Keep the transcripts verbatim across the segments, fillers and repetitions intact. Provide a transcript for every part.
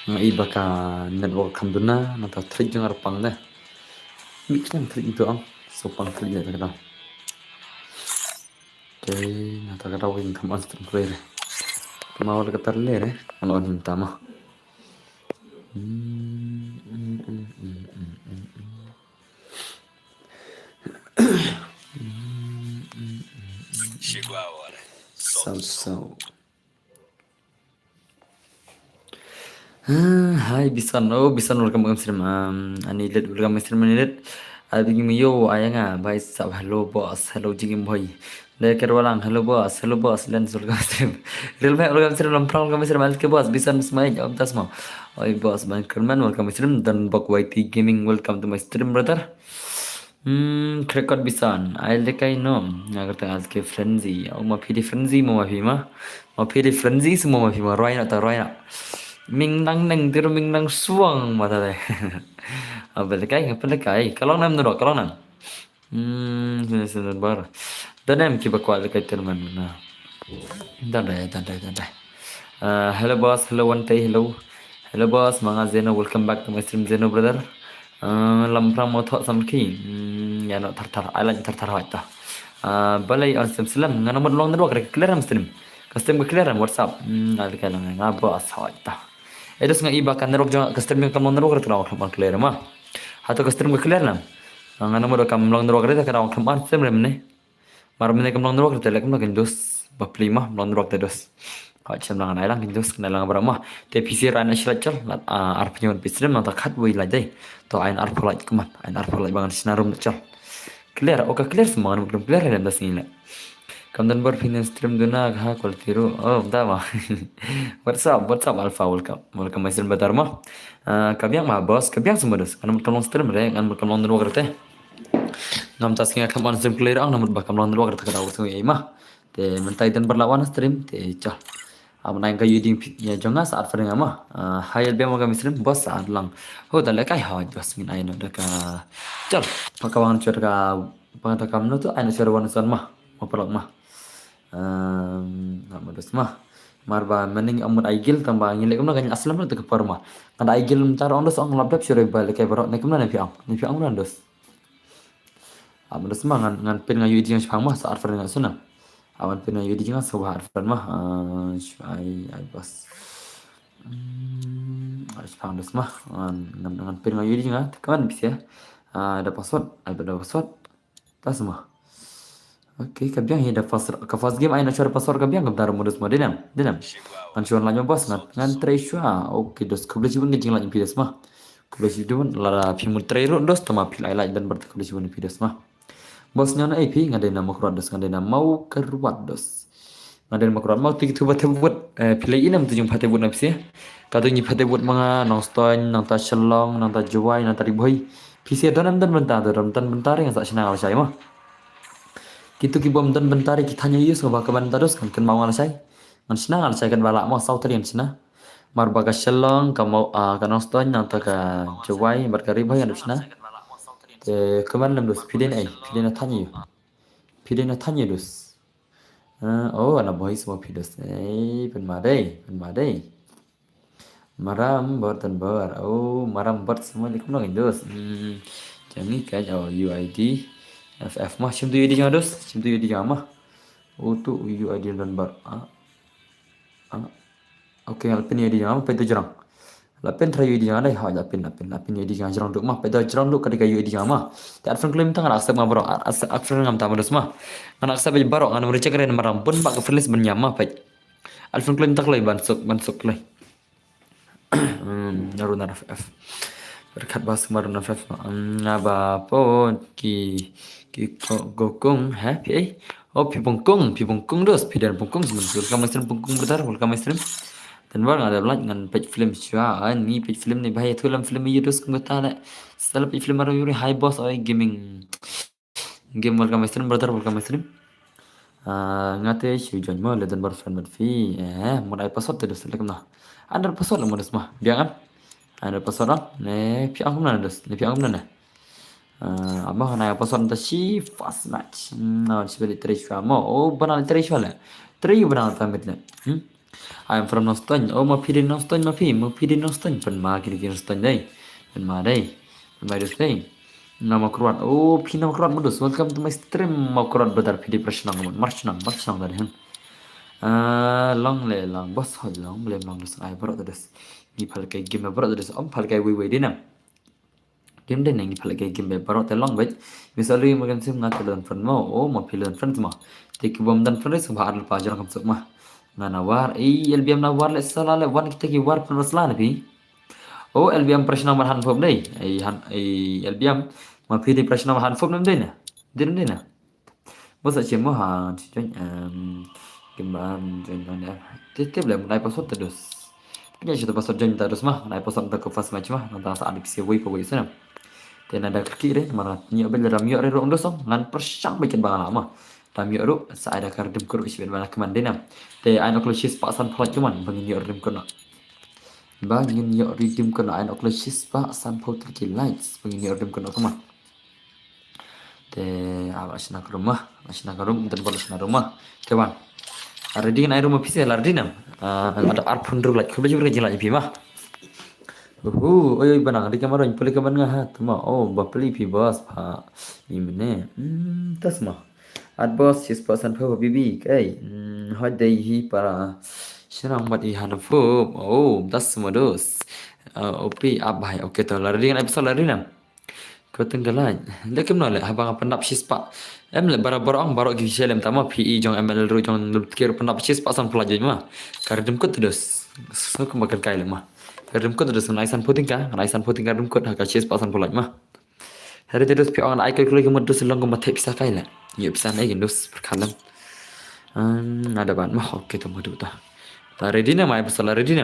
Nga i ba ka network kam duna, nangta thrik jong arpang de. Mik nang thrik itu ang, so pang thrik de ta ka dang. Te nangta ka dang wing kam on stream clear. Kama wala ka tar le re, an on hinta ma. Hmm, hmm, hmm, hmm, hmm, hmm, hmm. Saw, saw. Ah, hi Bisan. Oh, Bisan, welcome, welcome stream. Um, ani let welcome stream ani let. Abi ngi yo ayanga bai sab, hello boss, hello jingim boy. De kerwalang, hello boss, hello boss, Lens, welcome stream. Real Mike, welcome stream, Lamphrang, welcome stream, Alke boss, Bisan Smai, Om Tasmo. Oi boss, man Kerman, welcome stream, dan Bok Y T Gaming, welcome to my stream, brother. Hmm, Krekot Bisan, ai lekai no, nga kata Alke Frenzy, oh ma phi di Frenzy, ma ma phi ma, ma phi di Frenzy, semua ma phi ma, roi na ta roi na. Ming nang neng tiru ming nang suang mata de. Apa lekai, apa lekai, kalong nam nurok, kalong nam. Hmm, sini sini bar. Dan em ki ba kwah lekai terman na. Dan dai, dan dai, dan dai. Uh, hello boss, hello Wante, hello. Hello boss, manga Zeno, welcome back to my stream Zeno brother. Uh, Lamphrang mo thok sam ki. Hmm, ya no thar thar, ai lain thar thar hoi ta. Uh, balai on stream salam, ngana mut long network re clear am stream. Ka stream ka clear am WhatsApp. Hmm, ai lekai long nga boss hoi ta. Eh, dos nga i ba ka network jong ka stream kam long network re ta long clear ma. Hato ka stream ka clear nam. Ngana mut kam long network re ta ka long kam on stream re mne. Mar mne kam long network re ta lek mna kan dos. Ba pli ma long network ta dos. Ka chem lang nai lang kan dos kan lang bra ma. Te P C ra na shilat chal. Lat, ah, ar pnyon P C nang ta khat wei la jai. To ain ar pholai kman. Ain ar pholai bangan sina room chal. Clear, oka clear semua nang belum clear dan das ni le. Kam dan bar phin stream duna ha quality ru. Oh, da ma. What's up? What's up Alpha? Welcome. Welcome my stream brother ma. Ah, ka biang ma boss, ka biang semua dos. Kan kam long stream re, kan kam long network re te. Ngam tas nga kam on stream clear ang namut ba kam long network re ta ka dau tu ei ma. Te mentai dan berlawan stream te chal. Am nang ka yuding ya jonga saat fering ama. Ah, hayal biang ma ka stream boss saat lang. Ho ta lekai ha dos ngin ai no da ka. Chal, paka wang chor ka paka kam no tu ai no chor wan son ma. Ma pelak ma. Um, nak modus ma. Mar ba mening amut ai gil tang ba ngin lek kumno kan aslam no tu ka por ma. Kan ai gil mentar on dos ong lap dap chor ba lekai barok ne kumno ne piang. Ne piang ran dos. Am dos ma ngan ngan pin nga yu jing shpang ma sa arfer nga suna. Awan pin nga yu jing so ba arfer ma. Ah, ai ai bas. Hmm, ai shpang dos ma. Ngan ngan ngan pin nga yu jing ah. Kaman bisa. Ah, da password. Ai da password. Tas ma. Okay, ka biang hi da first ka first game ai na share password ka biang ka dar modus ma dinam. Dinam. Ngan share online ma boss ngan ngan try share. Okay, dos khublei shibun ka jinglain phi dos ma. Khublei shibun la phi mun try ro dos tama phi lai lai dan bar khublei shibun phi dos ma. Boss ngan ai phi ngan dei na makrot dos ngan dei na mau kerwat dos. Ngan dei na makrot mau tiki tu ba te wut. Eh, phi lai inam tu jung pha te wut na phi. Ka tu ngi pha te wut ma nga Nongstoiñ nangta Shillong nangta Jowai nangta Ri Bhoi. Phi sia don em don bynta tu don don bynta ri ngan sa shna ngal shai ma. Kitu ki bom don bynta ri ki thanya yus ba ka bynta dos kan kan mau ngal shai. Ngan shna ngal shai kan ba la ma saw tari ngan shna. Mar ba ka Shillong ka mau ah, ka Nongstoiñ nangta ka Jowai bar ka Ri Bhoi ngan shna. Te kaman lem dos phi dei na ai phi dei na thanya yu. Phi dei na thanya dos. Ah, oh, ana boy semua phi dos. Eh, pen ma dei, pen ma dei. Maram bot dan bor. Oh, maram bot semua di kumno kan dos. Hmm. Jangi kan oh U I D. F F ma shim tu U I D jong dos. Shim tu U I D jong ma. Oh tu U I D dan bor. Ah. Ah. Okay, al pin U I D jong ma pin tu jrong. La pin try U I D jong dai ha la pin la pin la pin U I D jong jrong duk ma pin tu jrong duk ka dei ka U I D jong ma. Te at friend claim tang la accept ma bro. At friend ngam ta ma dos ma. Ngan accept baro ngan meri check ren maram pun ba ka friend list ban nyam ma pin. Alfin klem tak lai ban suk ban suk lai. Hmm, narun F F. Berkat bas marun F F. Hmm, nga ba pon ki ki ko- gokung ha phi ai. Oh phi pongkung phi pongkung dos phi dan pongkung semen. Welcome my stream pongkung brother welcome my stream. Dan bar nga da like ngan page film shwa an ni page film ni bahaya tu lam film yu dos kung bata le. Sala page film aru yuri hi boss oi gaming. Game welcome my stream brother welcome my stream. Ah, nga te shu join mo le dan bar friend mat fi. Eh, mo ai password te dos le kumna. Under password le mo dos ma. Biang kan? Under password ah. Ne phi ang kumna dos. Ne phi ang kumna ne. Ah, ama na password ta shi fast match. Hmm, na shi beli tre shwa mo. Oh, bana tre shwa le. Tre bana ta mit le. Hmm? I am from Nongstoiñ. Oh, ma phi dei Nongstoiñ, ma phi, ma phi dei Nongstoiñ. Pynma ki dei ki Nongstoiñ dei. Pynma dei. Pynma dei dei. Namar kruat. Oh, phi namar kruat modus. Welcome to my stream. Ma kruat badar phi dei prashnang mon. Marshnang, marshnang dei hen. Ah, long le long. Boss hoi long. Blem long dus ai baroh dus. Ngi phal kai game baroh dus. Om phal kai wei wei dei nam. Game dei nang, ngi phal kai game baroh te long beit. Misal ri makan sim nga te don friend mo. Oh, ma phi don friend mo. Te ki bom don friend sing ba ar pa jong kam suk ma. Nga na war. Ei, L B M na war le sala le wan kita ki war pun sala na phi. Oh, L B M prashnang mar han phop dei. Ei han, ei L B M. Ma phi dei prashnang mar han phop nam dei na. Dei nam dei na. Bos a chim mo ha, chi join, em, kim ban join join em. Tip tip le, nai password ta dus. Punya chi ta password join ta dus ma, nai password ta ko first match ma, nanta sa adik si wei pa wei sana. Te nada kiki re, mana nyo bel ram yo re ro ndo song, ngan pershang bel ken bang la ma. Ram yo ro, sa ada kar dim kuru si ben mana keman denam. Te ai nok lo shis pa san phalak keman, bangin yo rim kono. Bangin yo rim kono, ai nok lo shis pa san phalak ki likes, bangin yo rim kono keman. Te ah, la shna ka room ma, la shna ka room, dan bol shna room ma. Te wan. Ready ngan ai room ma phi se la ready nam. Ah, ada arphew hynriew lait, khublei shibun ka jinglait phi ma. Uhu, oi oi banang, di kamar roin puli kaman nga ha, tama. Oh, ba puli phi boss pha. Mi mene. Hmm, tas ma. At boss, shis pa san pha bibi, kai. Hmm, hot day hi para. Shnang bat i han phu. Oh, tas ma dos. Ah, opi, ab bhai, okay to la ready ngan ai pisa la ready nam. Ko teng ka lain. Leh kim no leh, haba nga pyndap shispah. Em leh, barabor ong, baroh ki sha lem tama, P E jong M L ruh jong Lutkier pyndap shispah san phew lait ma. Ka riddim kut tedus. So kumba kan kai leh ma. Ka riddim kut tedus, ngan ai san phew tyngka, ngan ai san phew tyngka riddim kut, ha ka shispah san phew lait ma. Hari tedus phi ong ngan ai kai kuloi ki mut dus long kumba thep pisa kai leh. Ïoh pisa nai kin dus, perkalam. Em, ada ban ma, okay, to madu ta. La ready ne ma, ai pisa la ready ne.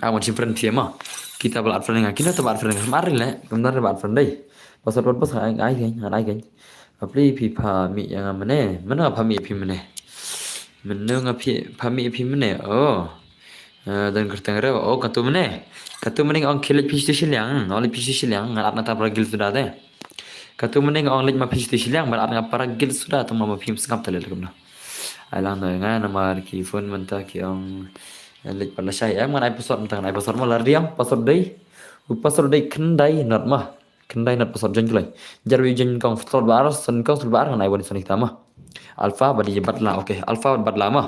Awan shim friend phi ma. Kita ba la add friend nga, kita ba la add friend nga. Mar le, kam dar ba la add friend dei. Password bos ai ai kan, ai kan. Apli phi pha mi ïa nga mene, mene nga pha mi phi mene. Mene nga phi pha mi phi mene. Oh. Eh, dan kerteng rew. Oh, katu mene. Katu mene ong kilik phi shiliang, ong leit phi shiliang, ngan add na ta para gil suda te. Katu mene ong leit ma phi shiliang, ban add nga para gil suda, tang ma phim sngap ta le kum na. Ai lang doi nga namar ki phone mynta ki ong leit pat lashai. Em ngan ai password mynta ngan ai password ma la ready ong password dei. U password dei khyndai not ma. Khyndai not password join kloi. Jar wi join kong slot ba ar, son kong slot ba ar ngan ai wan son kita ma. Alpha badi batla, okay. Alpha batla ma.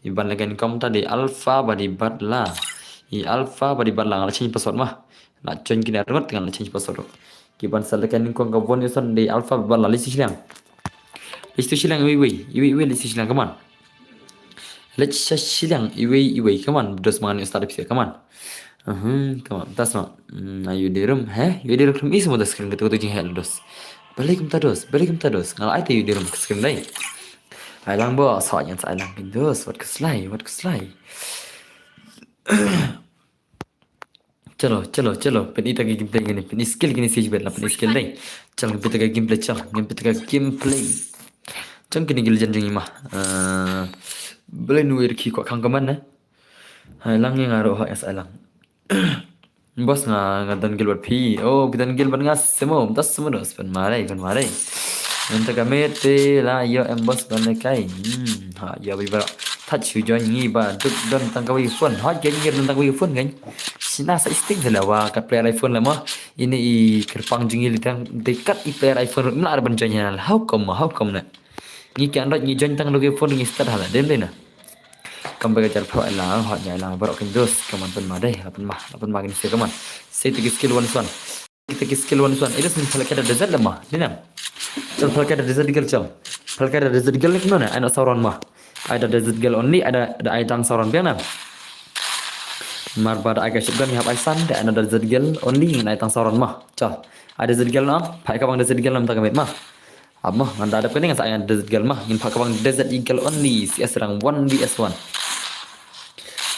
Iban legen kong ta di alpha badi batla. I alpha badi batla ngan la change password ma. La join kine remote ngan la change password. Ki ban select ka nyngkong ka von ison dei alpha ba la list shiliang. List shiliang iwi iwi, iwi iwi list shiliang, come on. List shiliang iwi iwi, come on. Dos mangan start pisa, come on. Uhum, come on. Tas ma. Hmm, ayu di room, he? Yu di room is mo dos screen ketu ketu jing he dos. Balik kumta dos, balik kumta dos. Ngal ai te yu di room screen dai. Ai lang bo, sa yan sa ai lang kin dos. Wat keslai, wat keslai. Chalo, chalo, chalo. Pyn ita ka gameplay kini, pyn skill kini si jibet la, pyn skill dei. Chalo, pyn ita ka gameplay, chalo, pyn ita ka gameplay. Chang kini gil jan jong ima. Eh, bele nuir ki kwa kang kaman ne. Hai lang yang aro ha es alang. Bos nga nga dan gil bat phi. Oh, ki dan gil bat nga semo, das semo dos pen marai, pen marai. Nanta ka mete la yo em bos ban le kai. Hmm, ha yo bi ba. Touch you join ngi ba duk don tang ka wi phone. Ha gen ngir don tang ka wi phone kan. Sina sa isting sila wa ka player iPhone la ma. Ini i kerpang jong ngi li tang dekat i player iPhone mla ar ban join ya. How come, how come na? Ngi ki Android ngi join tang lo ki phone ngi start hala dem dena. Kam ba ka jar pho la hot nya la baroh kin dos kaman pun ma dei, la pun ma, la pun ma kin se kaman. Se ti ki skill one one. Kita ki skill one one. Ida sin phalak da desert lama. Dinam. Chal phalak da desert girl chal. Phalak da desert girl ni kumno ne? Ai na sauron ma. Ai da desert girl only, ai da, da ai tang sauron biang nam. Mar ba da ai ka shotgun ni hap ai san, da ai na desert girl only, ngan ai tang sauron ma. Chal. Ai desert girl na, phai ka bang desert girl nam ta ka met ma. Ap ma, ngan da dap kane ngan sa ai desert girl ma. Ngin phai ka bang desert girl only, C S rang one V S one.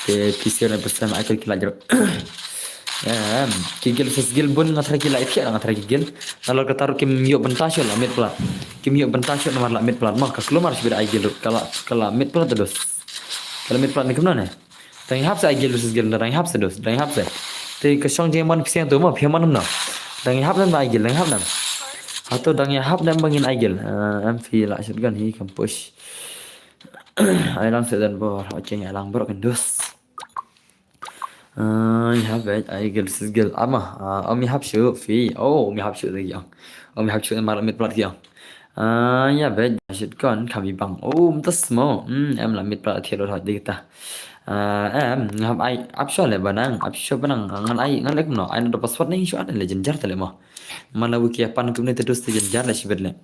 Te P C na persen ai kal kila jero. Em, ki gel versus gel bun nga try kila ipia nga try ki gel. Nalor kata ruh kim ïoh bynta shuh la mid plat. Kim ïoh bynta shuh namar la mid plat ma ka klumar shibit ai gel ruh. Kala, kala mid plat dos. Kala mid plat ni kumno ne? Dang hap sa ai gel versus gel dang hap sa dos. Dang hap sa. Te ka shong jeng man pisiang tu ma pia man na. Dang hap nam ai gel, dang hap nam. Hato dang hap nam bangin ai gel. Eh, em phi la shotgun hi kam push. Ai lang sedan bor, okay, ai lang bor kan dus. Ah, ya bet, ai gel sis gel ama. Ah, om hap shu fi. Oh, om hap shu lagi ang. Om hap shu mar mit plat ki ang. Ah, ya bet, shit kon kami bang. Oh, mtas mo. Hmm, em la mit plat thiel hot di kita. Ah, em ngap ai ap shu le banang, ap shu banang ngan ai ngan lek no. Ai no password ni shu ada le jenjar tale mo. Mana wiki apan kumne tedus te jenjar le shibet le.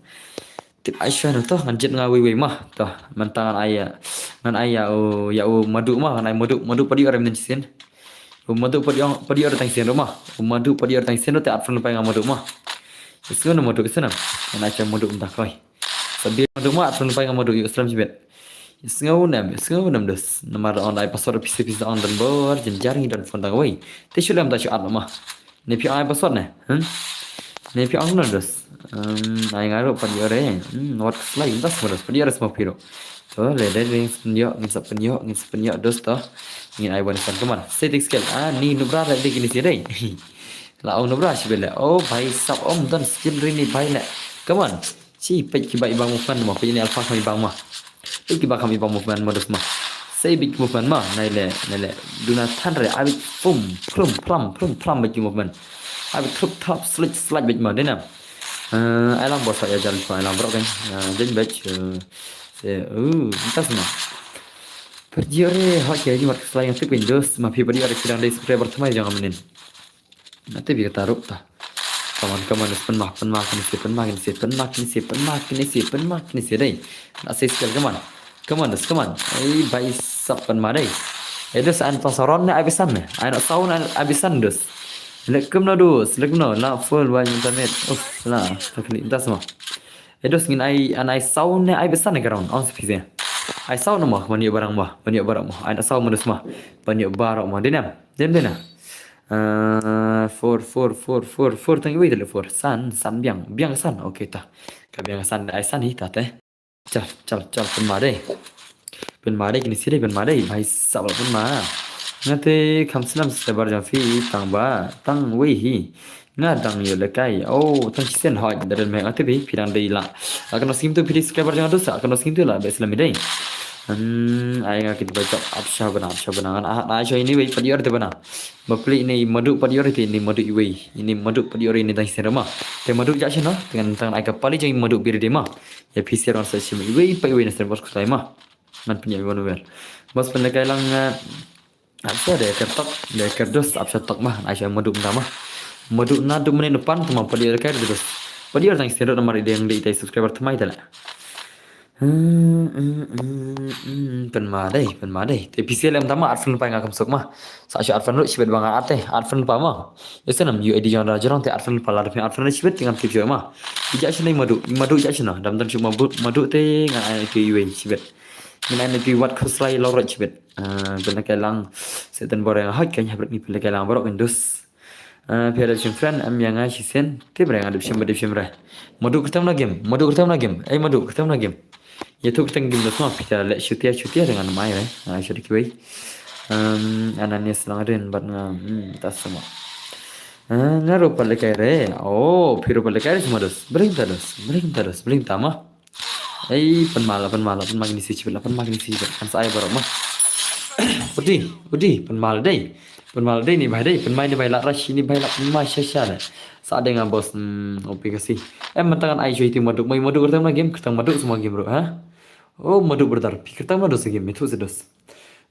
Tip ai shuwa no to ngan jit nga wei wei ma to mentang ngan ai ngan ai ya u ya u madu ma ngan ai madu madu padi orang nin sin. U madu padi orang padi orang tang sin ma u madu padi orang tang sin te at fun pai nga madu ma. Isngo no madu isnam ngan ai cha madu mta koi. Sabi madu ma at fun pai nga madu yu islam jibet. Isngo nam isngo nam dus namar on ai pasor pisi pisi on dan bor jenjar ngi dan fun tang wei. Te shulam ta shu at ma. Ne phi ai password ne? Hmm? Ne phi ong na dus. Hmm, ai nga ro padi ore. Hmm, wat slai das mo dus padi ore smo piro. To le de ring spenyo ngin sa penyo ngin sa penyo dus to. Ngin ai wan san keman. Setting skill. Ah, ni nubra da de kini si dei. La ong nubra si bele. Oh, bhai sab om don skill rini bhai le. Keman. Si pek ki bai bang movement mo pek ni alpha kami bang mo. Pek ki bang kami bang movement mo dus mo. Sei big movement mo nai le nai le. Duna than re abit pum prum pram prum pram bek ki movement. Abit trup trap slit slide bek mo dena. Eh, ai lang bos ya jan ko ai lang bro kan. Eh, jen bek eh, se uh tas mo. Perjire hot ya ni mat slide yang tip Windows ma pi badi ada kidang dei subscriber thamai jangan menin. Nate bi kata rup ta. Kaman kaman spen ma pen ma kini si pen ma kini si pen ma kini si pen ma kini si pen ma kini si dei. Na si skill kaman. Kaman dus kaman. Ai bai sap pen ma dei. Ai dus an tong saron ne ai bisan ne. Ai nak saun ai bisan dus. Lek kem no dus lek no la full wai internet. Uf la takli das ma. Ai dus ngin ai an ai saun ne ai bisan ne ground on si pise. Ai saun ma man yu barang ma man yu barang ma ai nak saun ma dus ma. Man yu barang ma dinem dem dena. Uh, four, four, four, four, four, tang iwei tele four. San, san biang, biang san. Okay ta. Ka biang san ai san hi ta te. Chal, chal, chal pen ma dei. Pen ma dei kini si dei pen ma dei. Bhai sab pen ma. Ngate kham snam subscriber jong phi tang ba, tang wei hi. Nga dang yo le kai. Oh, tang sisen hoi da den me ngate bi phi dang dei la. Akan sing tu phi subscriber jong tu sa akan sing tu la be slam dei. Hmm, ai nga kit ba jop ap sha bana, ap sha bana. Ngan ah, ai sha ini wei padi or te bana. Bapli ini madu padi ori ti ini madu iwei. Ini madu padi ori ini dang sendoma. Te madu ja sino dengan tang ai ka pali jeng madu biri dema. Ya pisi ron sa sim iwei pa iwei na sendoma kutai ma. Man punya iwan wer. Bas pendekai lang apsa de kertok de kerdos apsa tok ma ai sa madu mta ma. Madu na du menit depan tuma padi ori kai dos. Padi ori dang sendoma mari deng de itai subscriber thamai tala. Pen ma dei, pen ma dei. Te pisi lem tama arfen pa nga kam suk ma. Sa shu arfen ru shibet bang ate, arfen pa ma. Ese nam yu edi jong da jorong te arfen pa la demi arfen shibet tingan kip jor ma. Ija shina madu, madu ija shina. Dam dam shu madu, madu te ngan ai tu iwe shibet. Ngan ai tu wat khusrai lorot shibet. Pen kai lang setan boreng hot kan habret ni pen kai lang borok indus. Phi da shim friend am yang ai shisen. Te bre nga dep shim ba dep shim re. Madu kertam na game. Madu kertam na game. Ai madu kertam na game. Ya tu kertam game da semua phi da lek shutia shutia dengan mai re. Nga shuti kiwei. Ananias lang rin bat nga hmm tas semua. Nga rupa lekai re. Oh, phi rupa lekai re semua dos. Bring ta dos. Bring ta dos. Bring ta ma. Ei, pen ma la, pen ma la, pen ma kini si chibit la, pen ma kini si chibit. Kan sa ai barok ma. Udi, udi, pen ma la dei. Pen ma la dei ni bai dei, pen ma ni bai la rashi ni bai la, pen ma sha sha le. Sa dei nga bos, hmm, opi kasi. Em, mentangan ai joi ti madu, mai madu kertang ma game, kertang madu semua game bro, ha? Oh, madu berdar, pi kertang madu se game, itu se dos.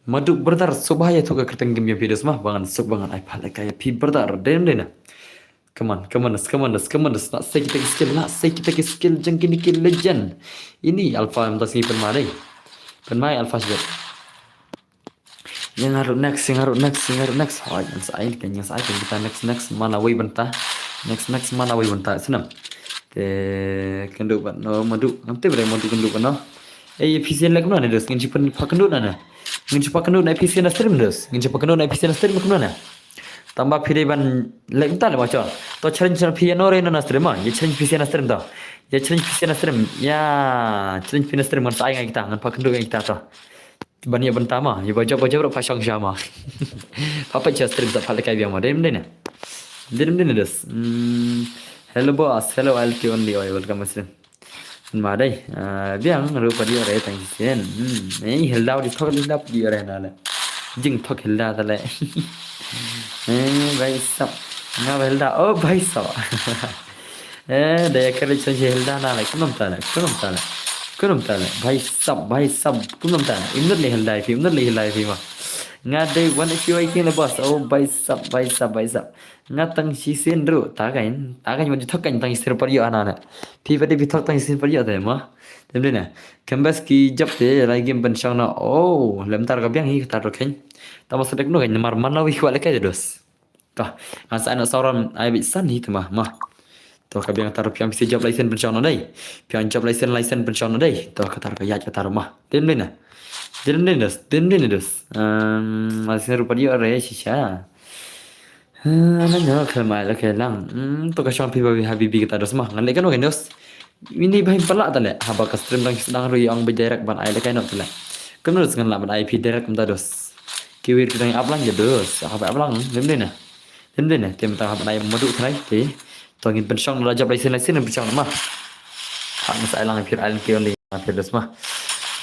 Madu berdar, so bahaya tu ka kertang game yang pi dos ma, bangan sok bangan ai pala kaya pi berdar, dei dei na. Come on, come on, come on, come on, nak sei kita skill, nak sei kita skill, jang kini ki legend. Ini alpha yang tas ni pen ma dei. Pen ma alpha sibet. Yang harus next, yang harus next, yang harus next. Hoi, yang sai kan, yang sai kan kita next, next mana wei benta. Next, next mana wei benta. Senam. Te kendu ban no madu. Nanti bre madu kendu ban no. Eh, P C lek mana ni dos. Ngin cipen pakendu na na. Ngin cipen pakendu na P C na stream dos. Ngin cipen pakendu na P C na stream mana. Tamba phi dei ban lek ta le ma chon. To challenge na phi ya no re na stream ma. Ye challenge P C na stream to. Ye challenge P C na stream. Ya, challenge P C na stream ngan sai ngai kita, ngan pakendu ngai kita to. Ban ya benta ma, ya baja baja bro pa shong sha ma. Pa pa cha stream ta pa le kai biang ma. Dem dei na. Dem dei na dos. Hmm. Hello boss, hello L T only, oi welcome stream. Ma dei, ah, biang ruh pat ïoh re tang shisien. Hmm, eh, Hilda u dei thok Hilda pat ïoh re na le. Jingthok Hilda ta le. Eh, bhai sab. Nga ba Hilda, oh, bhai sab. Eh, dei ka re chon Hilda na le. Kumno ta le, kumno ta le. Kumno ta le. Bhai sab, bhai sab. Kumno ta le. Imnut le Hilda phi, imnut le Hilda phi ma. Nga dei wan ïoh king le boss. Oh, bhai sab, bhai sab, bhai sab. Nga tang shisien ruh, ta kan, ta kan wan ju thok kan tang shisien pat ïoh ana na. Phi pat dei phi thok tang shisien pat ïoh te ma. Tem dei na. Kembes ki jop te lai game pynshong na. Oh, lem tar ka biang hi ka tar ruh kan. Ta ma sadek no kan mar man na wi khwa le kai dos. Ka, nga sa na sauran ai bi san hi te ma, ma. To ka biang tar piang phi jop license pynshong na dei. Piang jop license, license pynshong na dei. To ka tar ka yaj ka tar ma. Tem dei na. Tem dei dos, tem dei dos. Ehm, license ruh pat ïoh re shisha. Nang nang khlem ai la khe lang. Hmm, to ka shong phi ba habibi kata dos ma. Ngan leh kano kan dos. Ini ba him pala ta le. Haba ka stream dang sdang ruh ong ba direct ban ai la khe no ta le. Kano dos ngan la ban ai phi direct mynta dos. Ki wir ki dang ap lang ja dos. Haba ap lang lem dei na. Lem dei na. Te mynta haba ai madu trai te. To ngin pynshong la jop license license ngin pynshong ma. Ha ngan sa ai lang phi ai lang ki only. Nga phi dos ma.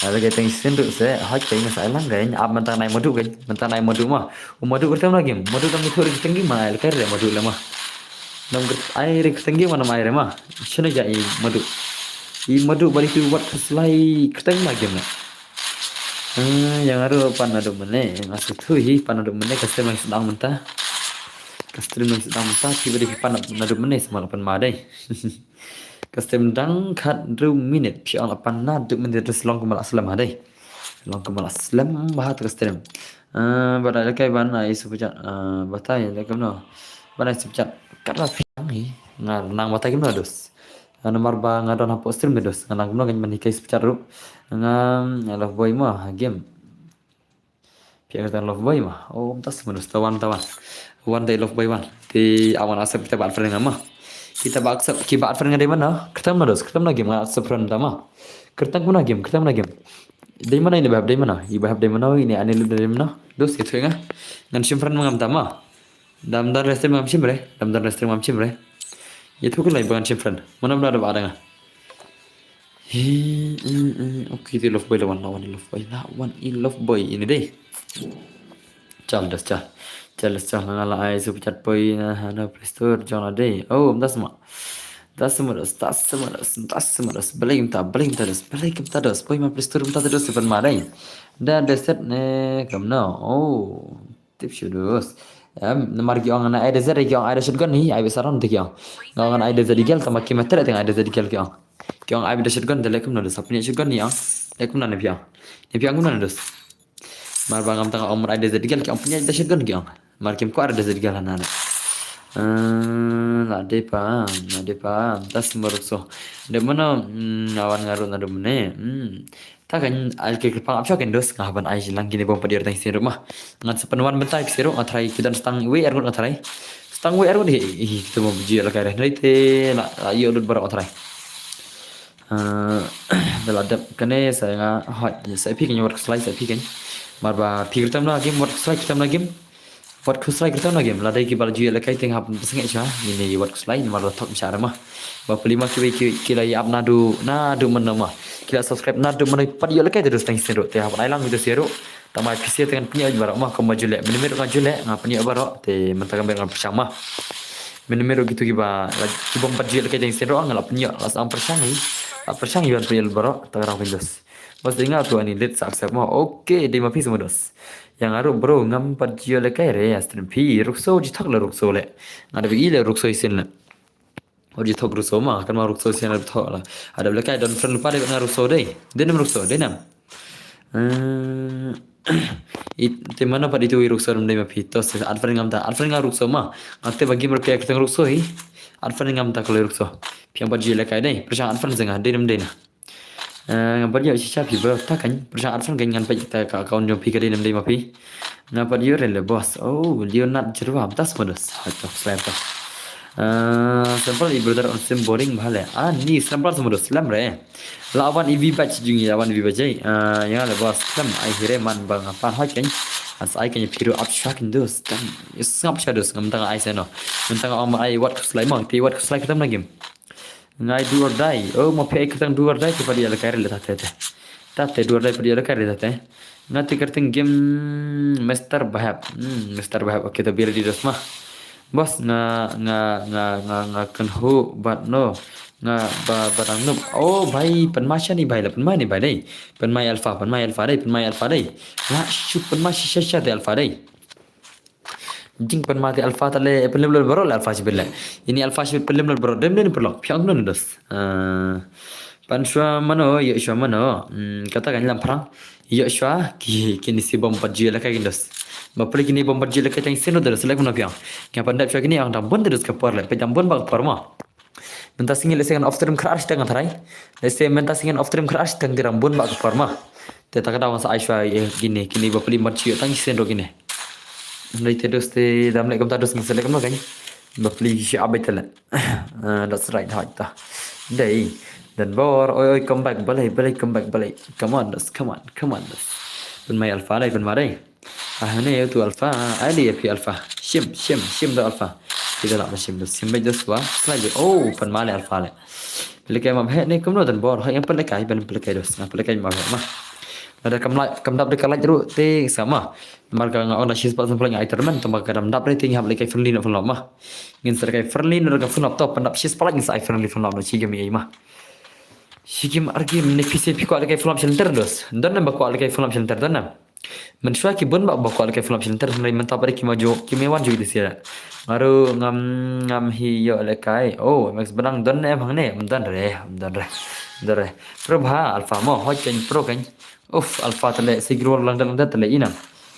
Ala ka teng shisien ruh se, hot ka ngan sa ai lang ka, ap mynta nai madu ka, mynta nai madu ma. U madu kyrteng na game, madu tam ni thuri kyrteng game ma ai la ka re madu le ma. Nam kyrt-, ai re kyrteng game ma nam ai re ma. Shine ja i madu. I madu bari tu wat khuslai kyrteng na game na. Eh, yang aru pan adu mene, nga su thu hi pan adu mene ka stream lang sdang mynta. Ka stream lang sdang mynta, ki bari pan adu mene sma pan ma dei. Ka stream dang khat hynriew minit, phi ong la pan na hynriew minit, terus long kumba la slem ha dei. Long kumba la slem bha ha ka stream. Eh, ba dei la kai ban ai super chat, eh, batai la kumno. Ban ai super chat. Kat la phi ong hi. Nga nang batai kumno dos. Nga namar ba nga don hapoh stream dos. Nga nang kumno kan ban hikai super chat ruh. Nga, nga love boy ma ha game. Phi ong tang love boy ma. Oh, mynta sma dos ta wan ta wan. Wan dei love boy wan. Te awan accept kita ba friend nga ma. Kita ba accept, ki ba friend nga dei mana. Kyrteng na dos, kyrteng na game nga accept friend ta ma. Kyrteng kumno game, kyrteng na game. Dei mana ini ba dei mana. I ba dei mana ini ani lu dei mana. Dos itu nga. Ngan shim friend ngam ta ma. Dam dar restri ngam shim re. Dam dar restri ngam shim re. Itu kan lai ba ngan shim friend. Mana mana da ba ada nga. Hi, mm, mm, okay, ti love boy la wan, la wan i love boy, la wan i love boy ini dei. Chal das chal. Chal das chal, nga la ai super chat poi na ha na Play Store jong la dei. Oh, mynta sma. Mynta sma das, mynta sma das, mynta sma das. Balei mynta, balei mynta das, balei mynta das. Poi ma Play Store mynta das seven ma dei. Da da set ne kam no. Oh. Tip shu dos. Em, namar ki ong na ai da zat ki ong ai da shotgun hi, ai ba saron te ki ong. Nga ong ai da zat digel tama ki meter te ai da zat digel ki ong. Ki ong ai da shotgun te lekum na dos. Apnya shotgun ni ong. Lekum na ne phi ong. Ne phi ong kumna ne dos. Mar ba ngam tang ong mar ai da zat digel ki ong punya da shotgun ki ong. Mar kim ko ai da zat digel na ne. Eh, la de pa, la de pa. Das meruk so. De mana, mm, awan ngaru na do mene. Hmm. Ta kan ai ke kyrpang ap shok en dos nga ban ai lang kine bom padir tang siruk ma. Ngan sepen wan bentai siruk nga trai kidan stang we ergut nga trai. Stang we ergut hi hi kita bom ji la kai reh nai te la io lut barok nga trai. Eh, bela dep kane sa nga hot sa pi kan wat slide sa pi kan. Mar ba pi kyrtam na game wat slide kyrtam na game. Wat khuslai kyrtam na game, la dei ki ba la ju ïalehkai te nga hap sngewsih sha. Ngin ïa wat khuslai namar la thok sha ma. Ba pli ma ki wei ki, ki la ïa ap naduh, naduh mynno ma. Ki la subscribe naduh mynno pat ïalehkai te dus tang sien ruh te hap ai lang video sien ruh. Tang ma phi sien te ngan pynïoh baroh ma, kumba ju leh. Mynmiet ruh nga ju leh, nga pynïoh baroh te mynta ka mynmiet nga pyrshang ma. Mynmiet ruh kitu kiba la ki bym pat ju ïalehkai tang sien ruh nga la pynïoh, la sam pyrshang hi. La pyrshang hi ban pynïoh baroh, ta ka rang pyndos. Bas dei nga tu ani lit sa accept ma. Okay, dei ma phi semua dos. Yang aru bro ngam pat jio le kai re ya stream phi rukso ji thak le rukso le. Nga da bi le rukso isin le. Or ji thok rukso ma kan ma rukso isin le thok la. Ada le kai don friend pa de nga rukso dei. Dei nam rukso dei nam. Eh, it te mana pat itu rukso dei ma phi tos ad friend ngam ta. Ad friend nga rukso ma. Nga te bagi mer pia keteng rukso hi. Ad friend ngam ta kalau rukso. Piang pat jio le kai dei. Percang ad friend senga dei nam dei na. Eh, nga pat ïoh shisha phi bro, ta kan pyrshang ad friend kan ngan peit ta ka account jong phi ka dei nam dei ma phi. Nga pat ïoh re le boss. Oh, Leonard Jerwa, mynta sma dos. Ha to slem to. Eh, sample i brother on sim boring bha le. Ah, ni sample sma dos slem re. La wan i vi bach jung i la wan i vi bach ai. Eh, ïa le boss slem ai hire man ba nga pan ha kan. As ai kan phi ru ap shwa kan dos. Kan sngap shwa dos ngam tang ai seno. Ngam tang ai wat slem ma, ti wat slem tam na game. Ngai do or die. Oh, mo phi ai kyrteng do or die, te pat ïa lehkai re leh tate te. Tate do or die pat ïa lehkai re tate. Nga te kyrteng game Mister Bahep. Hmm, Mister Bahep. Okay, to be ready dos ma. Boss, nga, nga, nga, nga, nga kynhu bad no. Nga ba, ba dang noob. Oh, bhai, pynma sha ni bhai la, pynma ni bhai dei. Pynma alpha, pynma alpha dei, pynma alpha dei. La shu pynma shisha sha te alpha dei. Jing pynma te alpha ta le, pynlem lem baroh le alpha shibit le. Ini alpha shibit pynlem lem baroh, dem dem pynlong. Phi ong no dos. Ah, pan shwa mano, ïoh shwa mano. Hmm, kata kan lam phrang. Ïoh shwa, ki, kine shi bom pat ju lehkai kin dos. Bapli kine bom pat ju lehkai tang sien dos, lehkai mano phi ong. Nga pyndep shwa kine ong dang bun dos ka por le, peit dang bun ba ka por mo. Mynta sngi lehse ngan off stream khyndai ar shiteng ngan tharai. Lehse mynta sngi ngan off stream khyndai ar shiteng te dang bun ba ka por ma. Te ta ka daw ngan sa ai shwa ïa kine, kine bapli mat shu ïoh tang sien ruh kine. Hynrei te dos te dam leh kumta dos ngan sa leh kumno kan. Bapli shu ap beit te leh. Ah, that's right, hoi ta. Dei. Don Bor, oi, oi, come back, balei, balei, come back, balei. Come on, dos, come on, come on, dos. Pynma alpha dei, pynma dei. Ah, ne, ïa tu alpha, ai dei ïa phi alpha. Shim, shim, shim da alpha. Kita lah shim dos, shim beit dos wa. Slide beit. Oh, pynma le alpha le. Pynlehkai ma bheh ne kumno Don Bor. Hoi, nga pynlehkai, pyn, pynlehkai dos. Nga pynlehkai ma bheh ma. Lada kam la, kam dap da ka like ruh te sa ma. Namar ka nga ong da shi spah san pynlong ai tournament, tang ba ka dam dap re te ngi hap lehkai friendly na pynlong ma. Ngin sa lehkai friendly na ka pynlong to, pyndap shi spah like ngin sa ai friendly pynlong na shi game ei ma. Shi game ar game ne phi se phi kwah lehkai pynlong shelter dos. Don nam ba kwah lehkai pynlong shelter don nam. Mynshuwa ki bun ba, ba kwah lehkai pynlong shelter, hynrei mynta pat ki ma ju, ki me wan ju di sira. Nga ruh ngam, ngam hi ïoh lehkai. Oh, Max Benang don ne em hangne, em don re, em don re. Em don re. Pro bha, alpha mo, hoi kan, pro kan. Uf, alpha te leh, sei global lang dat lang dat te leh inam.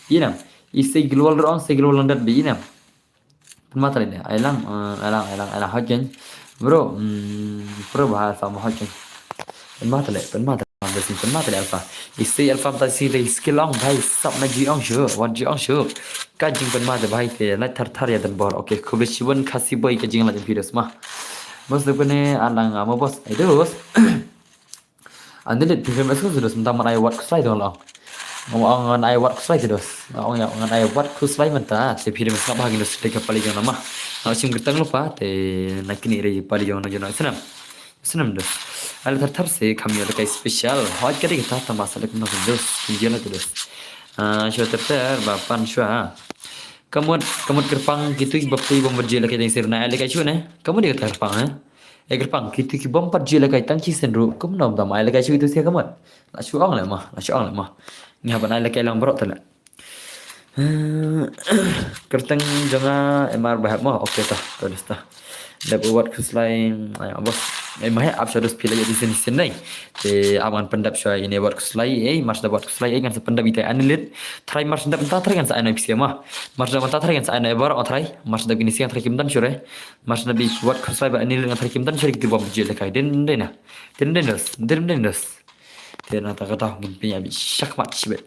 Inam. I sei global rong, sei global lang dat bi inam. Pynma te leh ne, ai lang, eh, ai lang, ai lang, ai lang, hoi kan. Bro, hmm, pro bha alpha mo hoi kan. Pynma te leh, pynma te leh, pynma te leh alpha. I sei alpha ta si dei skill ong bhai, sap na ji ong shu, wat ji ong shu. Ka jingpynma te bhai te, lait thar thar ïa Don Bor. Okay, khublei shibun Khasi boy ka jinglait jong phi dos ma. Boss, dep kane, alang, ah, mo boss, ai dos. Ani leit phi film exclusive dos, mynta man ai wat khuslai dong long. Ngam ong ngan ai wat khuslai te dos. Ngam ong ïa ngan ai wat khuslai mynta, te phi dei sngap ha kine dos te ka pali jong na ma. Nga shim kyrteng lypa, te na kine re pali jong na jong na snam. Snam dos. Ai la thar thar se kham ïoh lehkai special. Hoi ka dei kata tang ba sa leh kumno dos. Kin jia la te dos. Ah, shuwa ter ter ba pan shuwa. Ka mut, ka mut kyrpang kitu ki bapli bom pat ju lehkai tang sien ruh na ai lehkai shuh ne. Ka mut ïa kata kyrpang, eh. Eh, kyrpang kitu ki bom pat ju lehkai tang sien ruh. Kumno dam ai lehkai shuh kitu sia ka mut. La shu ong leh ma, la shu ong leh ma. Ngi hap ban ai lehkai lang baroh te leh. Kyrteng jong nga M R Bahep mo. Okay ta, ta dos ta. Dep wat khuslai, ai, boss. Ai, ma he ap sha dos phi la ïa di sien sien nei. Te ap ngan pyndep sha ine wat khuslai, eh, mar sha dep wat khuslai, eh, ngan sa pyndep ita ani leit. Tharai mar sha dep mynta tharai ngan sa ai na phi sia ma. Mar sha dep mynta tharai ngan sa ai na baroh tharai. Mar sha dep kine sia tharai kim don shuh re. Mar sha dep bi wat khuslai ba ani leit tharai kim don shuh re kitu bom pat ju lehkai. Dei, dei na. Dei, dei dos. Dei, dei dos. Te na ta ka daw ngin pynïa bit shakmat shibit.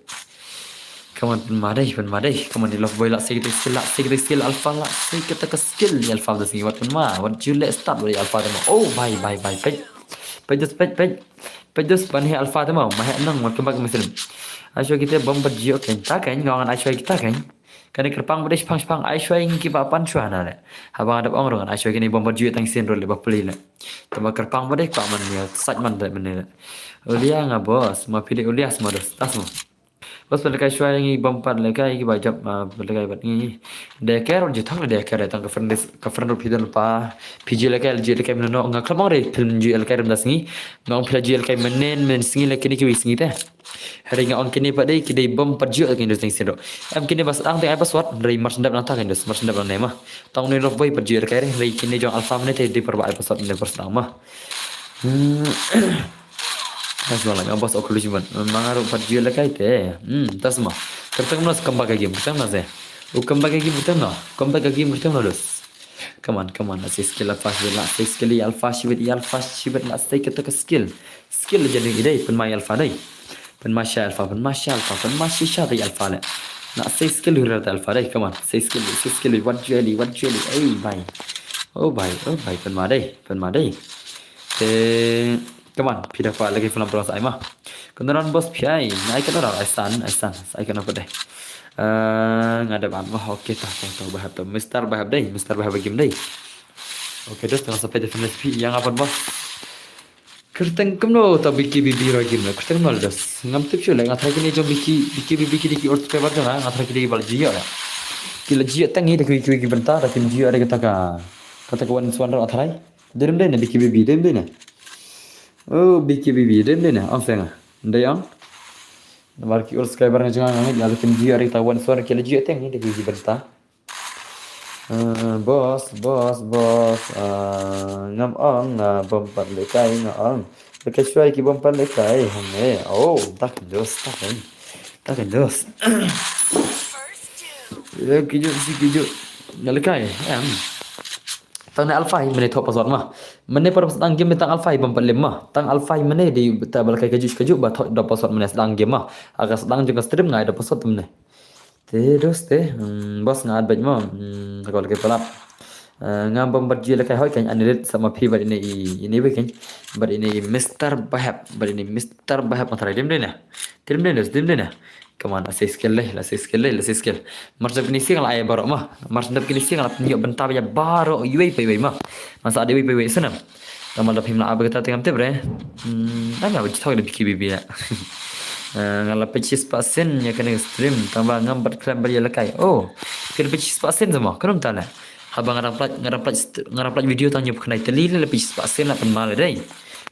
Come on, pynma dei, pynma dei. Come on, i love boy, la sei kata ka skill, la sei kata ka skill alpha, la sei kata ka skill. I alpha da sngi wat pynma, wat ju leh start wat i alpha da ma. Oh, bhai, bhai, bhai, peit. Peit dos, peit, peit. Peit dos ban hi alpha da ma, ma hi nang wat kembak mesin. Ai shuwa kita bom pat ju, okay, ta kan, ngan ai shuwa kita kan. Kane kyrpang ba dei shipang shipang ai shuwa ïa ngi kiba pan shuwa na le. Haba nga dep ong ruh ngan ai shuwa kine bom ba ju tang sien ruh le bapli le. Tang ba kyrpang ba dei kwah man ïa sait man dei man le. Ulia nga boss, ma phi dei ulia sma dos, ta sma. Boss, pynlehkai shuwa ïa ngi bom pat lehkai kiba jop, ma pynlehkai bad ngi. Dei ker ju thang dei ker tang ka friend, ka friend ruh phi don pa. Phi ju lehkai, ju lehkai mynno nga khlem ong re phi ju lehkai rem da sngi. Nga ong phi la ju lehkai mynne mynsngi le kine kiwei sngi te. Hynrei nga ong kine pat dei ki dei bom pat ju ïa ki dos tang sien ruh. Em kine ba sdang te ai password, hynrei mar shen dep nangta ki dos, mar shen dep nangne ma. Tang ne love boy pat ju ïa lehkai re, hynrei kine jong alpha mynne te dei por ba ai password mynne por sdang ma. Hmm. Ai shuwa la, nga boss okluj ban. Ma nga ruh pat ju ïa lehkai te. Hmm, ta sma. Kyrteng mno, come back ka game, kyrteng mno se. U come back ka game, kyrteng mno. Come back ka game, kyrteng mno dos. Come on, come on, la sei skill alpha shibit, la sei skill i alpha shibit, i alpha shibit, la sei kata ka skill. Skill la jani i dei, pynma i alpha dei. Pynma sha alpha, pynma sha alpha, pynma shisha dei alpha le. La sei skill hura ta alpha dei, come on, sei skill, sei skill, wat ju eli, wat ju eli, ei bhai. Oh bhai, oh bhai, pynma dei, pynma dei. Te Come on, phi da kwah lehkai film pynlong sa ai ma. Kyndoran boss phi ai, nga ai kyndoran, ai san, ai san, sa ai kyndoran pat dei. Eh, nga da ban ma, okay ta, ta, ta, Bahep ta, Mister Bahep dei, Mister Bahep game dei. Okay, dos, tang sa phi da film phi, ïa nga pat boss. Kyrteng kumno ta B K B B ruh kim, kyrteng kumno dos. Ngam tip shuh leh, nga tharai kine jong B K, B K B B kine ki old subscriber jong nga, nga tharai kine ki ba la jia leh. Ki la jia tang hi da kiwei kiwei ki bynta, da kim jia da kata ka, kata ka wan swan ruh nga tharai. Dei ne em dei ne B K B B, dei ne em dei ne? Oh, B K B B, dei ne em dei ne? Ong seh nga. Dei ong. Namar ki old subscriber nga jong nga, nga ngeit lada kim jia da kata ka wan swan ki la jia tang hi da kiwei ki bynta. Ah, boss, boss, boss. Ah, ngam ong, ah, bym pat lehkai nga ong. Lehkai shuwa ki bym pat lehkai hangne. Oh, tak dos, tak dos. Tak dos. Ya, kijuh si kijuh. Nga lehkai, em. Tang ne alpha hi mynne thoh password ma. Mynne para sdang game tang alpha hi bym pat lem ma. Tang alpha hi mynne dei ta ba lehkai kajuh kajuh ba thoh da password mynne sdang game ma. Aka sdang jong ka stream nga ai da password mynne. Te dos te, hmm, boss nga at bad mo, hmm, ka lehkai palat. Eh, nga bym pat jia lehkai hoi kan Anilit sa ma phi bad ine i, ine wei kan. Bad ine i Mister Bahep, bad ine Mister Bahep ma tharai dim dei ne. Dim dei ne, dim dei ne. Come on, la sei skill dei, la sei skill dei, la sei skill. Mar sdap kine siang la ai baroh ma. Mar sdap kine siang la pynïoh bynta ba ïa baroh iwei pa iwei ma. Masa ada iwei pa iwei snam. Tang ba da phim la ap kata te ngam tip re. Hmm, nga ba jithok da B K B B ya. Eh, nga la peit shispah sien ïa kane ka stream, tang ba ngam pat khlem bad ïa lehkai. Oh, phi la peit shispah sien sa mo, kano mynta leh. Haba nga dang pynlait, nga dang pynlait st-, nga dang pynlait video tang hynñiewphew khyndai tylli leh la peit shispah sien la pynma leh dei.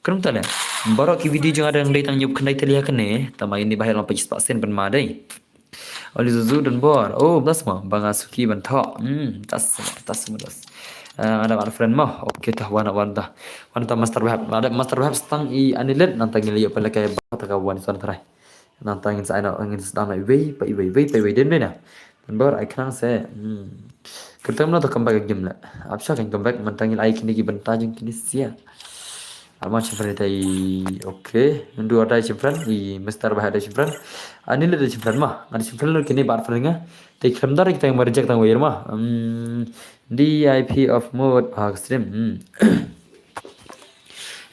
Kano mynta leh. Baroh ki video jong nga dang dei tang hynñiewphew khyndai tylli ha kane, tang ba ine ba heh la peit shispah sien pynma dei. Oli Zuzu don bor. Oh, blas mo, ba nga suki ban thoh. Hmm, tas mo, tas mo das. Eh, ada ada friend mo. Okay, tah wan wan tah. Wan tah Master Web. Ada Master Web stang i Anilet nangta ngin leh pynlehkai ba ta ka wan son trai. Nangta ngin sa ai na, ngin sdang na iwei pa iwei, iwei pa iwei dem dei na. Don bor ai khnang se. Hmm. Kyrteng mano to come back game le. Ap sha kan come back mynta ngin ai kine ki bynta jong kine sia. Ama chimfren tai. Okay. Ndu ada chimfren i Mister Bah ada chimfren. Ani le ada chimfren ma. Ada chimfren lo kini bar fren nga. Tai khlem dar kita yang reject tang wei ma. Hmm, D I P of mood ha stream. Hmm.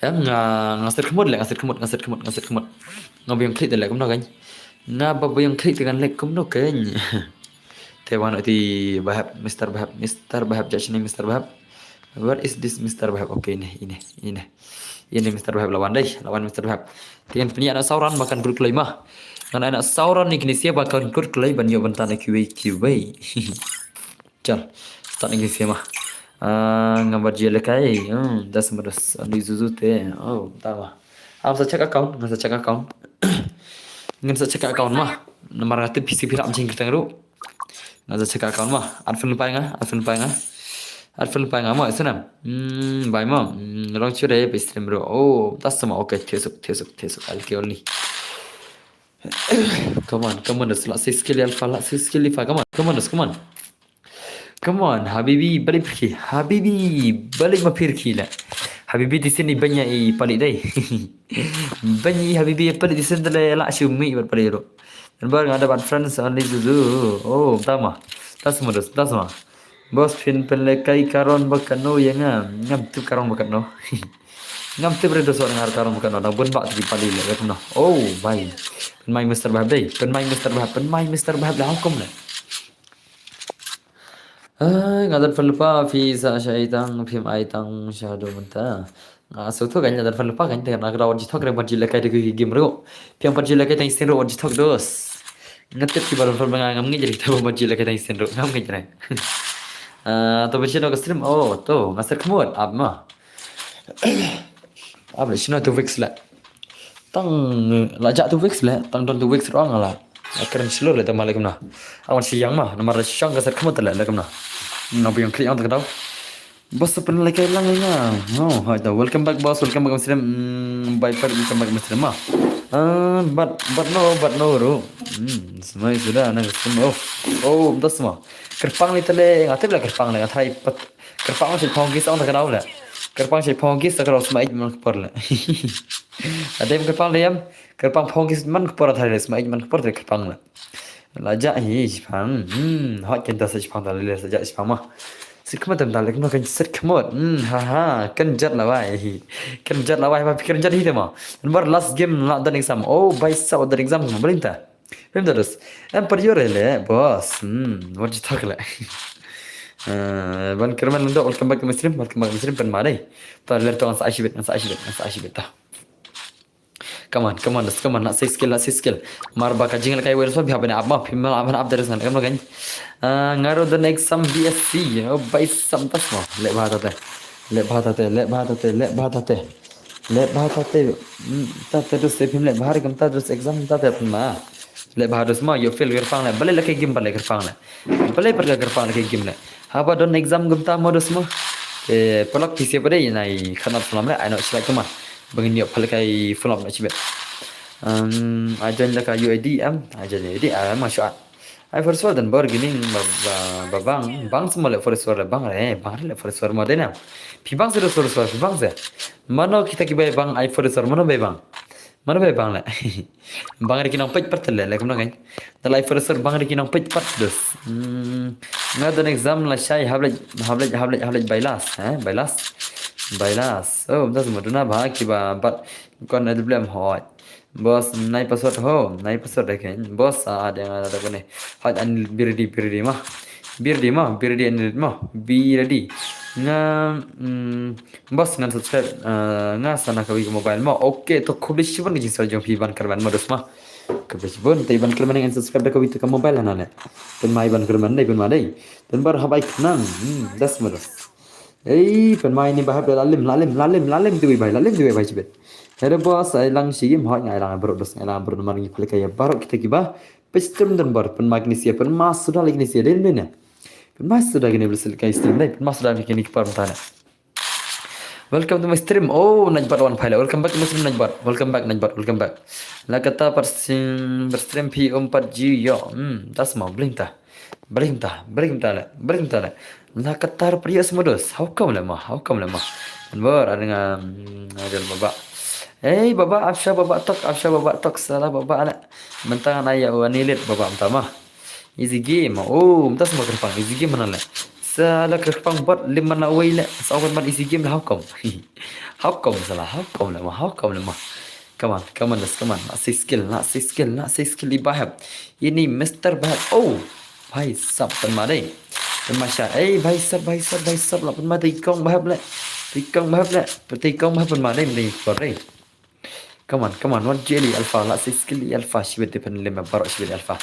Ya nga nga set kemut le, nga set kemut, nga set kemut, nga set kemut. Nga biang klik le kumno kan. Nga ba biang klik dengan le kumno kan. Te wan ati Bahap, Mister Bahap, Mister Bahap, judge ni Mister Bahap. Where is this Mister Bahap? Okay, ini, ini, ini. Ini Mister Bahap lawan dei, lawan Mister Bahap. Tian punya anak sauran bahkan kut kelai mah. Ngan anak sauran ni kini siapa kan kut kelai ban yo bentana kiwei kiwei. Chal, start ni kini siapa. Ah, ngambar jia lekai. Hmm, das meres. Andi zuzu te. Oh, tama. Am sa check account, ngan sa check account. Ngan sa check account mah. Nomor ngatu P C P rak mencing kita ngeru. Nga sa check account ma. Advent pai nga, advent pai nga. Advent pai nga ma, isnam. Hmm, bai ma. Hmm, long chude pe stream ro. Oh, tas sama. Okay, tesuk, tesuk, tesuk. I'll kill ni. Come on, come on, la sei skill alpha, la sei skill alpha. Come on, come on, come on. Come on, Habibi, balik pergi. Habibi, balik ma pergi la. Habibi di sini banyak i palik dai. Banyak i Habibi palik di sini le la syu mi bat palik ro. Dan bar nga ada bat friends only zuzu. Oh, tama. Tas modus, tas ma. Bos phin pele kai karon bakat no ya nga. Ngam tip karon bakat no. Ngam tip re dos ngar karon bakat no. Nang bun bak tiki pali le bakat no. Oh, bai. Pen mai Mister Bahab dai. Pen mai Mister Bahab. Pen mai Mister Bahab dah hukum le. Ai, nga dan fan lepa phi sa sha ai tang, phim ai tang sha do mynta. Nga so to kan nga dan fan lepa kan te nga kra wan jitok re ban jilek kai de game ro. Phim ban jilek kai tang sin ro wan jitok dos. Nga tip ki baru fan nga ngam ngi jadi ta ban jilek kai tang sin ro ngam ngi jadi. Ah, to bachin ka stream oh to nga ser kemut ab ma. Ab le shino two weeks le. Tang la ja two weeks le, tang don two weeks ro nga la. Kren shilo le tang malik na. Awan shi yang ma, namar shang ka set kemut le le kemna. Na bu yang kri yang tang dau. Bos pen le kai lang nga. Oh, hai da. Welcome back boss, welcome back Muslim. Hmm, bye bye, welcome back Muslim ma. Ah, but but no, but no ro. Hmm, semai sudah na Muslim. Oh, oh, das ma. Kerpang le tele, ngatip le kerpang le, ngatai pat. Kerpang shi phong gis ong ta ka dau le. Kerpang shi phong gis ta ka dau sma ij man kpor le. Adem kerpang le yam. Kerpang phong gis man kpor ta le sma ij man kpor ta kerpang le. La ja hi shi phong. Hmm, hot ken ta sa shi phong ta le sa ja shi phong ma. Sit kemot tem ta le kemot kan sit kemot. Hmm, ha ha. Kan jat la wai hi. Kan jat la wai ma kan jat hi te ma. Bar last game la dan exam. Oh, bai sa dan exam ma. Belinta. Pem terus. Em per yore le, bos. Hmm, what you talk le. Eh, ban kerman lendo, welcome back to my stream, welcome back to my stream pen ma dai. Ta ler to ngan sa ashi bit, ngan sa ashi bit, ngan sa ashi bit ta. Come on, come on, come on, na sei skill, na sei skill. Mar ba ka jing la kai wer so bia bane ap ma, phi ma ban ap dari sana, kam lo kan. Ah, nga ruh don exam B S C, oh, bai sam tas mo. Leh bha tate. Leh bha tate, leh bha tate, leh bha tate. Leh bha tate. Hmm, tate dus te phim leh bha ri kam tate dus exam tate pun ma. Leh bha dus ma, ïoh fail kyrpang leh. Balei la kai game balei kyrpang leh. Balei pat ka kyrpang leh kai game leh. Haba don exam kumta mo dus ma. Eh, polak phi sia pat dei nai khanat salam leh, ai no sila kumar. Bangin ïoh phalkai fulop na chibet. Um, I join da ka U I D em, I join U I D, ah, ma shuat. Ai first world dan bor gining ba, ba, ba bang, bang semua leh first world bang re, bang re leh first world mo dena. Phi bang se first world, phi bang se. Mano kita ki bai bang, ai first world, mano bai bang. Mano bai bang leh. Bang re ki nong peit pat leh, leh kumno kan. Da lai first world bang re ki nong peit pat dus. Hmm, nga don exam la shai hablej, hablej, hablej, hablej bailas, eh, bailas. Bailas. Oh, das maduna ba ki ba, but kon ada blem hot. Boss, nai password ho, nai password deh kan. Boss, ah, ada yang ada apa ni. Hot an birdi, birdi mah. Birdi mah, birdi an ma, birdi. Nga, mm, boss ngan subscribe, eh, nga sana kawi ka mobile mo. Okay, to khublei shibun ka jingsubscribe jong phi ban kyrmen mo dus ma. Khublei shibun, te ban kyrmen ngan subscribe da kawi to ka mobile hana ne. Pynmai ban kyrmen dei, pynmai dei. Pynbar habai khnang, hmm, das mo dus. Ei, pynmai ni bahap da lalim, lalim, lalim, lalim tu bai, lalim tu bai chibet. Hello boss, ai lang shigim hot ngai lang bro dus, ngai lang bro mar ngi phalkai ya bro kita kiba. Pestrum dan bar, pynma kini sia, pynma suda lagi kini sia, den bene. Pynma suda kini beli sel kai stream dai, pynma suda kini kipar mtana. Welcome to my stream. Oh, Najbat wan phaila. Welcome back to my stream, Najbat. Welcome back, Najbat. Welcome back. La kata par stream, par stream phi um pat ji yo. Hmm, das ma bling ta. Bling ta, bling ta le, bling ta le. La kata par ya semodus. How come le ma? How come le ma? Bor ada nga, hmm, ada baba. Hey, baba, afsha baba tok, afsha baba tok, salah baba le. Mentang na ya wa nilit baba mtama. Easy game. Oh, mtas ma kyrpang. Easy game mana le. Sa la kyrpang bot lim mana wei le. Sa open ban easy game la how come. How come salah. How come le ma. How come le ma. Come on, come on, let's come on. Nak say skill, nak say skill, nak say skill di bahap. Ini Mister Bahap. Oh, bhai sab pynma dei. Pynma sha. Eh, bhai sab, bhai sab, bhai sab la pynma dei kong bahap le. Dei kong bahap le. Dei kong bahap pynma dei, dei kor dei. Come on, come on, what jelly alpha, la six kill alpha, shibit depend lima barok shibit alpha.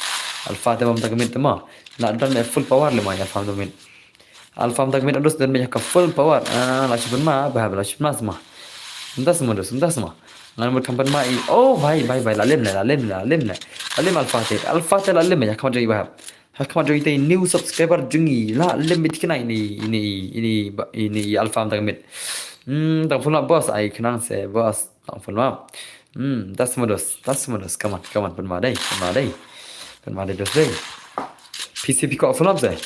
Alpha te mam tak mit te ma. La don me full power lima alpha tak mit. Alpha tak mit adus don me ka full power. Ah, la shibit ma, ba la shibit ma sama. Entah sama dus, entah sama. Ngan mut kampan ma i. Oh, bhai, bhai, bhai, la lim le, la lim le, la lim le. La lim alpha te, alpha te la lim ya kamar jai ba. Ha kamar jai te new subscriber jungi. La lim bit kena ini, ini, ini, ini alpha tak mit. Hmm, tak full boss, ai kenang se boss. Tang phone ma. Hmm, das modus, das modus. Come on, come on, pynma dei, pynma dei. Pynma dei dos dei. P C phi kwah phone se.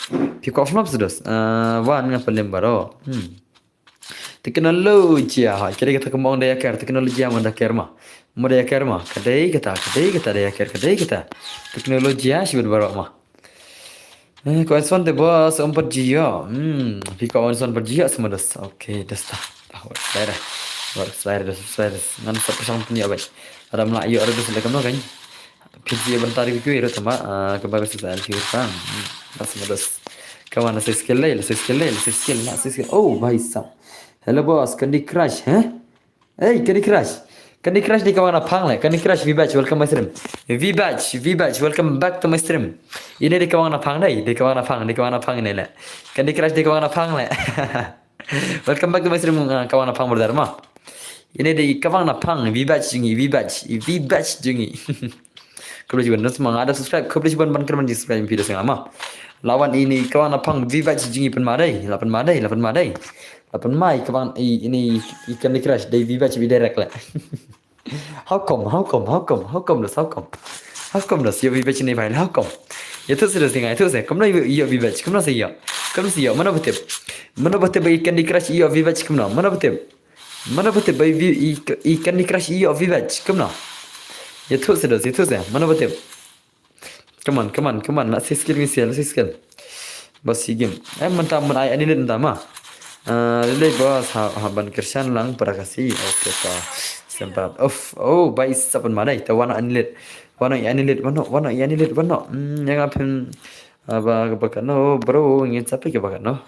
Phi kwah phone se dos. Ah, wan nga pynlem baro. Hmm. Teknologi ha, kiri kata kemong dei akhir teknologi yang menda akhir ma. Menda akhir ma. Kadei kata, kadei kata dei akhir, kadei kata. Teknologi ha, shibit baro ma. Eh, ko Anson de boss, um pat jia. Hmm, phi ko Anson pat jia sama das. Okay, das ta. Bah, wak slide. Wak slide, das slide. Ngan sa pasang punya bai. Ada mla yo ada das lekam no kan. Phi jia bentar di kuwi ro tama, ah, ke bagus sa alki kan. Hmm, das sama das. Kawan, la six kill, la six kill, la six kill, la six kill. Oh, bhai sahab. Hello boss, Candy Crush, eh? Hey, Candy Crush. Candy Crush dei ka wang na phang le. Candy Crush, V-Batch, welcome my stream. V-Batch, V-Batch, welcome back to my stream. Ini dei ka wang na phang dei, dei ka wang na phang, dei ka wang na phang ini le. Candy Crush dei ka wang na phang le. Welcome back to my stream, uh, ka wang na phang brother ma. Ini dei ka wang na phang, V-Batch jong ngi, V-Batch, V-Batch jong ngi. Khublei shibun, nus ma nga da subscribe, khublei shibun ban kyrmen subscribe phi da sngewma. La wan ini ka wang na phang, V-Batch jong ngi pynma dei, la pynma dei, la pynma dei. La pynma i ka wang i ini i Candy Crush dei V-Batch bi direct le. How come, how come, how come, how come das, how come? How come das, ïa V-Batch ini bhai, how come? Ïa tu se das ni ngai tu se, kumno ïa V-Batch, kumno se ïa. Kumno se ïa, mano ba tip. Mano ba tip i Candy Crush ïa V-Batch kumno, mano ba tip. Mano ba tip ba i, i, i Candy Crush ïa V-Batch kumno. Ïa tu se das, ïa tu se, mano ba tip. Come on, come on, come on. La six kill ngi sia, la six kill. Bas si game. Eh, mynta mun ai ani lit mynta ma. Eh, lele bas ha, ha ban kyrshan lang para kasi. Okay ta. Sempat. Of, oh, bai sapan ma dei. Ta wano ani lit. Wano i ani lit, wano, wano i ani lit, wano. Hmm, yang apin. Aba ka bakat no, bro, ngin sapi ka bakat no.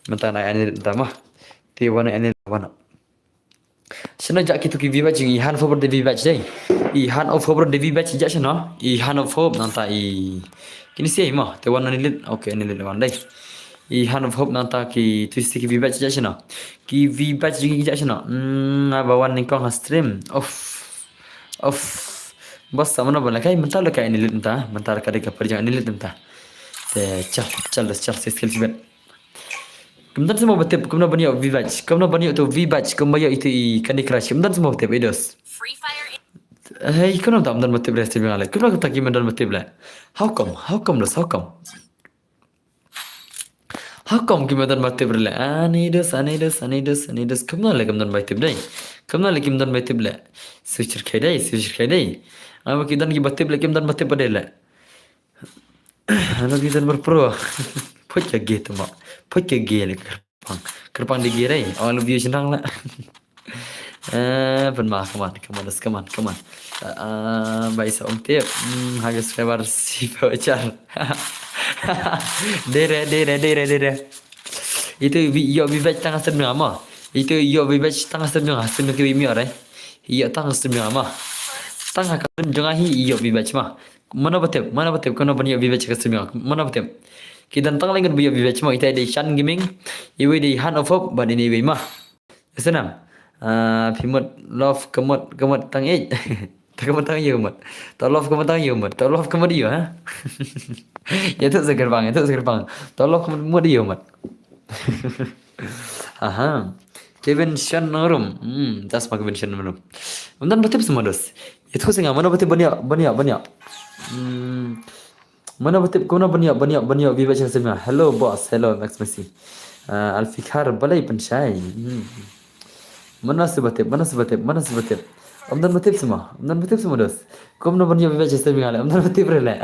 Mynta na ani lit mynta ma. Ti wano ani lit, wano. Shano jah kitu ki V-Bucks jong i, i Hand of Hope de V-Bucks dei. I Hand of Hope de V-Bucks jah shano. I Hand of Hope nangta i. Kine shi mo, te wan ani lit. Okay, ani lit wan dei. I Hand of Hope nangta kitu shi ki V-Bucks jah shano. Ki V-Bucks jong i jah shano. Hmm, nga ba wan nyngkong ha stream. Off. Off. Bos sa mano ba lehkai, mynta lehkai ani lit mynta. Mynta ka dei ka pyrjang ani lit mynta. Te chal, chal, chal, skill shibit. Kumta sa mo ba tip, kumno ban ïoh V-Bucks. Kumno ban ïoh tu V-Bucks, kumba ïoh itu i Candy Crush. Kumta sa mo ba tip, i dos. Free Fire. Hey, kumno tam don ba tip le stream nga le. Kumno ta ki man don ba tip le. How come? How come dos? How come? How come ki man don ba tip le. Ani dos, ani dos, ani dos, ani dos. Kumno le kim don ba tip dei. Kumno le kim don ba tip le. Switcher kai dei, switcher kai dei. Ama ki don ki ba tip le, kim don ba tip ba dei le. Ano ki don ba pro. Put ya ge tu mo. Put ya ge le. Kyrpang. Kyrpang di gire. Oh, love you senang lah. Eh, pun mah, come on, come on, come on, come on. Ah, bai sa um tip. Hmm, habis lebar si pacar. Dere, dere, dere, dere. Itu ïoh V-Bucks tang ha stream jong nga mo. Itu ïoh V-Bucks tang ha stream jong nga, ha stream jong ki wi mi ore. Ïoh tang ha stream jong nga mo. Tang ha stream jong nga hi ïoh V-Bucks mo. Mano ba tip, mano ba tip, kumno ban ïoh V-Bucks ka stream jong nga. Mano ba tip. Ki don tang lyngngoh ba ïoh V-Bucks mo, ita dei Shan Gaming, iwei dei Hand of Hope, bad ine iwei mo. Snam. Ah, phi mut love ka mut, ka mut tang ïeit. Ta ka mut tang ïeit ka mut. Ta love ka mut tang ïeit ka mut. Ta love ka mut ïeit, ha? Ïa tu sa kyrpang, ïa tu sa kyrpang. Ta love ka mut, mut ïeit ka mut. Aha. Kevin Shan Nongrum. Hmm, das ma Kevin Shan Nongrum. Ym don ba tip sa mo dos. Ïa tu sa nga, mano ba tip ban ïoh, ban ïoh, ban ïoh. Hmm. Mano ba tip, kumno ban ïoh, ban ïoh, ban ïoh V-Bucks ka stream jong nga. Hello boss, hello Max Messi. Ah, Alfikar balei pynshai. Hmm. Mano sa ba tip, mano sa ba tip, mano sa ba tip. Ym don ba tip sa mo, ym don ba tip sa mo dos. Kumno ban ïoh V-Bucks ka stream jong nga le, ym don ba tip re le.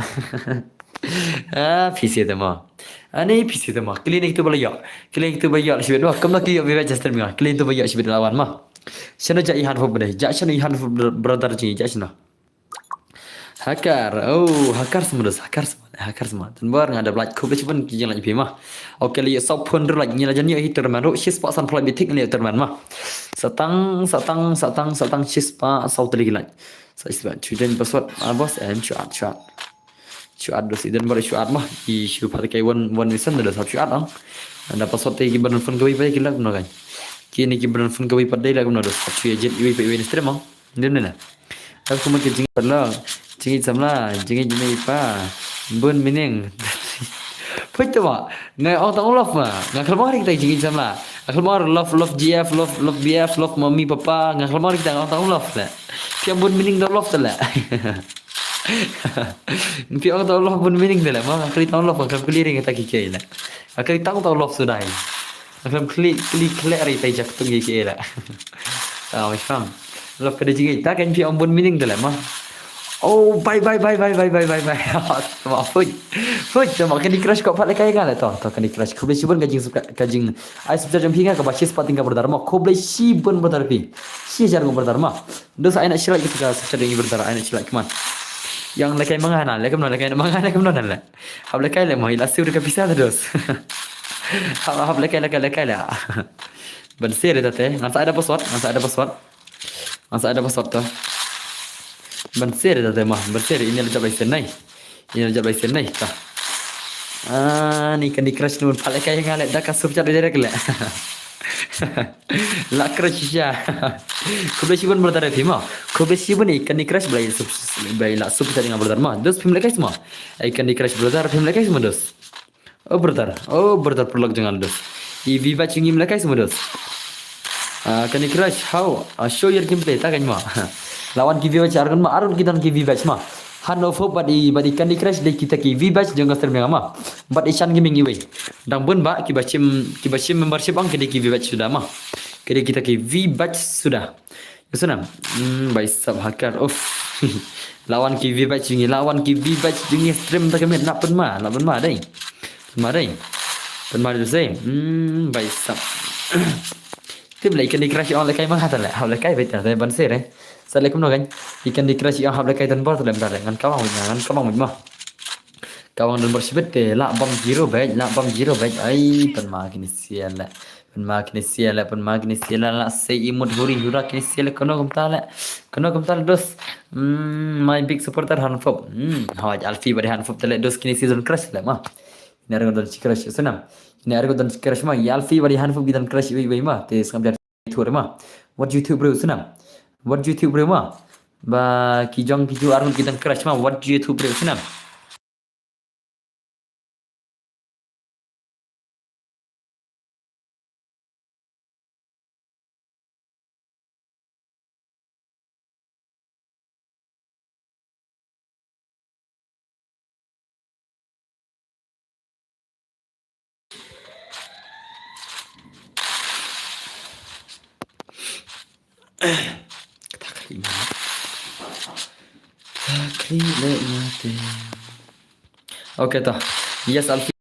Ah, phi shi te mo. Ani phi shi te mo. Kylli ine kitu ba la ïoh. Kylli ine kitu ba ïoh shibit mo. Kumno ki ïoh V-Bucks ka stream jong nga. Kylli ine kitu ba ïoh shibit la wan mo. Shano jah i Hand of Hope ba dei. Jah shano i Hand of Hope brother jong i, jah shano. Hakar, oh, hakar sa mo dos, hakar sa mo, hakar sa mo. Tang ba nga da like, khublei shibun ki jinglike phi mo. Okay, la ïoh saw phew hynriew like, ngi la jan ïoh hi tournament ruh, shispah sanphew like bitik ngi la ïoh tournament mo. Sa tang, sa tang, sa tang, sa tang, shispah saw tylli ki like. Sa shispah, shu join password, ah, boss, em, shu add, shu add. Shu add dos, i don baroh shu add mo. I shu pat kai one, one reason dos, hap shu add ang. Da password te ki ba don phone kawei pat ki lah kumno kan. Kine ki ba don phone kawei pat dei lah kumno dos, hap shu ïa jied iwei pa iwei ne stream ang. Dei ne na. Hap kumno ki jingïeit paralok. Jingïeit samla, jingïeit mei pa. Bun meaning. Peit to mo. Nga ong tang love ma. Nga khlem ong kita jingïeit samla. Nga khlem ong love, love G F, love, love B F, love mommy papa. Nga khlem ong kita, nga ong tang love la. Phi ong bun meaning da love te la. Phi ong tang love bun meaning te la. Ma nga kylli tang love, nga khlem kylli ring kita ki kiei la. Nga kylli tang tang love suda hi. Nga khlem kylli, kylli khleh ring kita ki kiei la. Ah, oi fam. Love ka dei jingïeit. Ta kan phi ong bun meaning te la ma. Oh, bye, bye, bye, bye. Tama, fuj. Fuj, tama, Candy Crush ko pat lehkai nga le to. To Candy Crush. Khublei shibun ka jing, ka jing. Ai subscribe jong phi nga kaba shispah tyngka brother mo. Khublei shibun brother phi. Shi hajar ngo brother mo. Dos ai na shi like ka subscribe jong i brother. Ai na shi like, come on. Ïa lehkai ma nga na, lehkai ma nga, lehkai ma nga, lehkai ma nga na le. Hap lehkai le mo, i la siew da ka pisa te dos. Hap, hap lehkai, lehkai, lehkai le. Ban share te te. Ngan sa ai da password, ngan sa ai da password. Ngan sa ai da password to. Ban share da te ma, ban share, ini la jap lai sen nai. Ini la jap lai sen nai ta. Ah, ni Candy Crush nun pat lehkai nga le da ka super chat direct le. La crush sha. Khublei shibun brother phi ma. Khublei shibun i Candy Crush ba la super, ba la super chat nga brother ma. Dos phim lehkai sma. I Candy Crush brother phim lehkai sma dos. Oh brother, oh brother paralok jong nga dos. I V-Bucks jong ngi lehkai sma dos. Ah, Candy Crush, how? Ah, show your gameplay, ta kan ma. La wan ki V-Bucks ar ngan ma, ar ki don ki V-Bucks ma. Hand of Hope bad i, bad i Candy Crush dei kita ki V-Bucks jong ka stream jong nga ma. Bad i Shan Gaming iwei. Dang bun ba, ki ba shim, ki ba shim membership ang ki dei ki V-Bucks suda ma. Ki dei kita ki V-Bucks suda. Ïa snam. Hmm, bai sap hakar. Uff. La wan ki V-Bucks jong ngi, la wan ki V-Bucks jong ngi stream ta ka miet, la pynma, la pynma dei. Pynma dei. Pynma dei sei. Hmm, bai sap. Tip le i Candy Crush ong lehkai ma nga te le. Hap lehkai beit te ban share. Sa le kumno kan. I Candy Crush ong hap lehkai tang bor te le mynta le. Ngan kawang beit, ngan kawang beit ma. Ka wang don bar shibit te la bam zero bad, la bam zero bad. Ai, pynma kine sia le. Pynma kine sia le, pynma kine sia le, la sei imut huri hura kine sia le, kano kumta le. Kano kumta le dos. Hmm, my big supporter Hanfop. Hmm, hoi Alfi bad Hanfop te le dos kine sia don crush le ma. Kine ar ngi don crush snam. Kine ar ngi don crush ma, i Alfi bad Hanfop ki don crush iwei iwei ma. Te sngap jar thur ma. What do you think bro snam? What do you think bro ma? Ba ki jong ki ju ar ngi don crush ma. What do you think bro snam? Takri ma. Takri le mate. Okay to. Yes, Alfi.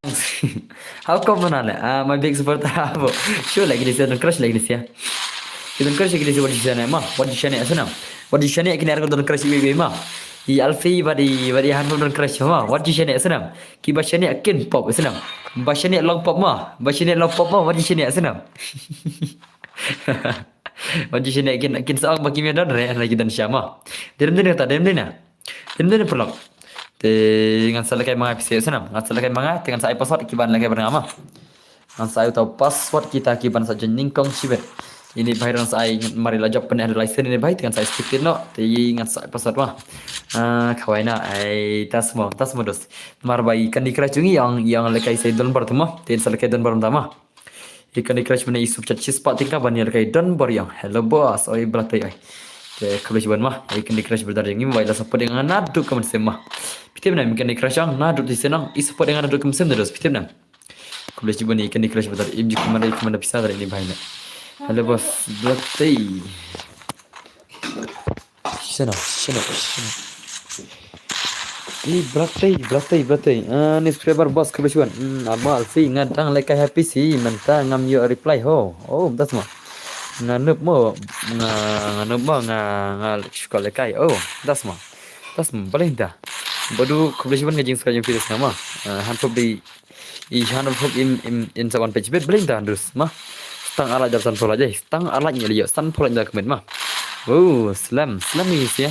How come na le? Ah, my big supporter abo. Sure, like this, don't crush like this, yeah. Don't crush like this, what you say, ma? What you say, snam? What you say, kine ar ngi don crush iwei iwei ma. I Alfi bad i, bad i Hanfop don crush ma. What you say, snam? Ki ba shane kin pop snam. Ba shane long pop ma. Ba shane long pop ma. What you say, snam? What you say, kin, kin sa ong ba kim ïa don re, la ki don sha ma. Dem din ta, dem din na. Dem din pulak. Te ngan sa lehkai ma nga pisa snam. Ngan sa lehkai ma nga, te ngan sa ai password ki ban lehkai bad nga ma. Ngan sa ai uta u password kita ki ban sa join nyngkong shibit. Ini bhai ngan sa ai, mari la jop pyneh license ini bhai, te ngan sa ai expected no. Te ngan sa ai password ma. Ah, khawai na, ai, tas mo, tas mo dos. Mar ba i Candy Crush jong i ïong, ïong lehkai sa i don bar tu ma. Te ngan sa lehkai don bar mynta ma. I Candy Crush mynne i super chat shispah tyngka ban ïa lehkai don bar ïong. Hello boss, oi Blacktei oi. Te khublei shibun ma. I Candy Crush brother jong i ma ba i la support ïa nga naduh ka mynsiem ma. Phi tip ne em i Candy Crush ïong naduh te sien ong i support ïa nga naduh ka mynsiem de dos, phi tip ne em. Khublei shibun i Candy Crush brother, im ju kumne kumne pisa dari ini bhai ne. Hello boss, Blacktei. Shano, shano, shano. I Blacktei, Blacktei, Blacktei. Ah, ni subscriber boss khublei shibun. Hmm, Amal si nga dang lehkai ha pisa mynta ngam ïoh reply ho. Oh, das ma. Nga noob mo, nga, nga noob mo, nga, nga shu lehkai. Oh, das ma. Das ma, balei da. Badu khublei shibun ka jingsubscribe jong phi das ma. Ah, Hanfop dei I Hanfop im, im, im sa wan page bit bling ta dus ma. Stang alat jar san pholaj ai. Stang alat ngi lio san pholaj da kmen ma. Oh, slem, slem ini sia.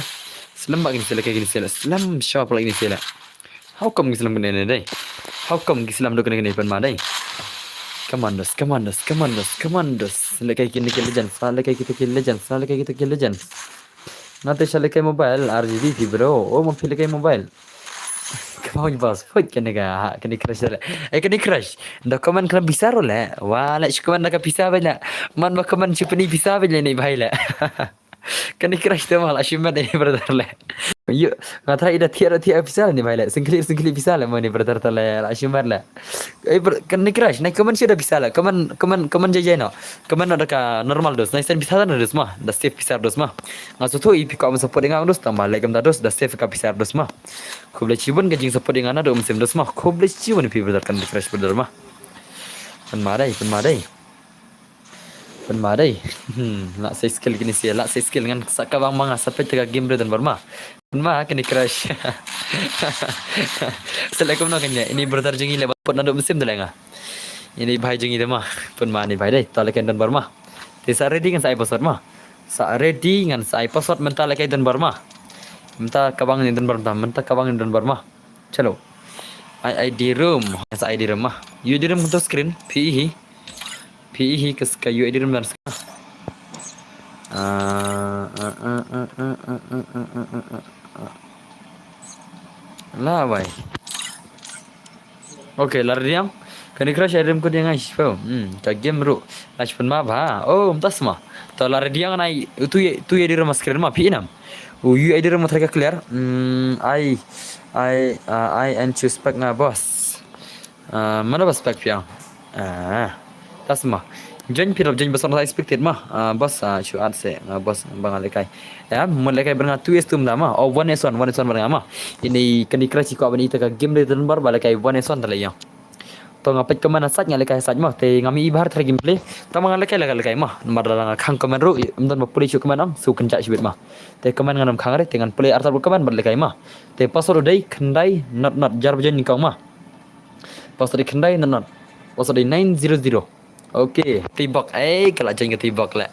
Slem ba ini sia lehkai ini sia. Slem sha pholaj ini sia. How come ngi slem kene ne dei? How come ngi slem dok kene kene pynma dei? Commandos, commandos, commandos, commandos. Lehkai kine ki legend, sa lehkai kita ki legend, sa lehkai kita ki legend. Nga te sha lehkai mobile, R G B phi bro. Oh, ma phi lehkai mobile. Come on boss, put kane ka, kane crush le. Eh, kane crush. Da comment khlem pisa ruh le. Wa le shu comment da ka pisa bha le. Man ba comment shu pyni pisa bha le ne bhai le. Kane crush te ma la shu mat ne brother le. Yu, nga try da thiah ruh thiah pisa le ne bhai le. Singkli singkli pisa le ma ne brother te le la shu mat le. Eh, br-, kane crush, nai comment shu da pisa le. Comment, comment, comment jai jai no. Comment no da ka normal dos. Nai send pisa da dos ma. Da save pisa dos ma. Nga sngewthuh i phi kwah ban support ïa nga dos, tang ba leh kumta dos, da save ka pisa dos ma. Khublei shibun ka jingsupport ïa nga naduh mynsiem dos ma. Khublei shibun ïa phi brother Candy Crush brother ma. Pynma dei, pynma dei. Pynma dei. Hmm, lah sei skill kine sia, lah sei skill ngan sa ka bang ma nga sa peit ka game brother bar ma. Pynma Candy Crush. Sa leh kumno kane, ini brother jong ngi leh ba put naduh mynsiem da leh nga. Ini bhai jong ngi de ma. Pynma ini bhai dei, to leh ka don bar ma. Te sa ready ngan sa ai password ma. Sa ready ngan sa ai password mynta lehkai don bar ma. Mynta ka bang ni don bar mynta, mynta ka bang ni don bar ma. Chalo. Ai ID room, sa ID room ma. U ID room to screen, P E hi. P E hi ka ska U ID room dan ska. Ah, ah, ah, ah. La wai. Okay, la ready ïa nga. Candy Crush ai rim ko dia ngai sipau. Hmm, ka game ruh. La sipun ma ba. Oh, mynta sma. To la ready ïa nga nai tu ye, tu ye di rumah screen ma phi inam. U U ai di rumah try ka clear. Hmm, ai, ai, ah, ai and choose pack nga boss. Ah, mana ba spec phi ïa. Ah. Tasma. Join phi rap join bos sa expected ma. Ah, bos, ah, shu add se. Ah, bos ba nga lehkai. Ya, mun lehkai bar nga two S two ma. Oh, one S one, one S one bar nga ma. Ini Candy Crush ko ban ita ka game de bar ba lehkai one S one ta leh ïa. To nga peit comment na site, nga lehkai site mo. Te ngam ïohi bha ha gameplay. Tang ma nga lehkai, lehkai, lehkai mo. Namar lada nga khang comment ruh, ym don ba pule shuh comment ong, shu kynjah shibit mo. Te comment ngan ym khang re, te ngan pule artat comment bad lehkai mo. Te password u dei khyndai not not, jar ba join nyngkong mo. Password u dei khyndai not not. Password u dei nine zero zero. Okay, tei bok. Ei, ka la join ka tei bok leh.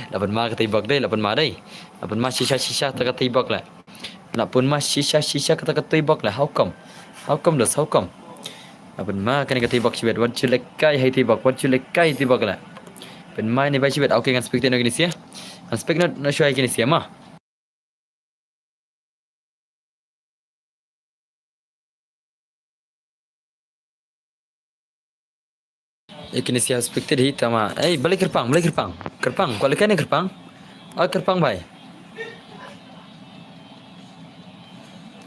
La pynma ka tei bok dei, la pynma dei. La pynma shisha shisha ta ka tei bok leh. La pynma shisha shisha kata ka tei bok leh. How come? How come, dos? How come? La pynma kane ka tei bok shibit. Wat shu lehkai ha i tei bok. Wat shu lehkai ha i tei bok leh. Pynma ine bai shibit. Okay, ngan spectate noh ïa kine sha. Ngan spectate noh shuwa ïa kine sha mo. Ïa kine sha spectate hi tama. Ei, balei kyrpang, balei kyrpang. Kyrpang, kwah lehkai ne kyrpang? Oh, kyrpang bai.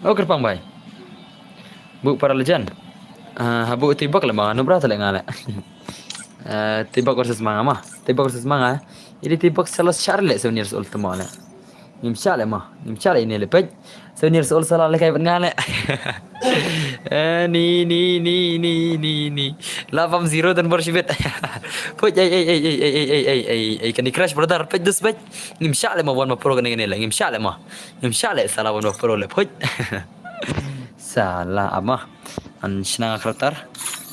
Oh, kyrpang bai. Buh para legend. Ah, ha buh tei bok leh ma, nubra ta leh nga leh. Eh, tei bok versus ma nga mo. Tei bok versus ma nga. Ine tei bok sala shar leh seven years old tama leh. Ngim shah leh mo, ngim shah leh ine leh, peit. Seven years old sala lehkai bad nga leh. Eh, ni, ni, ni. La bam zero don bor shibit. Peit, ei, ei, Candy Crush brother, peit dus peit. Ngim shah leh mo wan ma pro kane kane leh, ngim shah leh mo. Ngim shah leh sala wan ma pro leh, peit. Sala ama. An shna nga character.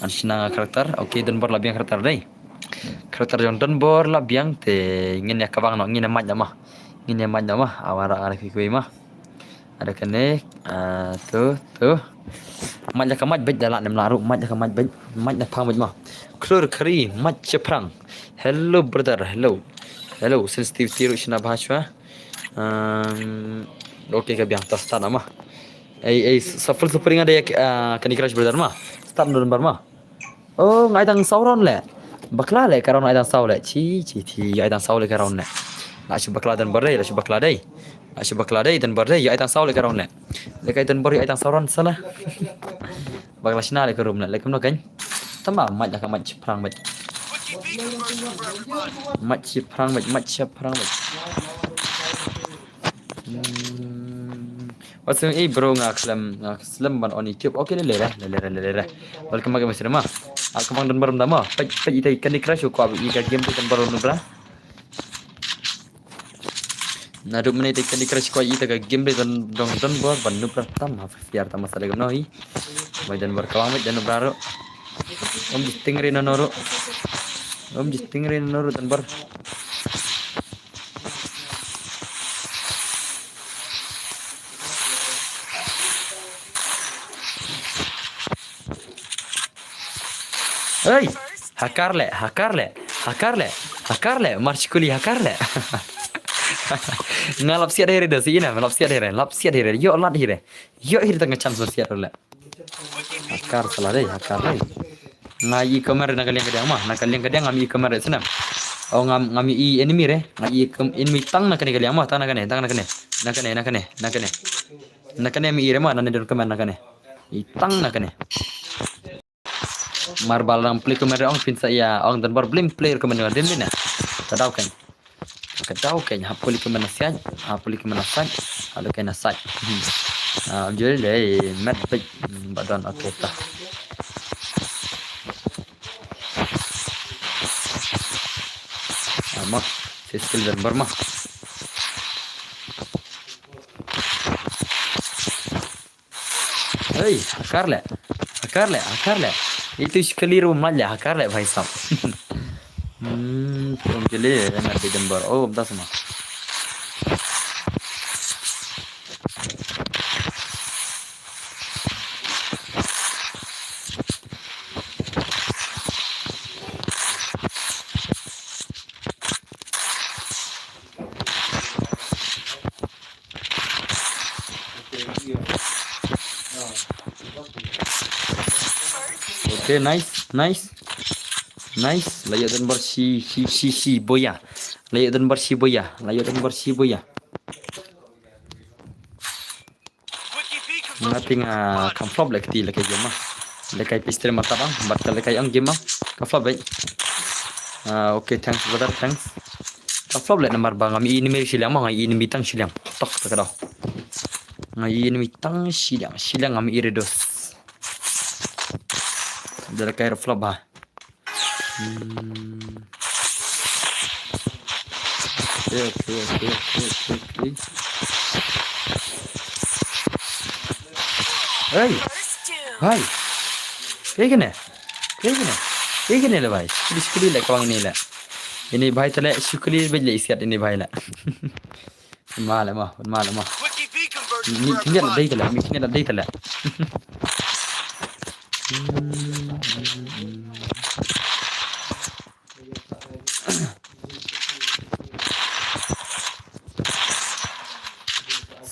An shna nga character. Okay, don bor la biang character dei. Character jong don bor la biang te ngin ïa kawang noh, ngin ïa mad noh mo. Ngin ïa mad noh mo. Awan rah nga da kiwei mo. Ada kane, ah, tu, tu. Mad ïa ka mad beit da lah nem lah ruh, mad ïa ka mad beit, mad ïa phang beit mo. Klur kari, mad shaphrang. Hello brother, hello. Hello, sensitivity ruh shna bha shwa. Um, okay ka biang, ta start mo. Ei, ei, shuffle super nga da ïa, ah, Candy Crush brother mo. Start don bor mo. Oh, nga ai tang saw round leh. Bakla leh ka round ai tang saw leh. Chi, chi, chi, ai tang saw leh ka round leh. La shu bakla don bor dei, la shu bakla dei. La shu bakla dei don bor dei, ai tang saw leh ka round leh. Leh kai don bor ai tang saw round sala. Bakla shna leh ka room leh, leh kumno kan. Tama mad la ka mad shaphrang beit. Mad shaphrang beit, mad shaphrang beit. Hmm. What's up, eh, bro, nga khlem, nga slem ban on YouTube. Okay, leh leh re, leh leh re, leh leh re. Welcome back, Mister Ma. Aku bang don bor da mo. Peit, peit ita Candy Crush ko abi ita game don bor no bra. Naduh mynne ita Candy Crush ko ita ka game don don don bor ban no bra tam ha fiar tam masa lagi no hi. Mai don bor kawang mai don bra ro. Om jisting re no no ro. Om jisting re no ro don bor. Hei, hakar leh, hakar leh, hakar leh, hakar leh, march kuli hakar leh. Nga lap siat here da si ina, lap siat here, lap siat here, yo lat here, yo here tang chance siat leh. Hakar salah dei, hakar dei. Nga i kamera na ka liang ka diang ma, na ka liang ka diang ngam i kamera sana. Oh ngam ngam i enemy re, nga i kam enemy tang na kane ka liang ma, tang na kane, tang na kane. Na kane, na kane, na kane. Na kane mi i re ma, na ne don kamera na kane. I tang na kane. Mar ba la dang plie kumne re ong phin sa ïa ong don bor blim plie kumne dim ne. Ka daw kan. Ka daw kan hap plie kumne na sian, hap plie kumne na sian. Hap plie kumne na sian. Ah, jol le met bik ba don, okay ta. Ah, ma skill don bor ma. Hey, hakar leh. Hakar leh, hakar leh. Itu sekali ru mlaj leh, hakar leh, bhai sahab. Hmm, tum jeli, na bidem bar. Oh, bda sama. Okay, nice, nice. Nice, la ïoh don bor shi, shi, shi, shi, boya. La ïoh don bor shi, boya. La ïoh don bor shi, boya. Nga ti nga kham flop leh kti leh kai game ma. Leh kai pistol ma tabang, bat ka leh kai ong game ma. Ka flop beit. Ah, okay, thanks brother, thanks. Ka flop leh namar ba ngam i enemy shiliang ma, nga i enemy tang shiliang. Tok ta ka daw. Nga i enemy tang shiliang, shiliang ngam i re dos. Jala kai flop ba. Hmm. Okay, okay, okay, okay, okay, okay. Hey. Bhai. Kaei kane? Kaei kane? Kaei kane le bhai? Shukli, shukli le kawang ini le. Ini bhai tale shukli bej le isiat ini bhai le. Ma le ma, ma le ma. Mi kine la dei tale, mi kine la dei tale.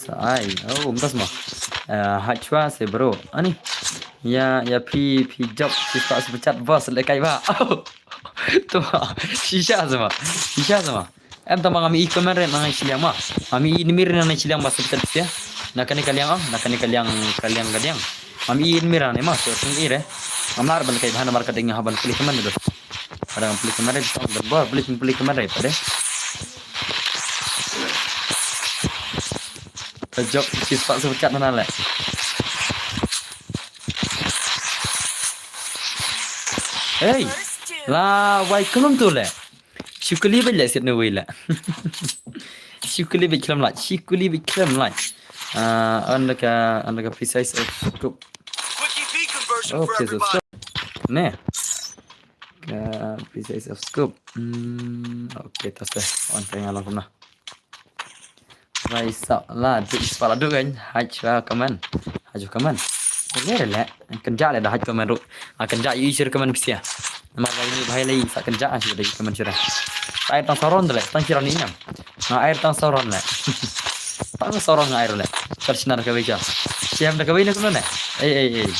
Sa ai, oh, um das ma. Eh, hachwa se bro. Ani. Ya, ya phi, phi job, phi start super chat boss le kai ba. Oh. Tu ma, shisha se ma. Shisha se ma. Em tama ngam i comment re nang shiliang ma. Ngam i enemy re nang shiliang ba super chat ya. Na kane ka liang ah, na kane ka liang, ka liang ka liang. Ngam i enemy re ma, so sung i re. Ngam lar ban kai bhana mar ka ding ha ban pli comment do. Pada pli comment re, song dan bor, pli, pli comment re, pada. Ka job, sis pak super chat mana le. Hey, la wai kulum tu le. Shukli bej le sit no wei le. Shukli bej khlem lait, shukli bej khlem lait. Ah, anda ka, anda ka precise of scope. Okay, so scope. Ne. Ka precise of scope. Hmm, okay, tas deh. On ka ngalong kumna. Rai sa la du ispa la du kan. Haj ka kaman. Haj ka kaman. Leh leh. Kan ja leh da haj kaman ru. Ah, kan ja yu isir kaman pisia. Namar ba ini bhai lai sa kan ja ah sida kaman sira. Ai tang saron leh, tang sira ni nam. Nga ai tang saron leh. Tang saron nga ai leh. Kar sinar ka beja. Siam da ka bej na kumna ne. Ei ei ei.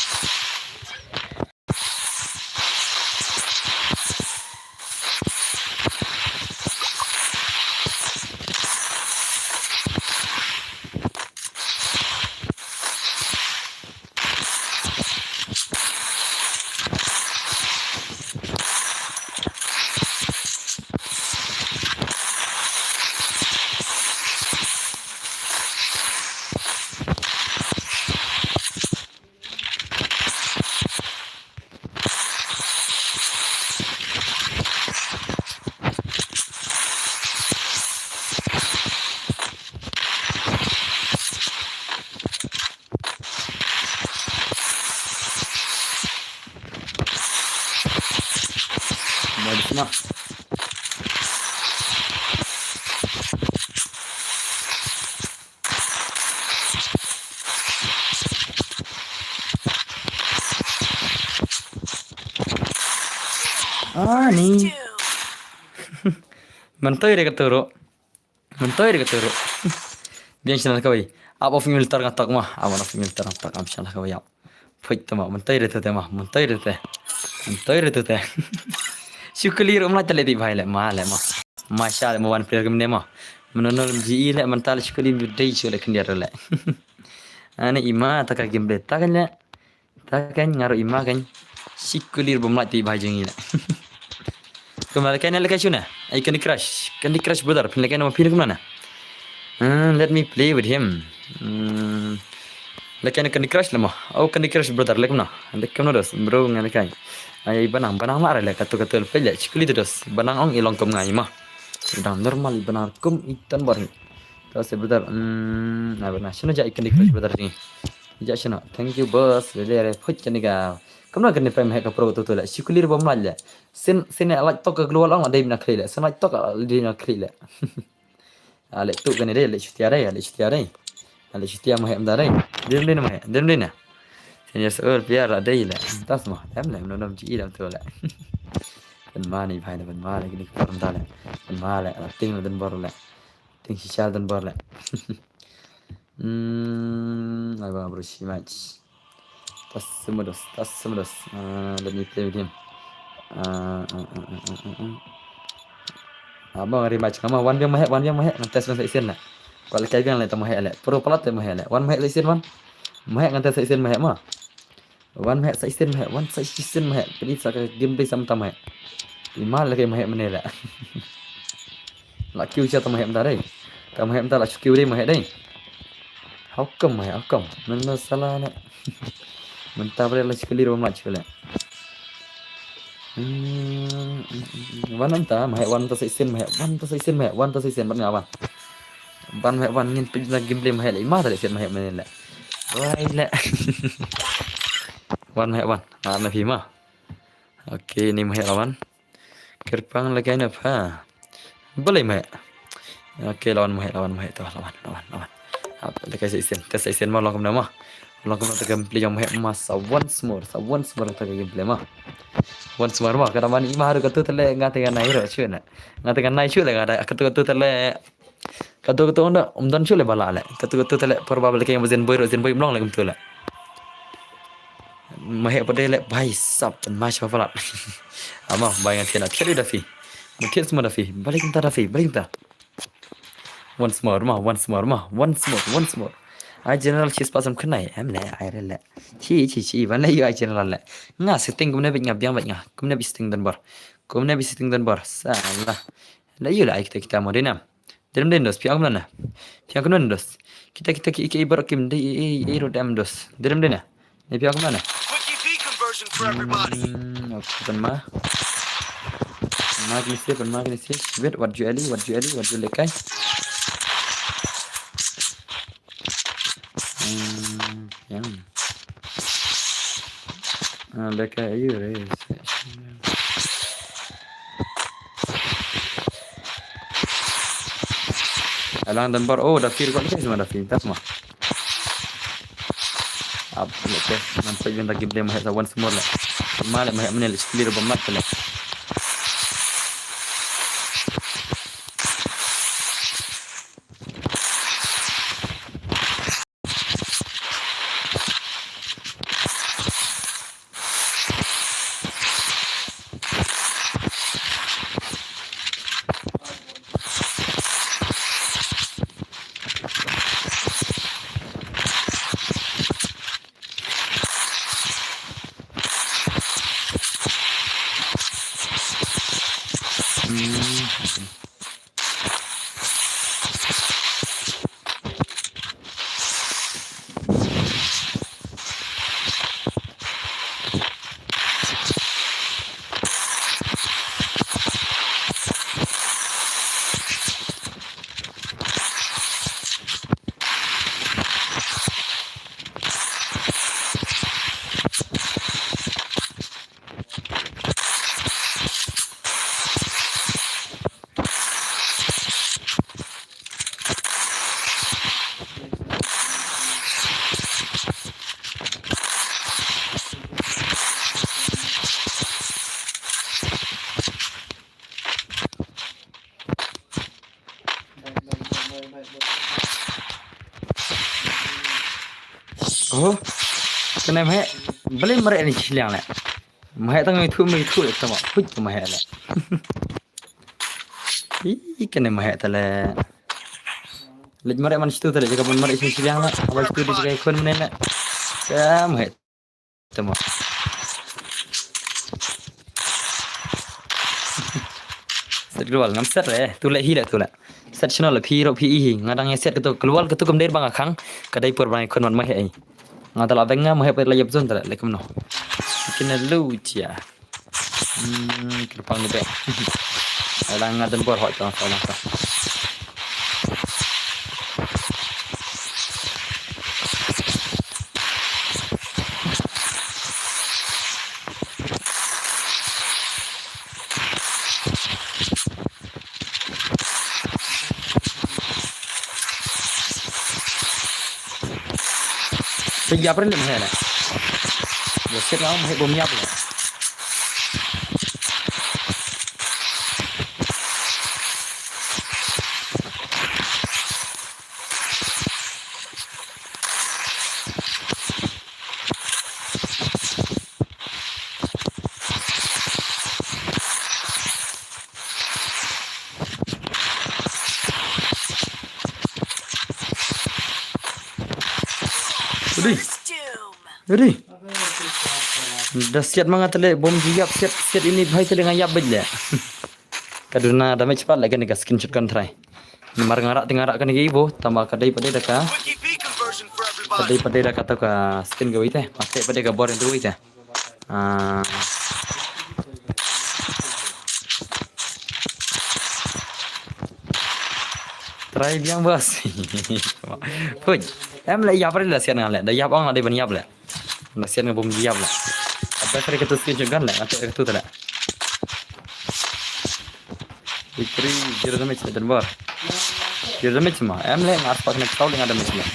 Ani. Mantoi re katuru. Mantoi re katuru. Biang sinar kawai. Ap of milter ngatak ma. Awan of milter ngatak am sinar kawai ap. Phuit tama, mantoi re tete ma, mantoi re tete. Mantoi re tete. Shukli rum la tale di bhai le, ma le ma. Ma sha le ma wan player game ne ma. Mano no ji le mental shukli mi dei shu le khyndiat le. Ani ima ta ka game le ta kan le. Ta kan ngaro ima kan. Shukli rum la ti bhai jing le. Kumna lehkai na lehkai shuna. Ai Candy Crush. Candy Crush brother. Phin lehkai na ma phin kumna na. Hmm, let me play with him. Hmm. Lehkai na Candy Crush lama. Oh Candy Crush brother leh kumna. Leh kumna dos. Bro nga lehkai. Ai banang banang ma re leh katu katu leh pele. Chikuli tu dos. Banang ong ilong kum ngai ma. Dang normal banang kum itan bar. Dos brother. Hmm, na banang. Shuna ja i Candy Crush brother ni. Ja shuna. Thank you boss. Lele re phuit kani ga. Kumna kani pem he ka pro tu tu leh. Chikuli bom leh. Sin, sin leh lait tok ka global ong dei na khri leh. Sin lait tok dei na khri leh. Ale tu kane dei, ale chutia dei, ale chutia dei. Ale chutia ma he mda dei. Dim dei na ma he, dim dei na. Senior seul piar la dei le. Tas ma, em le, mno nom ji dam tu le. Pen ma ni bhai na pen ma le, kini kuar mda le. Pen ma le, ting le den bor le. Ting shisha den bor le. Hmm, ai ba bro shi match. Tas semedos, tas semedos. Ah, let me play with him. Ah, ah, ah, ah, ah, ah. Abang rematch ngam wan biang mahek, wan biang mahek. Ngan test sa isen la. Kuat lehkai biang le ta mahek le. Pro pala te mahek le. Wan mahek sa isen wan. Mahek ngan test sa isen mahek ma. Wan mahek sa isen mahek, wan sa isen mahek. Peli sa ka game play sam ta mahek. Ima lehkai mahek mene le. La kiu cha ta mahek mta dei. Ta mahek mta la kiu dei mahek dei. How come mahek, how come? Mana salah ne. Mynta bre la chikali ro ma chikali. Hmm, wan nta, ma heh wan nta sa shisien, ma heh wan nta sa shisien, ma heh wan nta sa shisien, ban nga wan. Wan ma heh wan, ngin pynjah gameplay ma heh leh, ma ta leh shisien ma heh ma leh. Wai leh. Wan ma heh wan, nga na phi ma. Okay, ni ma heh la wan. Kyrpang la kai na pha. Balei ma heh? Okay, la wan ma heh, la wan ma heh, to, la wan, la wan, la wan. Hap, la kai sa shisien, test sa shisien ma, long kumno ma. Long kumno ta gameplay jong ma heh ma, sa once more, sa once more ta gameplay ma. Once more ma, kata ma ni ma haru katu tale nga te nga nai ro shu na. Nga te nga nai shu le nga da, katu katu tale. Katu katu na, um don shu le bala le. Katu katu tale, por ba le kai ba zen boy ro, zen boy mlong le kumtu le. Ma heh pade le, bhai sab, ma shu pala. Ama, bhai nga te na, kiri da phi. Ma kiri semua da phi, balik nta da phi, balik nta. Once more ma, once more ma, once more, once more. Ai general chis pasam khnai, em le, ai re le. Chi, chi, chi, ban le yu ai general le. Nga setting kumne bit nga biang bit nga, kumne bit setting dan bor. Kumne bit setting dan bor, sala. Le yu le ai kita kita mo dinam. Dem den dos, piang kumne na. Piang kumne dos. Kita kita ki ki bar kim de e e ro dem dos. Dem den na. Ni phi ong kumno ne? Wiki V conversion for everybody. Hmm, okay, pan ma. Pan ma kine se, pan ma kine se. Wait, wat ju eli, wat ju eli, wat ju lekai. Hmm, yang. Ah, lekai ayu re. Alang dan bar, oh, da fir ko lekai sma da fir, tas ma. Ap, leh te, nampak jong ta gameplay ma heh sa once more leh. Ma leh ma heh mane leh clear ba mat leh. Oh, kane ma heh, balei mareh ni shiliang leh. Ma heh tang ngi thu ngi thu leh tama, huit ma heh leh. Ih, kane ma heh ta leh. Leh mareh man shitu ta leh, jaka ban mareh shiliang leh. Haba shitu di jaka khun mane leh. Ka ma heh. Tama. Set global ngam set re, tu leh hi leh tu leh. Set channel leh phi ro phi i hi, nga dang set katu, global katu kum der bang akhang, ka dei por bang khun man ma heh. Nga ta la beng nga ma heh pet la yap zone ta leh kumno. Kine lu chia. Hmm, kyrpang ni be. Alang nga den bor hot tong sa lang sa. Te yap rin lim he na. Yo set na um he bom yap le. Ready. Ready. Da siat ma nga tele bom ji yap siat siat ini bhai tele nga yap bej le. Ka duna damage pat lagi ni ka screenshot kan try. Namar nga rak ti nga rak kane ka Evo, tama ka dei pat dei da ka. Ka dei pat dei da ka to ka skin ka wei te. Mate pat dei ka bor yang tu wei te. Ah. Try biang bos. Phuit. Em leh ïap re la sian nga leh. Da ïap ong la dei ban ïap leh. La sian nga bym ïap leh. Apa kare katu screenshot gun leh. Nga teh katu te leh. Victory, zero damage, Dunbar. Zero damage ma. Em leh nga spark next round nga damage leh.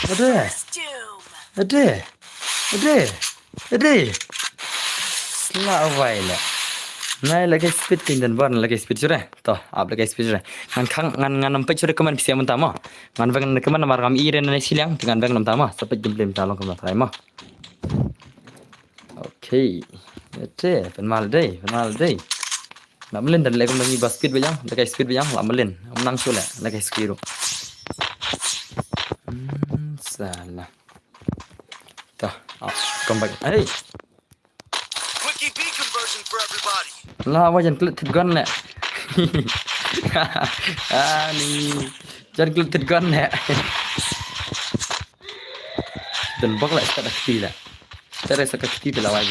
Ade. Ade. Ade. Ade. Sla wai la. Nai la kai speed kin dan ban la kai speed sure. To, ap la kai speed sure. Ngan khang ngan ngan nampai sure kaman pisiam tama. Ngan bang ngan kaman namar ngam ire na siliang, ngan bang nam tama. Sampai jumpa tama kaman tama. Okay. Ete, pen mal dei, pen mal dei. Lam lin dan lekum ngi ba speed bajang, lekai speed bajang, lam lin. Am nang sule, lekai speed ru. Hmm, salah. Tah, oh, come back. Hey. Quickie B conversion for everybody. La, wa jan klet thit gun le. Ani. Jan klet thit gun le. Dan bak le, tak dah kti le. Tara sa ka kti te la wai.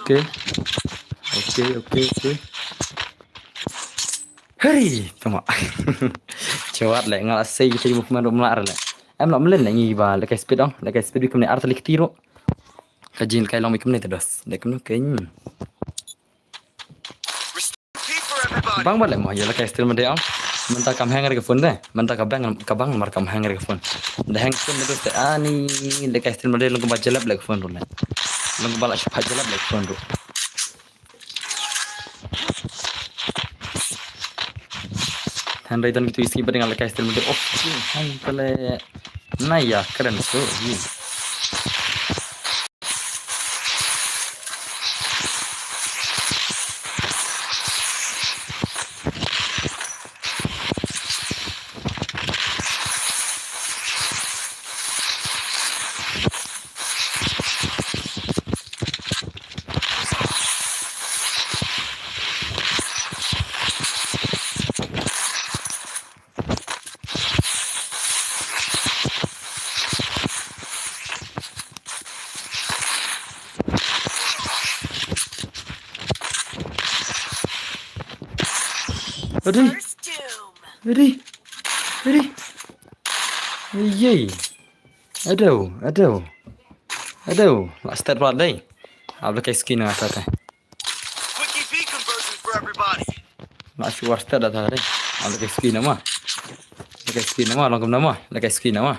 Okay. Okay, okay, okay. Hei, tama. Chawat le, nga la sei kita movement rum la ar le. Em la mlen le ngi ba, lekai speed ong, lekai speed bi kumne ar tali kti ru. Ka jin kai long bi kumne te dos. Le kumne ke. Bang ba le mo, ya lekai speed mede ong. Mynta kam hang re ka phone de. Mynta ka bang, ka bang mar kam hang re ka phone. Da hang phone de te ani de ka stream de long ba jalap lek phone ru le. Long ba la shupa jalap lek phone ru. Hynrei don kitu isi ba dang lek stream de off. Hang kale na ya kren so. Ready? Ready? Ready? Yay. Aduh, aduh. Aduh, last step lah dai. Abla kai skin nga sate. Quickie V conversion for everybody. Last war step dah tadi. Abla kai skin nama. Abla kai skin nama, long kum nama. Abla kai skin nama.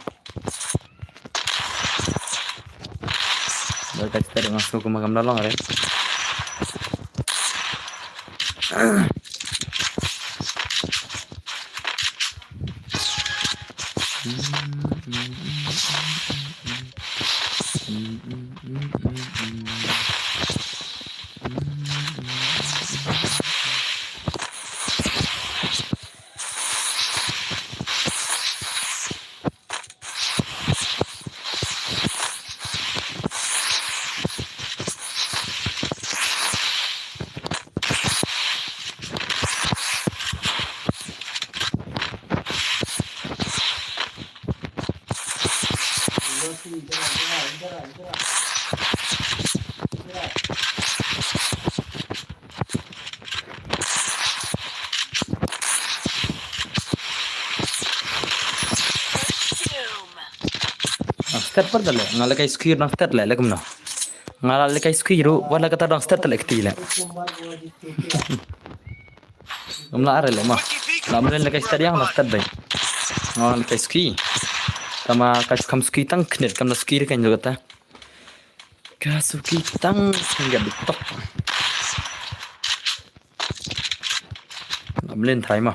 Abla kai skin nama, so kum kam dah long re. Nang stet pat le, nga la kai square nang stet le, le kumno. Nga la le kai square ruh, wat la kata nang stet le kti le. Ngam la are le ma. La mlen le kai stet yang nang stet bai. Nga la kai square. Tama ka kam square tang knet, kam la square kan jogata. Ka square tang knet tok. Ngam len try ma.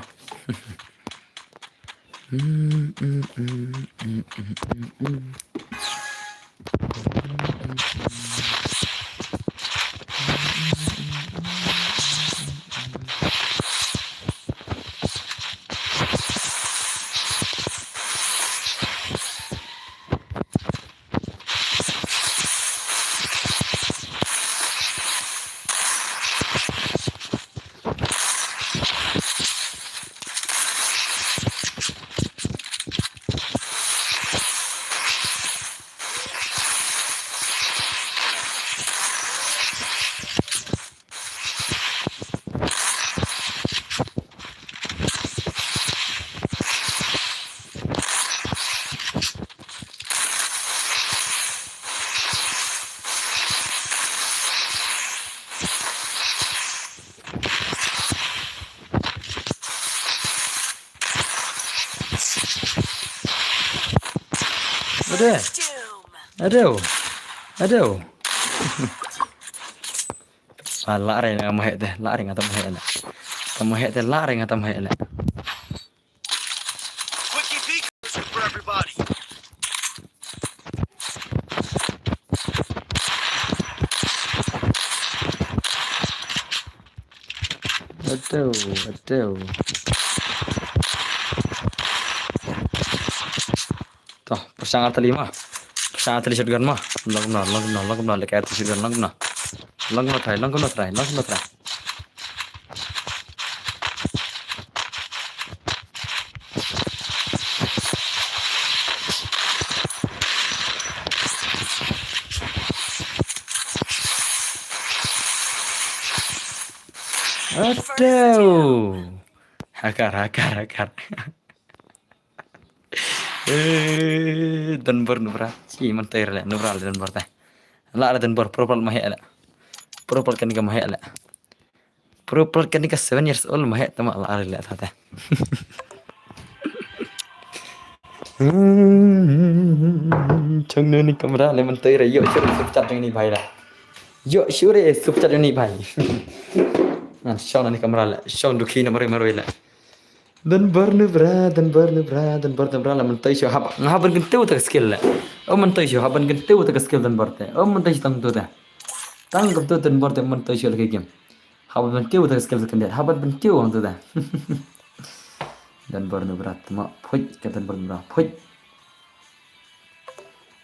Ade. Ade. Ade. Ah, la re nga mahek te, la re nga ta mahek le. Ta mahek te, la re nga ta mahek le. Aduh, aduh. To, pyrshang artylli ma. Pyrshang artylli shotgun ma. Long kumno, long kumno, long kumno, lehkai artylli shotgun, long kumno. Long kumno trai, long kumno trai, long kumno trai. Aduh. Hakar, hakar, hakar. Eh, don bor nubra. Shi man ter le, nubra le don bor te. La le don bor, propal mahek le. Propal kan ka mahek le. Pro Plat kane ka seven years old ma heh tama la ar le ta te. Chong no ni kamra le mantoi re yo sure super chat jong ni bhai la. Yo sure super chat jong ni bhai. Ngan shong ni kamra le shong dukhi na mare mare le. Dan bar nu bra, dan bar nu bra, dan bar nu bra la mantoi shu hap. Nga hap ban kyntu ta ka skill le. O mantoi shu hap ban kyntu ta ka skill dan bar te. O mantoi shu tang tu ta. Tang kyntu dan bar te mantoi shu le ka game. Haban ban kiew ta ka skill second date. Haban ban kiew ang tu da. Dan bar nu bra tma phuit ka dan bar nu bra phuit.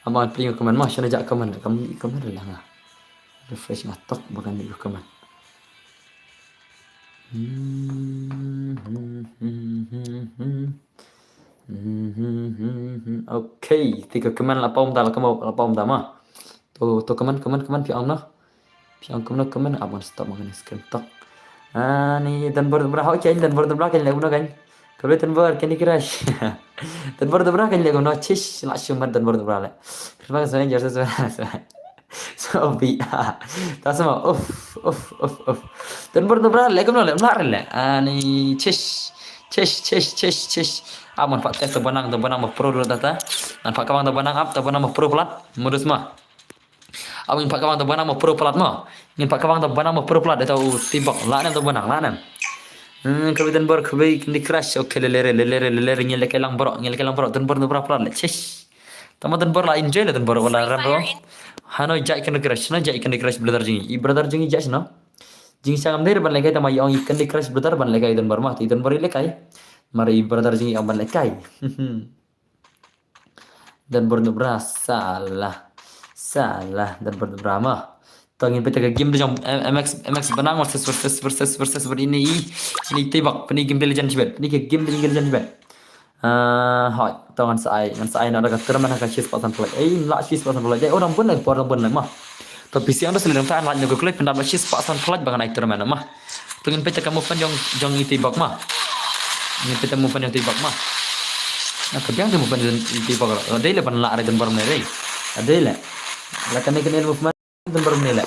Aman pling comment ma shana ja comment kam comment la nga. Refresh nga tok bakan ni comment. Hmm, hmm, hmm, hmm, hmm. Hmm, hmm, hmm, hmm. Okay, ti ka comment la pom da la ka mo la pom da ma. To to comment comment comment phi ong na. Phi ong comment comment abang stop ma kane screen tok. Ani dan bar bra ho chen dan bar bra kan le no kan. Kable dan bar Candy Crush. Dan bar bra kan le no chish la shumat dan bar bra le. Kyrpang sa jer sa sa. So bi. Ta sama uff uff uff uff. Dan bar bra le kam no le mla le. Ani chish chish chish chish chish. Aman pak test to banang to banang ma pro dulu tata. Nan pak kawang to banang ap to banang ma pro plat. Modus ma. Aw ngin pat kawang to banang mo pro plat mo. Ngin pat kawang to banang mo pro plat da to tibok la nem to banang la nem. Hmm, kawei dan bor kawei Candy Crush. Okay le lere le lere le lere ngin leke lang bro ngin leke lang bro dan bor no bra plat le chish. Tama dan bor la enjoy le dan bor wala ram bro. Hano jai Candy Crush no jai Candy Crush brother jingi. I brother jingi jai no. Jing sangam der ban lekai tama yong i Candy Crush brother ban lekai dan bor ma ti dan bor lekai. Mari brother jingi am ban lekai. Dan bor nu bra salah. Salah dan bor nu bra ma. To ngin pete ka game de jong M X M X banang versus versus versus versus ber ini i ini tibak peni game de legend chibet peni ka game de legend chibet. Ah, hoi to ngan sai ngan sai na da ka tournament ka chis pasan pelak. Eh la chis pasan pelak. Eh orang pun lagi orang pun lagi ma. To pisiang da seleng ta an la nyogo klep pendam la chis pasan pelak bangan ai tournament ma. To ngin pete ka movement jong jong i tibak ma. Ngin pete movement jong tibak ma. Na ka biang te movement jong i tibak la dei le ban la re dan barum ne dei. La dei le. La kane kane movement dan barum ne le.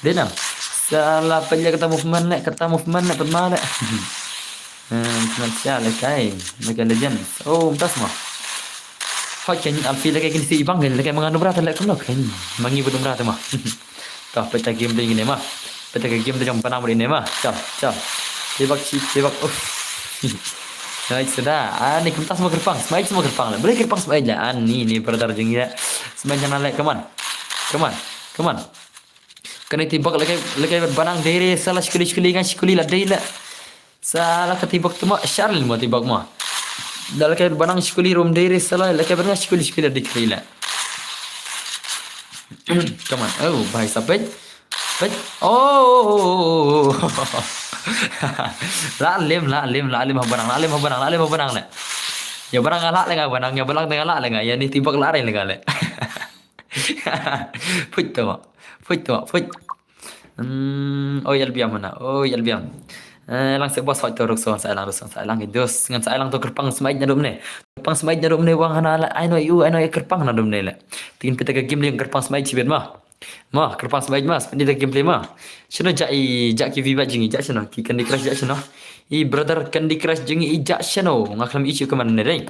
Dei na. Sala pele kata movement le kata movement le pat ma le. Hmm, kena sia le kai. Mega Legends. Oh, mtas ma. Hoi kan alfi le kai kini si ibang le kai manganu berata le kuno kan. Mangi budum berata ma. Tah peta game ding ini mah. Peta game ding jam panang ini mah. Chal, chal. Tibak chi, tibak. Uff. Nice sudah. Ani kumtas mau kerpang. Smai semua kerpang lah. Boleh kerpang smai aja. Ani ni brother jing ya. Smai jangan lek. Come on. Come on. Come on. Kena tibak lagi lagi banang dere salah sekali sekali kan sekali lah dere lah. Salah ka tibak tu ma Charlie ma tibak ma. Dah laki banang sekali rum diri salah laki banang sekali sekali dik rila. Come on. Oh, bhai sab pet. Pet. Oh. La lim la lim la lim ha banang la lim ha banang la lim ha banang le. Ya banang la le nga banang ya banang tengah la le nga ya ni tibak la re le nga le. Put tu ma. Put tu ma. Put. Hmm, oi albiam mana. Oi albiam. Eh, lang se bos hoi to ruk son sa lang ruk son sa lang dos. Ngan sa lang to kerpang smai na dum ne. Kerpang smai na dum ne wang hana la. Ai no yu ai no kerpang na dum ne le. Tingin pita ka game li kerpang smai chibet ma. Ma kerpang smai ma. Sependi ta game play ma. Shano ja i ja ki viva jingi ja shano ki Candy Crush ja shano. I brother Candy Crush jingi i ja shano. Nga klam i chu kaman ne dei.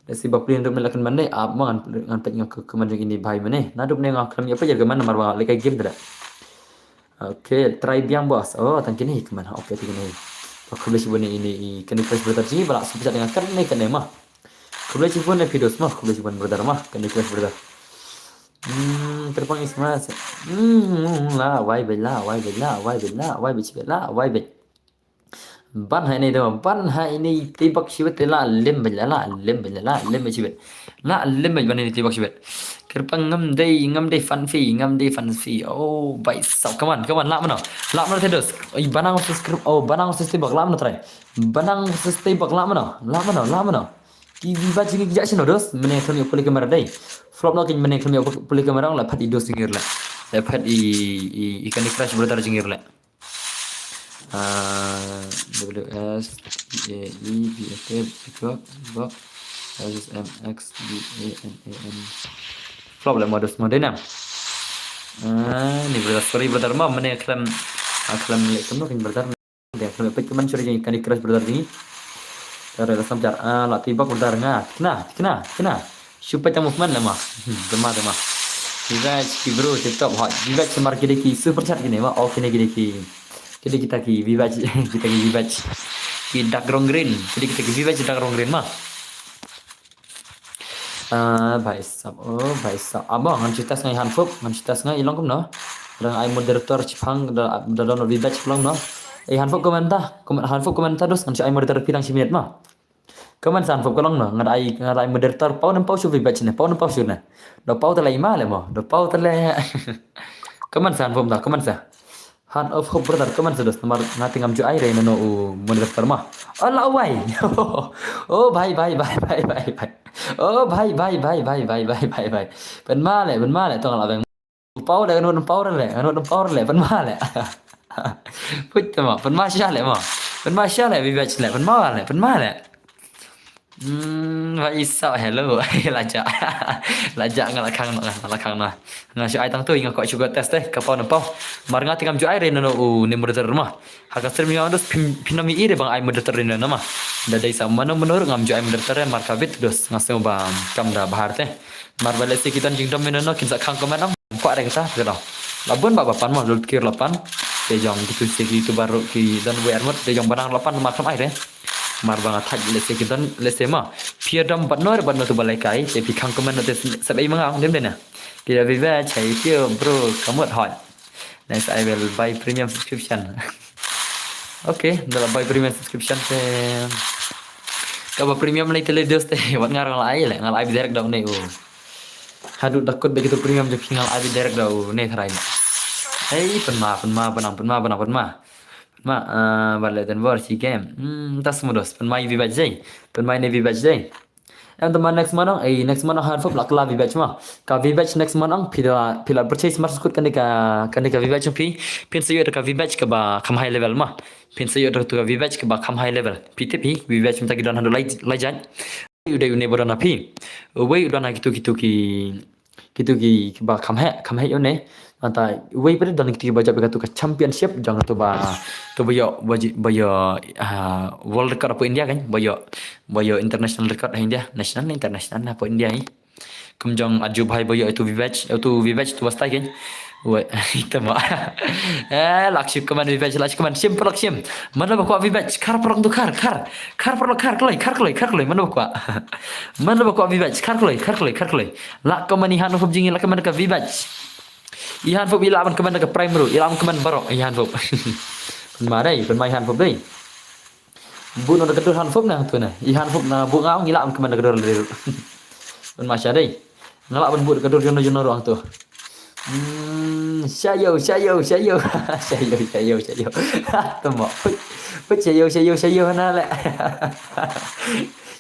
Let's see ba pli ndup ne la kan mane ap ma ngan ngan pet nga ke man jong ini bhai mane. Na dup ne nga khlem ïa pet ïa ke man namar ba lekai game da. Okay, try biang bos. Oh, tang kini ke man. Okay, tang kini. Ba khublei shibun ini i Candy Crush brother ji ba la super chat dengan kan ne kan ne ma. Khublei shibun ne pidos ma, khublei shibun brother ma, Candy Crush brother. Hmm, terpang isma. Hmm, la wai be la wai be la wai be la wai be la wai be. Ban ha ini dei ban ha ini tibak shibet la lim bel la lim bel la lim bel shibet. La lim bel ban ini tibak shibet. Kerpang ngam dei ngam dei fan fi ngam dei fan fi. Oh bai sau come on come on la mano. La mano te dos. Oi banang versus ker oh banang versus tibak la mano try. Banang versus tibak la mano. La mano la mano. Ki viva jingi jak sino dos. Mene kami puli kamera dei. Flop no kin mene kami puli kamera la phat i dos jingir la. La phat i i Candy Crush brother jingir la. Uh, W S B A E B F F Block Block S M X B A N A N. Flop le modus modena. Uh, ni brother sorry brother ma mene khlem Khlem leh kumno kein brother. Dei khlem peit comment shuh ïa Candy Crush brother jong ngi. Tara la snap jar. Ah, la tibok brother nga. Thikna, thikna, thikna. Shu peit tang movement leh ma. Hmm, tema tema. Viewers ki bro, tip top hot. Viewers mar ki dei ki super chat kine ma. Oh, kine ki dei ki. Ki dei kita ki viewers, kita ki viewers. Ki dark green, ki dei kita ki viewers dark green ma. Ah, bhai sab, oh bhai sab. Aba ngan shu test nga i Hanfup, ngan shu test nga i long kumno. Dang ai moderator chipang da da don viewers chipang no. Eh, Hanfup comment ta, comment, Hanfup comment ta dos, ngan shu ai moderator phi dang shi minit ma. Comment sa Hanfup ka long no, ngan ai, ngan ai moderator paw nem paw shu viewers ne, paw nem paw shu ne. Do paw ta leh ma leh mo, do paw ta leh. Comment sa Hanfup ta, comment sa. Hand of Hope brother, comment sa dos, namar nga te ngam ju ai re nano u moderator ma. Oh, la wai. Oh, bhai, bhai, bhai. Oh, bhai, bhai, bhai. Pynma leh, pynma leh, tong la beng. Paw leh, ngan paw leh, ngan paw leh, pynma leh. Put ma, pynma sha leh ma. Pynma sha leh, viewers leh, pynma leh, pynma leh. Hmm, bhai sab, hello. La jah. La jah nga la khang noh, nga la khang noh. Nga shu ai tang tu, nga kwah shu test te, ka paw na paw. Mar nga te ngam ju ai re nano u ne moderator ma. Ha ka stream nga dos phin, phin ym ïohi re ba nga ai moderator re nano ma. Da dei sa mano mano ruh ngam ju ai moderator re, mar ka bit dos nga sngew ba kam da bha te. Mar ba lehse ki don jingdom ne nano kin sa khang comment ong. Kwah re kata, kata. La bun ba ba pan ma, lul kir la pan. Te jong kitu se ki YouTuber ruh ki don wei armut, te jong ba nang la pan ma kam ai re. Mar ba nga thait lehse ki don, lehse ma. Phi ïa dom bad no re bad no tu ba lehkai, te phi khang comment no te sep ei ma nga ong dem de na. Ki da viewers, chai phi bro, ka mut hot. Next I will buy premium subscription. Okay, da la buy premium subscription te. Kaba premium lei te lei dos te, wat nga ruh nga la ai leh, nga la ai direct da une u. Haduh da kut da kitu premium jong phi nga la ai direct da une tharai ma. Hei, pynma, pynma, pynang, pynma, pynang, pynma. Pynma, ah, bad leh ten bor shi game. Hmm, tas mudos, pynma i viewers jai. Pynma i ne viewers jai. Em tama next month ong, ei, next month ong Hanfup la kylla viewers ma. Ka viewers next month ong, phi la, phi la purchase mar sukut kane ka, kane ka viewers jong phi. Phin sa ïoh da ka viewers kaba kham high level ma. Phin sa ïoh da ka viewers kaba kham high level. Phi tip hi, viewers mynta ki don haduh lai, lai jait. U dei une ba don ha phi. Uwei u don ha kitu kitu ki, kitu ki, kiba kham heh, kham heh ïa une. Mynta uwei pat don kitu kiba jop ïa katu ka championship jong katu ba, tu ba ïoh, ba ji-, ba ïoh, ah, world record hapoh India kan, ba ïoh, ba ïoh international record ha India, national, international hapoh India hi. Kum jong Arju bhai ba ïoh itu viewers, itu viewers tu ba stai kan. Wei, ita ma. Eh, lak shim comment viewers, lak shim comment, shim paralok shim. Mano ba kwah viewers, khar paralok tu khar, khar. Khar paralok khar kloi, khar kloi, khar kloi, mano ba kwah. Mano ba kwah viewers, khar kloi, khar kloi, khar kloi. Lak comment i Hanfup jong ngi, lak comment ka viewers. I Hanfup i lah ban comment ka prime ruh, i lah ban comment baroh, i Hanfup. Pynma dei, pynma i Hanfup dei. Buh noh da ka dur Hanfup na tu na. I Hanfup na buh nga ong i lah ban comment da ka dur lei ruh. Pynma sha dei. Nga lah ban buh da ka dur jong no jong no ruh ong tu. Hmm, shayo, shayo, shayo. Shayo, shayo, shayo. Tama. Put, put shayo, shayo, shayo na leh.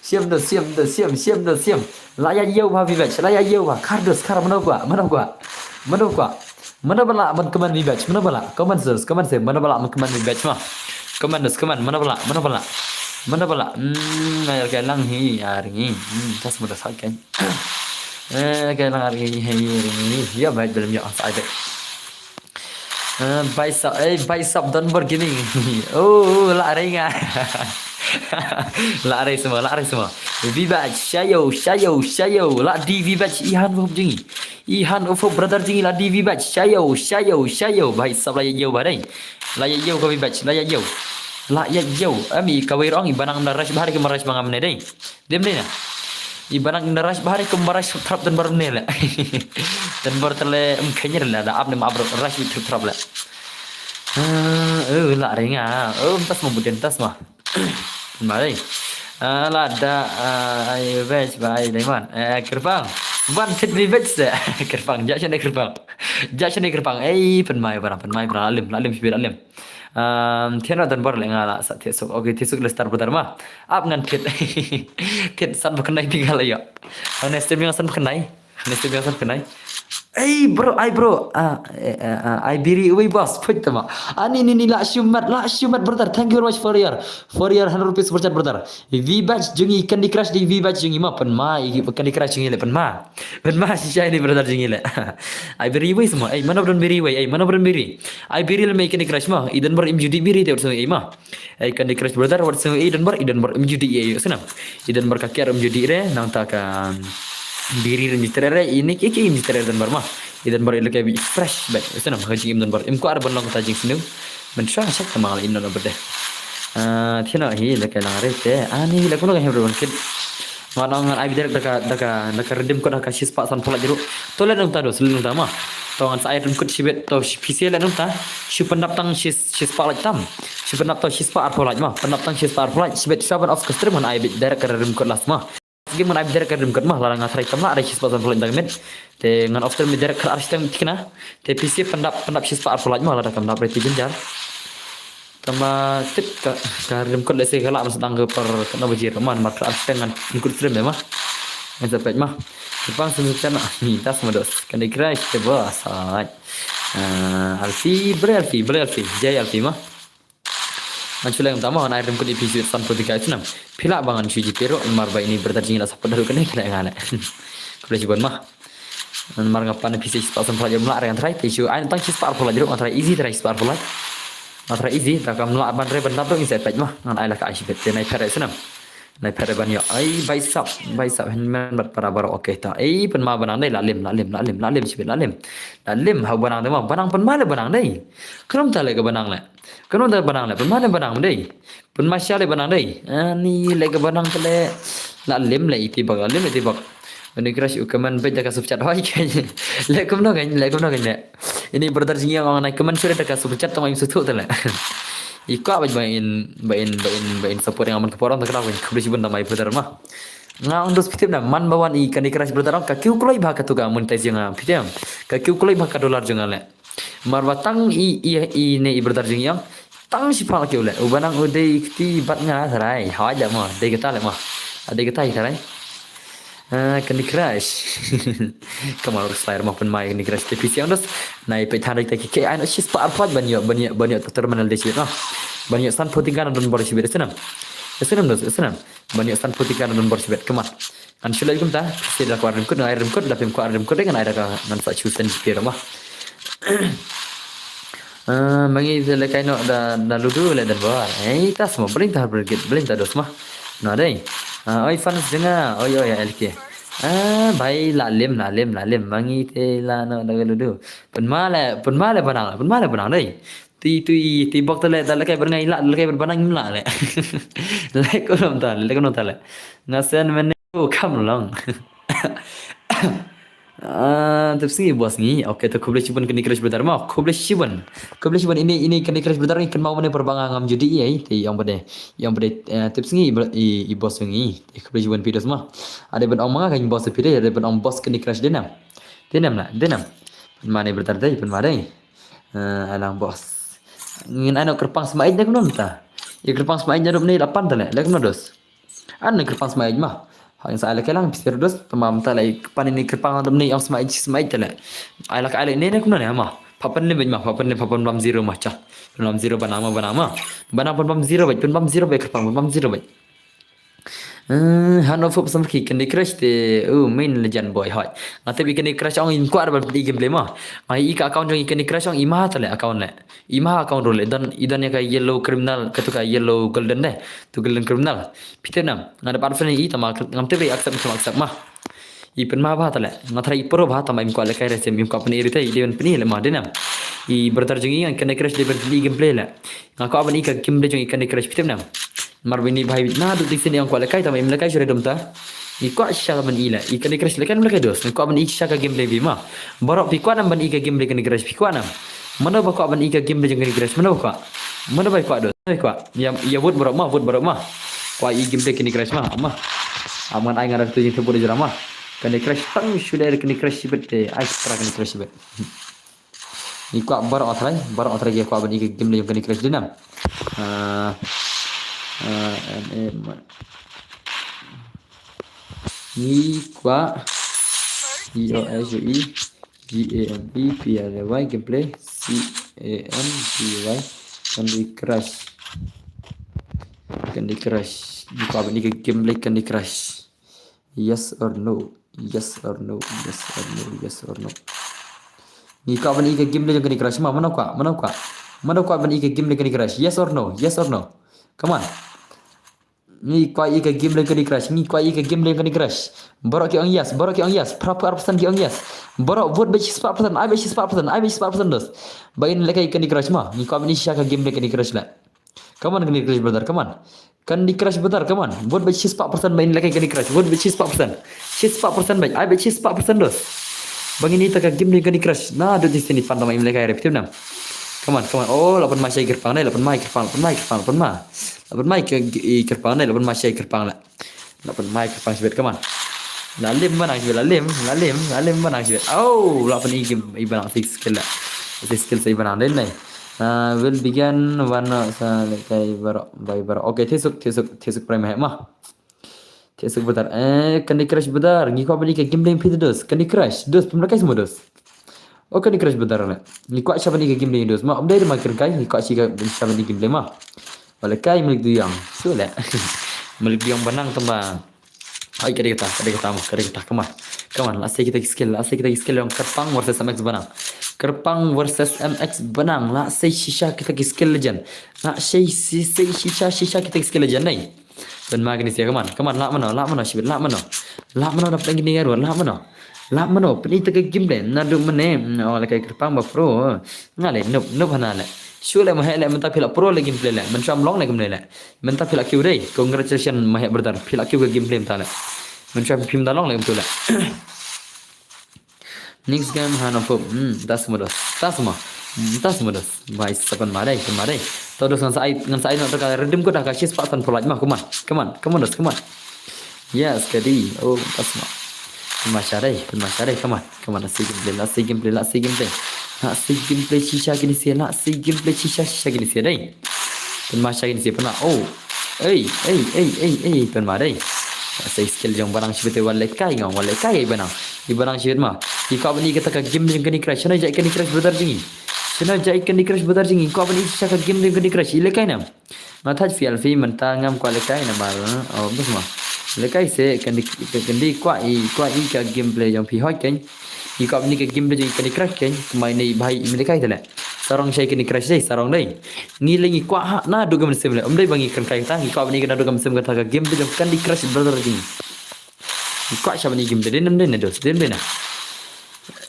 Shim da, shim da, shim, shim da, shim. La ïa ïew bha viewers, la ïa ïew bha. Khar dos, khar mano kwah, mano kwah. Mano kwah. Mano ba lah ban comment viewers, mano ba lah. Comment sus, comment sus, mano ba lah ban comment viewers ma. Comment sus, comment, mano ba lah, mano ba lah. Mano ba lah. Hmm, ar kai lang hi, ar ngi. Hmm, tas muda sat kai. Eh, kai lang ar ngi, hi, ar ngi. Ya, baik, belum ya, sa baik. Eh, Baisap, eh, Baisap Donbor Gaming. Oh, oh, la rei nga. La rei semua, la rei semua. Viewers, shayo, shayo, shayo. La di viewers, i Hanfup jong ngi. I Hanfup brother jong ngi, la di viewers. Shayo, shayo, shayo. Baisap la ïa ïew bha dei. La ïa ïew ka viewers, la ïa ïew. La ïa ïew. Em i kawei ruh ong, i ba nang da rush bha dei, ka ma rush ba ngam ne dei. Dem dei na. I ba nang da rush bha dei, ka ma rush thrap don bor ne leh. Don bor te leh, em khein leh, da ap ne ma ap rush thrap thrap leh. Ah, eh, la rei nga. Oh, tas ma buten tas ma. Ma dei. Ah, la da, ah, ai veg ba ai dei man. Eh, Kyrpang. Wan thit ni veg se. Kyrpang, ja shane Kyrpang. Ja shane Kyrpang. Ei, pynmai ba, pynmai ba, la lem, la lem, shibit la lem. Um, thied noh don bor leh nga la sa thied suk. Okay, thied suk leh star brother ma. Ap ngan thied. Thied san ba kynai phi ka la ïoh. Hane stream ïa nga san ba kynai. Hane stream ïa nga san ba kynai. Ei bro, ai bro. Ah, eh, eh, ah, ai biri uwei boss. Put tama. Ani ni ni la shumat, la shumat brother. Thank you very much for your, for your hundred rupees super chat brother. V batch jong ngi Candy Crush di V batch jong ngi ma pynma i Candy Crush jong ngi le pynma. Pynma shisha ini brother jong ngi le. Ai biri uwei sma. Ei mano bron biri uwei. Ei mano bron biri. Ai biri le mei Candy Crush ma. I don bor im judi biri te wat sma ei ma. Ei Candy Crush brother wat sma ei don bor i don bor im judi ei sna. I don bor ka kiar im judi re nangta ka biri re im judi re ini ki ki im judi re don bor ma. I don bor i le ka bi fresh ba sna ma ka jing im don bor im kwah re ban long ta jing snu. Mynshuwa shak ta ma in no berde. Ah, thina hi le ka lang re te. Ani le kumno ka hem re ban kit. Ngan ong ngan ai bi direct da ka, da ka, da ka redeem code ha ka shispah sanphew lait ruh. To leit nangta dos, leit nangta ma. To ngan sa ai redeem code shibit, to shi P C leit nangta. Shu pyndap tang shis, shispah lait tam. Shu pyndap to shispah arphew lait ma. Pyndap tang shispah arphew lait. Shibit sha ban off ka stream ngan ai bi direct ka redeem code last ma. Game ngan ai bi direct ka redeem code ma. Lada nga try tam la, ada shispah sanphew lait tang mit. Te ngan off stream bi direct ka ar shiteng thikna. Te P C pyndap, pyndap shispah arphew lait ma, lada kam dap re te jynjar. Tama tip ka, ka redeem code lehse ka lah ban sdang ka por katno baje ruh ma, namar ka ar shiteng ngan kut stream de ma. Ngan sa peit ma. Kyrpang sum sum channel ni tas ma dos. Candy Crush te bos. Alright. Ah, Alfie, bre Alfie, bre Alfie. Jai Alfie ma. Ngan shu leh ngam tama ngan ai redeem code i phi shu san phew tyngka i snam. Phi lah ba ngan shu jied phi ruh namar ba ini brother jong ngi la support da ruh kane ki leh nga leh. Khublei shibun ma. Namar nga pan phi shispah sanphew lait ym lah re ngan try te shu ai tang shispah arphew lait ruh ngan try easy try shispah arphew lait. Ngan try easy da kam lah ban re ban dap ruh ngin sa peit ma ngan ai la ka ai shibit te nai phet re snam. Nai phet re ban ïoh ai bai sap bai sap hynmen bad para baroh okay ta. Ei pynma ba nang dei la lim la lim la lim la lim shibit la lim. La lim ha ba nang dei ma ba nang pynma le ba nang dei. Khlem ta le ka ba nang le. Kano da banang le, pynma le banang dei. Pynma sha le banang dei. Ani le ka banang ka le. La lim le iti bak, la lim iti bak. Candy Crush u kaman bej da ka super chat hoi kai. Le kumno kai, le kumno kai le. Ini brother jing yang ngai kaman sure da ka super chat tong im suthu tele. I kwah bej ba in, ba in, ba in, ba in support yang aman ka porong ta kra bej khublei shibun da mai brother ma. Nga ong dos phi tip na man ba wan i Candy Crush brother ong ka kiew kloi ba ka tu ka monetize jong nga phi tip. Ka kiew kloi ba ka dollar jong nga le. Mar ba tang i, i, i ne i brother jong i ong. Tang shi pang ki u le. U banang u dei kti bad nga tharai. Hoi ja mo. Dei kata le mo. Dei kata i tharai. Ah, Candy Crush. Kamar slayer mo pynma Candy Crush te phi siang dos. Nai pe than dei ta ki ke ai no shispah arphew lait ban ïoh, ban ïoh, ban ïoh ta terminal dei shibit mo. Ban ïoh sanphew tyngka na don bor shibit snam. Snam dos, snam. Ban ïoh sanphew tyngka na don bor shibit. Kamar. Ngan shu leit kumta, phi da kwah redeem code, ngan ai redeem code, lada phim kwah redeem code, ngan ai da ka, ngan sa shu send phi ruh ma. Ah, ma ngi te lehkai noh da, da ludu leh da bor. Ei, ta sma, bring ta brigade, bring ta dos ma. Noh dei. Ah, oi fans jong nga, oi, oi, L K. Ah, bai la lim, la lim, la lim. Ma ngi te la noh da ludu. Pynma le, pynma le banang, pynma le banang dei. Ti tu i ti bok tale tale kai berngai la tale kai berbanang im la le. Le ko nom tale le ko nom tale. Ngasen mene ko kam long. Ah, tip sngi bos ngi. Okay, to khublei shibun Candy Crush brother ma. Khublei shibun. Khublei shibun ini ini Candy Crush brother ngi kynmaw mene perbanga ngam judi i ai. Ti yang bade. Yang bade tip sngi i bos ngi. Khublei shibun pidos ma. Ada ben ong ma kan bos pide, ada ben ong bos Candy Crush denam. Denam la, denam. Pen ma ne brother dei, pen ma dei. Eh, alang bos. Ngin ano kyrpang sma ij ne kumno mynta. Ïa kyrpang sma ij ne rup ne la pan tale, la kumno dos. Ano kyrpang sma ij ma. Ha ngin sa ala kelang pisir dos, tama mynta la pan ini kyrpang rup ne ong sma ij sma ij tale. Ai la ka ai la ne ne kumno ne ma. Papan ne ma, papan ne papan bam zero ma cha. Bam zero banang ma banang ma. Banang pan bam zero bai, pan bam zero bai kyrpang, pan bam zero bai. Eh, hano fup samrki Candy Crush te, uh, main legend boy hoi. Nga te bi Candy Crush ong im kwah ban pdi gameplay ma. Nga i ka account jong i Candy Crush ong i ma tale account le. I ma account role dan i dan ya ka yellow criminal ka tu ka yellow golden de. Tu golden criminal. Pite nam. Nga da pat friend i tama ngam te bi accept ngam accept ma. I pen ma ba tale. Nga try i pro ba tama im kwah le kai resim im kwah pen i rite i de pen i le ma de nam. I brother jong i Candy Crush de pen i gameplay le. Nga kwah ban i ka gameplay jong i Candy Crush pite nam. Mar bini bhai na du diksin yang kwah lekai tama im lekai sure dum ta. I kwah sha ban i la i Candy Crush lekai lekai dos. Kwah ban i sha ka gameplay bi ma. Barok pi kwah nam ban i ka gameplay Candy Crush pi kwah nam. Mano ba kwah ban i ka gameplay Candy Crush mano ba kwah. Mano ba kwah dos. Ba kwah. Ya ya vote barok ma vote barok ma. Kwah i gameplay Candy Crush ma ma. Aman ai ngarang tu jing tebut jera ma. Candy Crush tang shuda Candy Crush sibet te ai tra Candy Crush sibet. Ni kwah barok atrai, barok atrai ki kwah ban i ka game le jong Candy Crush dinam. Ah, ah, M A ma. Ni kwah i o s i. G A M P P L A Y, gameplay. C A M P Y, Candy Crush. Candy Crush. Ngi kwah ban i ka gameplay Candy Crush. Yes or no? Yes or no? Yes or no? Yes or no? Ngi kwah ban i ka gameplay Candy Crush ma, mano kwah? Mano kwah? Mano kwah ban i ka gameplay Candy Crush? Yes or no? Yes or no? Come on. Ngi kwah i ka gameplay Candy Crush. Ngi kwah i ka gameplay Candy Crush. Baroh ki ong yes, baroh ki ong yes. Phra phew ar percent ki ong yes. Baroh vote beit shispah percent, ai beit shispah percent, ai beit shispah percent dos. Ba ngin lehkai Candy Crush ma. Ngi kwah ban i shisha ka gameplay Candy Crush leh. Come on, Candy Crush brother, come on. Candy Crush brother, come on. Vote beit shispah percent ba ngin lehkai Candy Crush. Vote beit shispah percent. Shispah percent beit, ai beit shispah percent dos. Ba ngin ïa ïa ka gameplay Candy Crush. Naduh jingshisha phi pan tang ba ngin lehkai re, phi tip ne em? Come on, come on. Oh, la pynmai sha i kyrpang ne, la pynmai kyrpang, la pynmai kyrpang, la pynmai. La pynmai i kyrpang ne, la pynmai sha i kyrpang leh. La pynmai kyrpang shibit, come on. La lim ba nang shibit, la lim, la lim, la lim ba nang shibit. Oh, la pyn i ba nang six skill leh. Six skill sa i ba nang den ne. Uh, will begin one, uh, sa lehkai baroh, bai baroh. Okay, thiah suk, thiah suk, thiah suk prime heh ma. Thiah suk brother. Eh, Candy Crush brother. Ngi kwah ban i ka gameplay phi dos. Candy Crush. Dos, pynlehkai semua dos. Oh, Candy Crush brother ne. Ngi kwah shisha ban i ka gameplay dos. Ma, ym dei ma kren kai. Ngi kwah shisha ban i gameplay ma. Wat lehkai Malik Duyang. Shu leh. Malik Duyang ba nang tang ba. Ai, ka dei kata, ka dei kata ma, ka dei kata, come on. Come on, la sei kita ki skill, la sei kita ki skill ïa u Kyrpang versus M X ba nang. Kyrpang versus M X ba nang, la sei shisha kita ki skill legend. La sei, sei, sei shisha, shisha kita ki skill legend, ne. Pynmai kine shisha, come on, come on, lah mano, lah mano, shibit, lah mano. Lah mano, dap lagi ni, lah mano. Lah mano, pyn i ïa ka gameplay, naduh mynne, oh, lehkai Kyrpang ba pro. Nga leh, noob, noob hana leh. Shu leh, ma heh leh, mynta phi la pro leh gameplay leh. Mynshwa ym long leh gameplay leh. Mynta phi la kiew dei. Congratulations, ma heh brother. Phi la kiew ka gameplay mynta leh. Mynshwa phi mynta long leh gameplay leh. Next game hana pop. Hmm, tas mo dos. Tas mo. Hmm, tas mo dos. Bai sa pynmai dei, pynmai dei. To dos ngan sa ai, ngan sa ai noh ka redeem code ha ka shispah san phew like ma. Come on. Come on. Come on dos, come on. Yes, ka dei. Oh, tas mo. Pynmai sha dei, pynmai sha dei. Come on. Come on, la sei gameplay, la sei gameplay, la sei gameplay. La sei gameplay shisha kine shisha, la sei gameplay shisha, shisha kine shisha dei. Pynmai sha kine shisha pynmai. Oh. Ei, ei, ei, ei, ei, pynmai dei. La sei skill jong ba nang shibit, wat lehkai nga, wat lehkai i ba nang. I ba nang shibit ma. I kwah ban i kata ka game jong Candy Crush. Shano jait Candy Crush brother jong i. Shano jait Candy Crush brother jong i. I kwah ban i shisha ka game jong Candy Crush. I lehkai ne em? Nga thait phi, Alfie, mynta ngam kwah lehkai namar, oh, bes ma. Lehkai se, kan di, kan di kwah i, kwah i ka gameplay jong phi hoi ken. I kwah ni ka gameplay jong i Candy Crush ken, kumne i bhai im lehkai te leh. Sarong shai Candy Crush dei, sarong dei. Ngi leh ngi kwah ha, naduh ka mynsiem leh. Ym dei ba ngi kren kai kata, ngi kwah ni ka naduh ka mynsiem kata ka gameplay jong Candy Crush brother jong i. Ngi kwah sha ban i gameplay, dei ne ym dei ne dos, dei ne ym dei ne.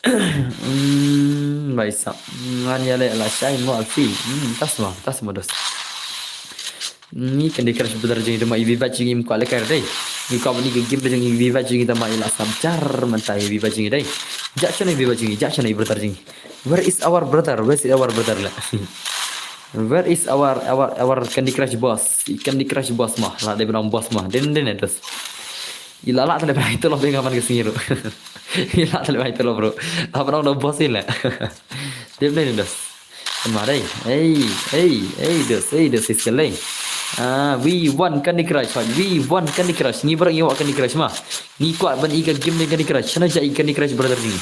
Hmm, bai sa. Ngan ïaleh la shai mo Alfie. Hmm, tas mo, tas mo dos. Ngi Candy Crush brother jong i te ma i viewers jong i ym kwah lehkai dei. Ngi kwah ban i ka game jong i viewers jong i te ma i la sam jar mynta i viewers jong i dei. Jait shano i viewers jong i, jait shano i brother jong i. Where is our brother? Where is our brother leh? Where is our, our, our Candy Crush boss? I Candy Crush boss mo. La dei ban ong boss mo. Dei ne, dei ne dos. I la lah te leh ban ai tulop ïa nga man ka sngi ruh. I la lah te leh ban ai tulop ruh. Hap ban ong da boss i leh. Dei ne, dei ne dos. Pynmai dei. Ei, ei, ei dos, ei dos, ei skill dei. Ah, we want Candy Crush, hoi. We want Candy Crush. Ngi baroh ngi kwah Candy Crush ma. Ngi kwah ban i ka game jong Candy Crush. Shano jait i Candy Crush brother jong i.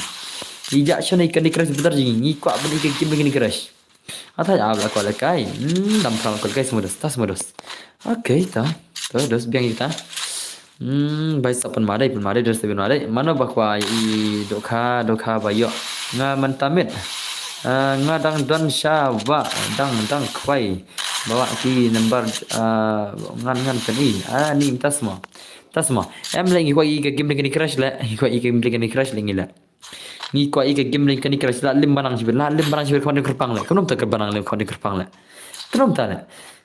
I jait shano i Candy Crush brother jong i. Ngi kwah ban i ka game jong Candy Crush. Atai ab la kwah lehkai. Hmm, dam phang kwah lehkai semua dos. Tas semua dos. Okay, ta. To dos biang kita. Hmm, bai sa pynmai dei, pynmai dei, dos pynmai dei. Mano ba kwah i dohkha, dohkha ba ïoh. Nga mynta miet. Ah, nga dang don sha ba, dang, dang khwai. Ba wah ki number, ah, ngan, ngan pyni. Ah, ni mynta sma. Mynta sma. Em leh ngi kwah i ka game Candy Crush leh. Ngi kwah i ka game Candy Crush leh ngi leh. Ngi kwah i ka game leh Candy Crush la lim ba nang shibit, la lim ba nang shibit khwan kyrpang leh. Kumno ta kyrpang leh, khwan kyrpang leh. Kumno ta leh.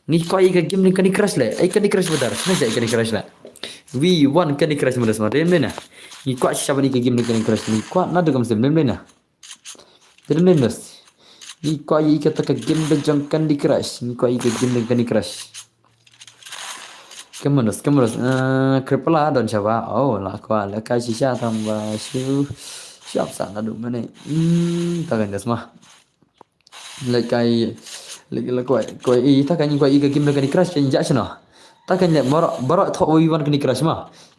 Ngi kwah i ka game leh Candy Crush leh. Ai Candy Crush badar. Shano jait i Candy Crush leh. We want Candy Crush mynta sma. Dei ne ym dei ne. Ngi kwah shisha ban i ka game leh Candy Crush. Ngi kwah naduh ka mynsiem, dei ne ym dei ne. Dei ne ym dei ne. Ngi kwah i kata ka game leh jong Candy Crush. Ngi kwah i ka game leh Candy Crush. Kamanus, kamanus. Eh, kripla don sha ba. Oh, la kwah, la kai shisha tang ba shu. Shap sa naduh mynne. Hmm, ta kan das ma. Lehkai, lehkai, lehkai, kwah i, ta kan kwah i ka game leh Candy Crush kan jait shano. Ta kan leh baroh, baroh thoh we want Candy Crush ma.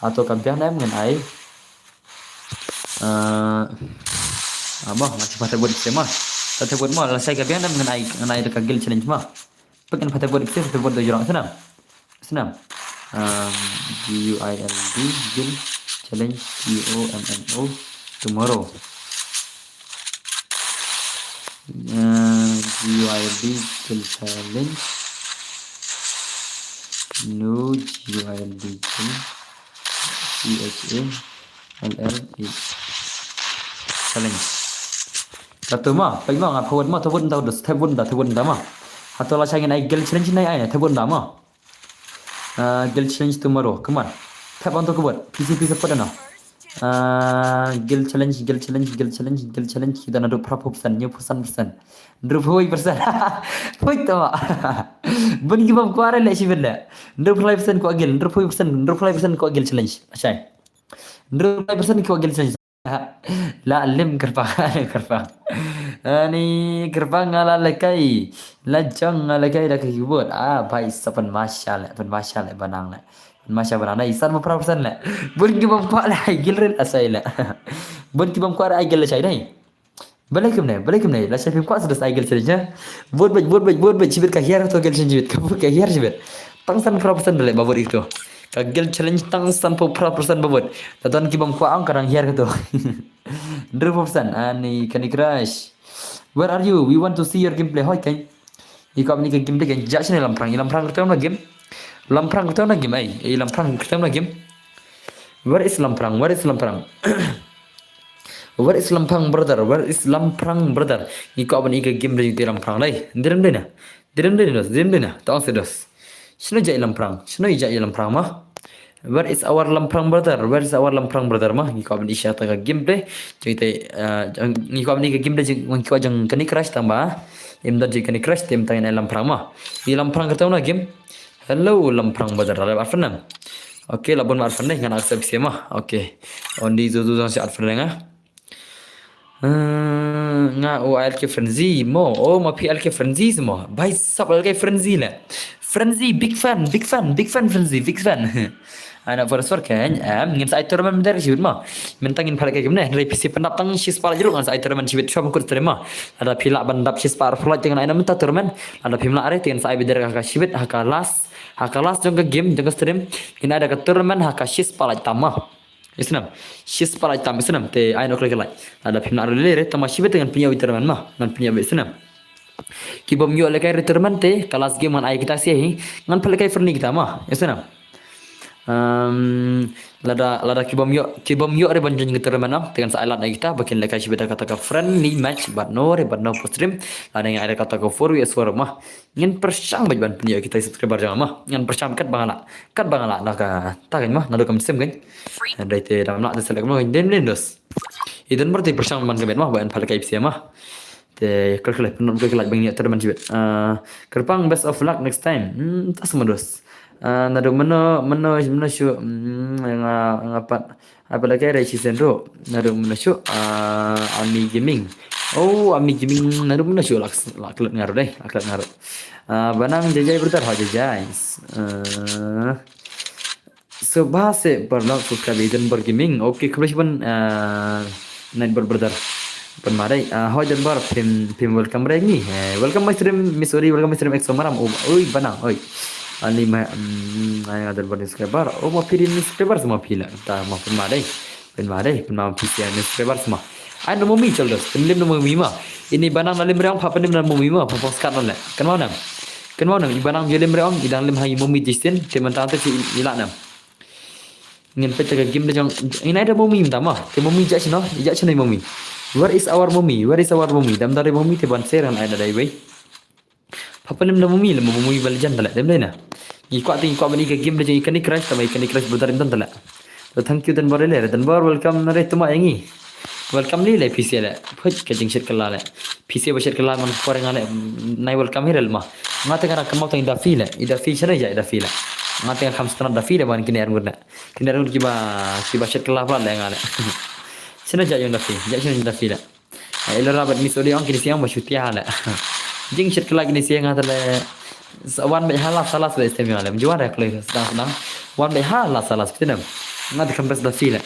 Hato ka biang ne em ngan ai. Ah, ah, mo, nga shu pynthep word seh mo. Pynthep word mo, lashai ka biang ne em ngan ai, ngan ai da ka guild challenge mo. Pynthep word seh, pynthep word da jrong snem. Snem. Um, G U I L D, guild challenge, T O M M O, tomorrow. Uh, G U I L D, guild challenge. No, G U I L D, guild. C H A L L E. Challenge. Katu mo, peit mo, nga pynthep word mo, thep word da, thep word da, thep word da mo. Hato lashai ngan ai guild challenge ne ai, thep word da mo. Uh, guild challenge tomorrow, come on. Thep on to ka word, P C P support ano. Uh, guild challenge, guild challenge, guild challenge, guild challenge. Kita naduh phra phew percent, hynñiew phew san percent. Hynriew phew percent. Peit to mo. Bun ki bym kwah re leh shibit leh. Hynriew phew percent kwah guild, hynriew phew percent, hynriew phew percent kwah guild challenge. Lashai. Hynriew phew percent kwah guild challenge. La lem kyrpang, kyrpang. Ani kyrpang nga la lehkai. La jong nga lehkai da ka keyboard. Ah, bhai sa pynmasha leh, pynmasha leh banang leh. Pynmasha banang leh, isan mo phra percent leh. Bun ki bym kwah leh ai guild re lashai leh. Bun ki bym kwah re ai guild lashai dei. Balei kumne, balei kumne, lashai phim kwah sa da ai guild challenge ha. Vote beit, vote beit, vote beit, shibit ka hiar to guild challenge shibit, ka vote ka hiar shibit. Tang san phra percent leh ba vote ito. Ka guild challenge tang san phra percent ba vote. Ta don ki bym kwah ong ka dang hiar kato. Hynriew percent, ani Candy Crush. Where are you? We want to see your gameplay. Hoi kan. Iko bani ka gameplay kan. Ja shane Lamprang, i Lamprang kyrteng na game. Lamprang kyrteng na game ai. I Lamprang kyrteng na game. Where is Lamprang? Where is Lamprang? Where is Lamprang brother? Where is Lamprang brother? Iko bani ka game de Lamprang dei. Direm dei na. Direm dei na. Direm dei na. Ta ong se dos. Shano ja i Lamprang? Shano ja i Lamprang mo? Where is our Lamprang brother? Where is our Lamprang brother mo? Ngi kwah ban i sha ta ka game de. Jong ite, eh, ngi kwah ban i ka game de jong, ngi kwah jong Candy Crush tang ba. Im don jong Candy Crush te im tang i Lamprang mo. I Lamprang kata na game. Hello Lamprang brother. Ada arfan nam. Okay, la bun ma arfan de ngan accept sia mo. Okay. Ondi zuzu jong si arfan de nga. Eh, nga o L K Frenzy mo. Oh, ma phi L K Frenzy mo. Bhai sab L K Frenzy le. Frenzy, big fan, big fan, big fan Frenzy, big fan. Ana for sure kan, em, ngin sa ai tournament der shibit mo. Mynta ngin phalak ka gimne, hynrei phi sa pyndap tang shispah la jruk ngin sa ai tournament shibit shwa mukut stream mo. Lada phi lah ban dap shispah ar phalak te ngan ai na mynta tournament. Lada phim lah re te ngan sa ai beit der ha ka shibit, ha ka last, ha ka last jong ka game, jong ka stream. Ngin ai da ka tournament ha ka shispah la tam mo. Isnam. Shispah la tam isnam. Te ai nok lagi lai. Lada phim lah rele re tama shibit ngan pynïoh retirement mo. Ngan pynïoh isnam. Ki bym ïoh lehkai retirement te ka last game ngan ai kita sia hi. Ngan pynlehkai friendly kita mo. Isnam. Um, lada lada ki bym ïoh ki bym ïoh re ban join retirement mo. Te ngan sa ai lad na kita ba kin lehkai shibit kata ka friendly match bad no re bad no post stream. Lada ngan ai kata ka four v four mo. Ngin pyrshang bad ban pynïoh kita subscriber jong mo. Ngin pyrshang kat ba nga lah. Kat ba nga lah na kata kan mo, naduh ka mynsiem kan. Hynrei te dang lah te select mo kan, dem len dos. I Don Bar te pyrshang man ka met mo, ba yn phalak ka ipsia mo. Te kyrkhu leh, pynlong kyrkhu leh bang ïa tournament jibit. Ah, kyrpang best of luck next time. Hmm, ta sama dos. Ah, naduh mano, mano, mano shu, hmm, nga, nga pat. Apa lagi ada sisen tu? Naduh mano shu, ah, Ami Gaming. Oh, Ami Gaming, naduh mano shu lak, lak klet ngaruh deh, lak klet ngaruh. Ah, banang jajai brother, ha jajai. Ah, so ba se parlok subscribe Eden Bar Gaming. Okay, khublei shibun, ah, Nightbot brother. Pynma dei, ah, hoi Eden Bar, phim, phim welcome re ngi. Eh, welcome my stream, Miss Ori, welcome my stream, Exo Maram. Oh, oi, banang, oi. Ali ma, mm, ai Eden Bar subscriber. Oh, ma phi din subscriber sama phi la. Ta ma pynma dei. Pynma dei, pynma phi sia subscriber sama. Ai no mumi chol dos, pynlim no mumi ma. Ini banang na lim riang pha pynlim na mumi ma, pha pos kat no le. Kan mau nam. Kan mau nam, i banang je lim riang, i dang lim ha i mumi Justin, te mentang te i la nam. Ngin peit ka game de jong, ina da mumi mynta ma. Te mumi ja shino, ja shino mumi. Where is our mumi? Where is our mumi? Dam dare mumi te ban share ngan ai da dai wei. Pha pynlim da mumi, lem mumi ba lejan tale, dem dai na. Ngi kwah te ngi kwah ban i ka game de jong i Candy Crush, tama i Candy Crush brother im don tale. To thank you Don Bar le, Don Bar welcome na re tuma ïa ngi. Welcome le le P C le. Phuit ka jingshet kylla le. P C ba shet kylla man por nga le, nai welcome hi re le ma. Nga te nga ra kynmaw tang i Daffy le. I Daffy shane ja i Daffy le. Nga te nga kham sngewtynnat Daffy le ban kine ar ngut ne. Kine ar ngut kiba, kiba shet kylla pla le nga le. Shane ja jong Daffy, ja shane jong Daffy le. Ai lo rabat Miss Odi ong kine siang ba shu tia le. Jingshet kylla kine siang ha tale. Wan bad ha las, ha las le stem nga le. Mjuan re kloi sdang sdang. Wan bad ha las, ha las phi tnem. Nga te kam bes da phi le.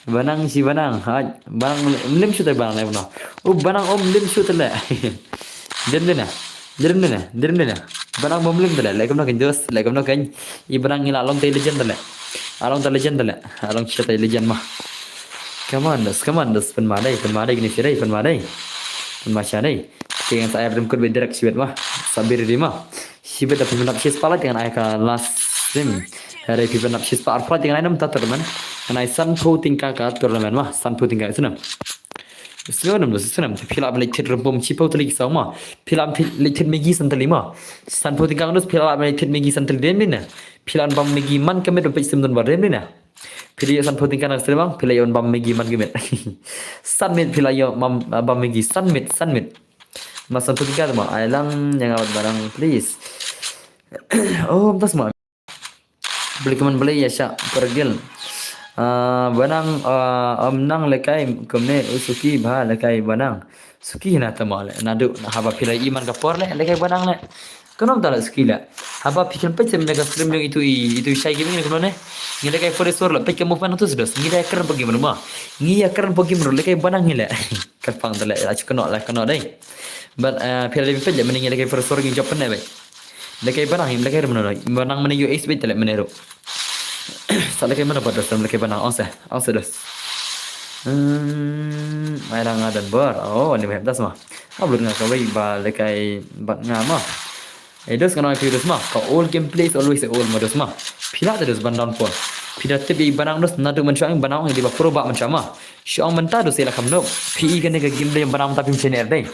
Banang shi banang. Hai, banang mlim shu te banang le no. U banang om mlim shu te le. Dem de na. Dem de na. Dem de na. Banang bom mlim te le. Le kam no kan dos, le kam no kan. I banang ila long te legend te le. Along te legend te le. Along shi te legend ma. Come on, dos, come on, dos, pen ma dai, pen ma dai, kini shi dai, pen ma dai. Pen ma sha dai. Keng sa ayam dem kut be direct shibet ma. Sabir di ma. Shibet da phi ban ap shispah la, keng ai ka last stream. Hare phi ban ap shispah arpah, keng ai nam ta tournament. Keng ai sanphew tyngka ka tournament ma, sanphew tyngka isnam. Isnam nam dos isnam. Phi la ban leit thied rumpum shiphew tylli ki saw ma. Phi la ban leit thied Maggi san tylli ma. Sanphew tyngka dos phi la ban leit thied Maggi san tylli dem ni na. Phi la ban bam Maggi man ka miet ba peit sim don ba dem ni na. Phi dei ïa sanphew tyngka na stream bang, phi la ïa ban bam Maggi man ka miet. San miet phi la ïa bam, bam Maggi, san miet, san miet. Ma sanphew tyngka te ma, ai lang ïa nga bad banang, please. Oh, tas ma. Beli kaman beli ïa sha pergil. Ah, banang, ah, om nang lekai kumne u suki bha lekai banang. Suki na te ma le, nadu, haba phi la i man ka por le, lekai banang le. Kano ta la suki le. Haba phi kan peit sa mynta ka stream jong itu i, itu i Shai Gaming ne kano ne. Ngi lekai forest war le, peit ka movement tu sedos. Ngi lekai kren pagi mano ma. Ngi ïa kren pagi mano, lekai banang ngi le. Kyrpang te le, la chu kano, la kano dei. But, eh, phi la dei peit le, mynne ngi lekai forest war ngi jop ne bai. Lekai banang, lekai mano, banang mynne U S beit te le mynne ru. Sa lekai mano ba dos, lekai banang, ong se, ong se dos. Hmm, ai lang nga don bor. Oh, ni ba dos ma. Upload nga kawei ba lekai bad nga ma. Eh, dos nga nang phi dos ma. Ka old gameplay is always a old ma dos ma. Phi la te dos ban down por. Phi da tip i banang dos, nadu mynshuwa i banang ong i dei ba pro ba mynshuwa ma. Shu ong mynta dos i la kham noob. Phi i kane ka gameplay banang mynta phim shaniah dei.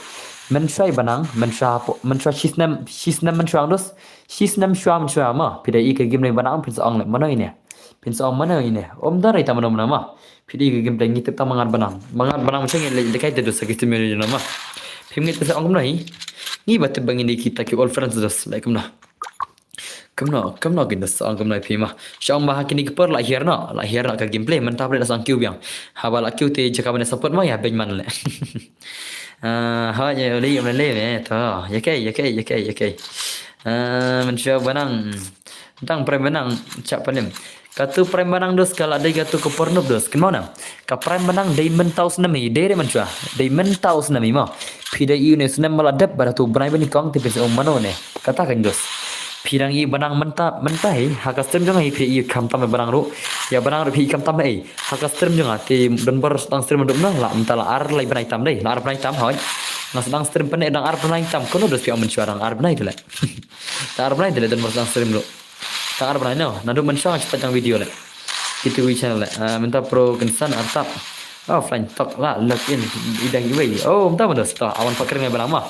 Mynshuwa i banang, mynshuwa hapo, mynshuwa shisnem, shisnem mynshuwa dos. Shisnem shuwa mynshuwa ma. Phi da i ka gameplay banang phin sa ong le mano ine. Phin sa ong mano ine. Om da rei ta mano mano ma. Phi dei ka gameplay ngi tip tang ma ngat banang. Ma ngat banang ma ngi leh leh kai te dos sa ki stream ïa ma. Phim ngeit te sa ong kumno hi. Ngi ba tip ba ngi dei kita ki old friends dos leh kumno. Kumno, kumno kin dos sa ong kumno phi ma. Sha ong ba ha kine ki por la hiar noh, la hiar noh ka gameplay mynta phi la sa ong kiew biang. Haba la kiew te jaka ban support ma ïa beiñ man leh. Ah, ha ïa lei ïa lei me to. Ïa kai, ïa kai, ïa kai, ïa kai. Ah, mynshuwa banang. Dang prai banang chap palim. Katu prai banang dos ka la dei katu ka por noob dos. Kynmaw na. Ka prai banang dei mynta u snem hi, dei re mynshuwa. Dei mynta u snem hi mo. Phi dei ïa une snem ma la dep ba da tu bnai ba nyngkong te phi sa ong mano ne. Kata kan dos. Phi dang ïa banang mynta, mynta hi, ha ka stream jong hi phi ïa khamtam banang ruh. Ïa banang ruh phi ïa khamtam hi. Ha ka stream jong nga te don bor sdang stream dum na la mynta la ar lai bnai tam dei. La ar bnai tam hoi. Nga sdang stream pynne dang ar bnai tam. Kono dos phi ong mynshuwa dang ar bnai te le. Dang ar bnai te le don bor sdang stream ruh. Dang ar bnai no. Naduh mynshuwa nga shu peit tang video le. Kitu wi channel le. Ah, mynta pro kynsan artap. Oh, flying talk la log in. I dang iwei. Oh, mynta mynta sto. Awan paker ngai banang ma.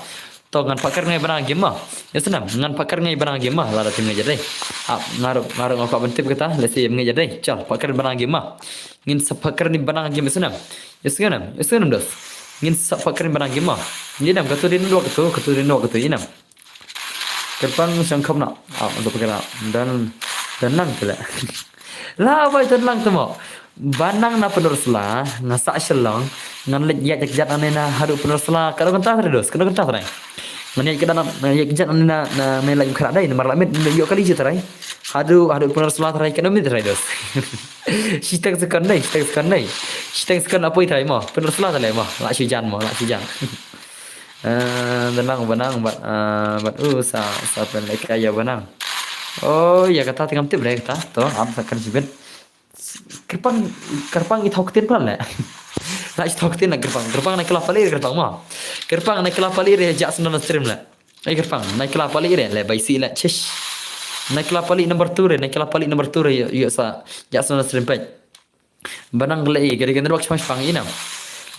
To ngan paker ngai banang game ma. Ïa snam, ngan paker ngai banang game ma. Lada tim ngai jadai. Ap ngaruh ngaruh ngau ka ban tip kata. Lesi ngai jadai. Chal paker banang game ma. Ngin sa paker ni banang game ïa snam. Ïa snam, ïa snam dos. Ngin sa paker ni banang game ma. Ïa nam katu din dua katu, katu din dua katu ïa nam. Kyrpang shang kham na. Ah, untuk paker na. Dan dan lang tu lah. La bai dan lang tu mo. Banang na Pynursla, nga sah Shillong, ngan leit ïaid kjat ane na haduh Pynursla, kano kynta trai dos, kano kynta trai. Ngan ïaid kjat na, ngan ïaid kjat ane na, na me lait khra dai, namar la mit ïoh kali ji trai. Haduh, haduh Pynursla trai, kano mit trai dos. Shiteng sekon dai, shiteng sekon dai. Shiteng sekon apoi trai mo, Pynursla trai mo, la shu jan mo, la shu jan. Eh, dan lang banang, bat, eh, bat, uh, sa, sa pen leit ka ïa banang. Oh, ïa kata tengam tip dai kata, to, am sa kan jibit. Kyrpang, kyrpang i thok tin pran le. Na i thok tin na kyrpang, kyrpang na kela pali kyrpang ma. Kyrpang na kela pali re jak sendon stream le. Ai kyrpang, na kela pali re le bai si le chish. Na kela pali number two re, na kela pali number two re ïa sa jak sendon stream pek. Banang le i kiri kiri wak chmang chmang inam.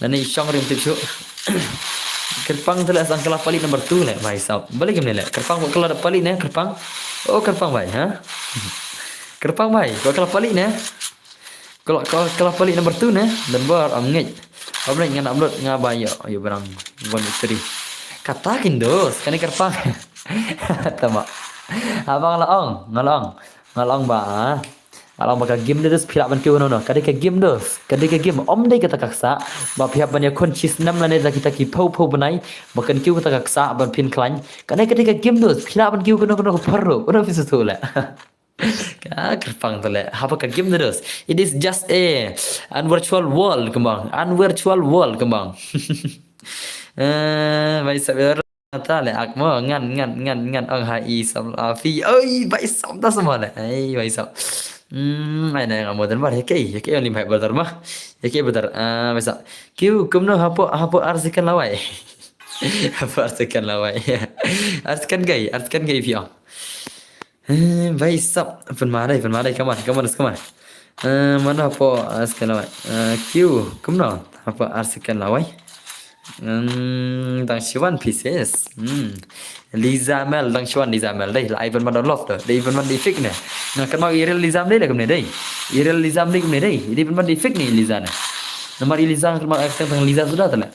Na ni shong rim tip shu. Kyrpang tu le sang kela pali number two le bai sap. Balik kim le. Kyrpang kela pali ne kyrpang. Oh kyrpang bai ha. Kyrpang bai, kela pali ne. Kela kela pali number two ne. Dan bar am ngej. Am ngej ngan upload nga bai yo yo barang. One three. Kata kin dos, kani kyrpang. Tama. Abang la ong, nga la ong. Nga la ong ba. Nga la ong ba ka game dos phi lah ban kiew no no. Ka dei ka game dos. Ka dei ka game. Om dei kata ka ksa. Ba phi hap ban ïa khun chi snem lane da kita ki phew phew bnai. Ba kan kiew kata ka ksa ban phin khlaiñ. Ka dei ka dei ka game dos. Phi lah ban kiew kano kano ka por ruh. Kano phi susu le. Ka kyrpang te leh. Haba ka game te dos. It is just a an virtual world kembang. An virtual world kembang. Eh, bai sap ta leh ak mo ngan ngan ngan ngan ong ha i sam la fi. Oi, bai sap ta semua leh. Ai, bai sap. Hmm, ai na yang modern bar. Ya ke, ya ke only bai brother mah. Ya ke brother. Ah, bai sap. Kiu, kumno hapo, hapo arsikan lawai. Hapo arsikan lawai. Arsikan gai, arsikan gai fi ong. Eh, bai sap, pynmare, pynmare, come on, come on, come on. Eh, mano hapo arsikan lawai. Eh, kiu, kumno hapo arsikan lawai. Hmm, dang shiwan pieces. Hmm. Liza Mel, dang shiwan Liza Mel. Dei, la ai pynban da love to. Dei pynban da fake ne. Nga kan mau irel Liza Mel dei kumne dei. Irel Liza Mel kumne dei. Dei pynban da fake ne Liza ne. Namar i Liza kan mau acting tang Liza suda te leh.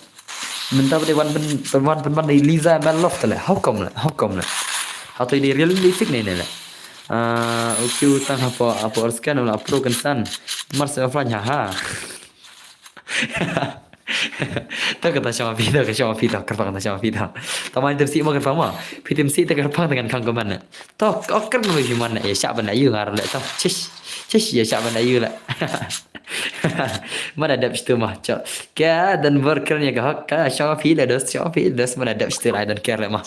Mynta ba dei wan pyn, pyn, wan pynban da i Liza Mel love te leh. How come leh? How come leh? Hato i dei real dei fake ne ne leh? Ah, u kiu tang hapo, hapo arsikan la pro kan san. Mar se offline ha ha. To kata shong phi to, ka shong phi to, kyrpang to shong phi to. Tama tim si mo kyrpang mo. Phi tim si to kyrpang dengan kang kuman. To, ok kyrpang mo phi man. Ya shah ban ayu ngar leh to. Chish. Chish ya shah ban ayu leh. Mada dep situ mah, cok. Ka dan bor kren ya ka hok, ka shong phi la dos, shong phi la dos, mada dep situ la, I don't care leh mah.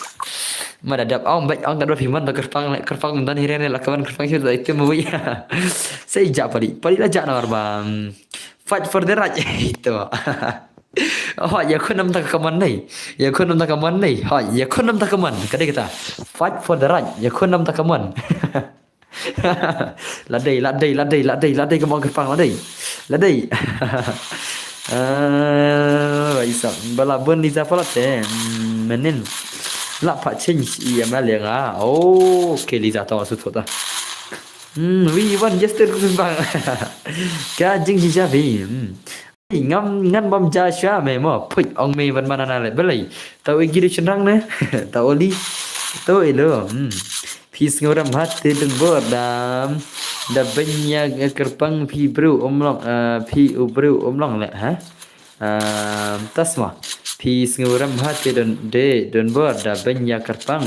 Mada dep ong bek ong ka dor phi man to kyrpang leh, kyrpang dan hiren leh, la kawan kyrpang situ la itu mui. Sai ja pali, pali la ja namar ba. Hmm, fight for the right. Itu. Oh, ya khun nam ta ka man nei. Ya khun nam ta ka man nei. Ha, ya khun nam ta ka man. Ka dei kata. Fight for the right. Ya khun nam ta ka man. La dei, la dei, la dei, la dei, la dei, ka mon kyrpang, la dei. La dei. Ah, ba isap. Ba la bun Liza palat te. Hmm, mynnin. La pa change i M L ya nga. Oh, okay, Liza to su to ta. Hmm, wi wan jester kyrpang. Ka jing ji ja wi. Hmm. Ngam ngan bam ja sha me mo. Phuit ong me ban mana na le. Balei. Tau i giri chynrang ne. Tau oli. Tau ilo. Hmm. Phi sngewrem ha te dun bor dam. Da benya kyrpang phi bru umlong, eh, phi u bru umlong le, ha? Ehm, tasma. Phi sngewrem ha te dun de dun bor da benya kyrpang.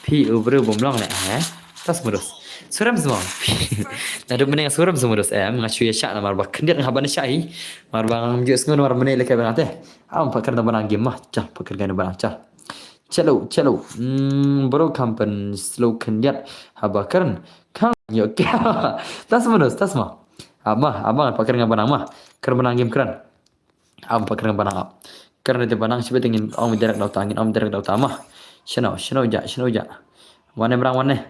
Phi u bru umlong le, ha? Tas mudus. Surem semua. Naduh mending surem semua dus em nga shu ïa shah namar ba khyndiat nga ban shah hi. Mar ba ngam ju sngew namar mene leke bang te. Am pakar da banang game mah. Chal pakar ga banang chal. Chalo, chalo. Hmm, bro kampen slow khyndiat haba kren. Kang yo kya. Tas mudus, tas ma. Ama, ama pakar nga banang mah. Kren banang game kren. Am pa kren banang ap. Kren te banang shibit ngin ong direct da uta, ngin ong direct da uta mah. Shino, shino ja, shino ja. Wane brang wane.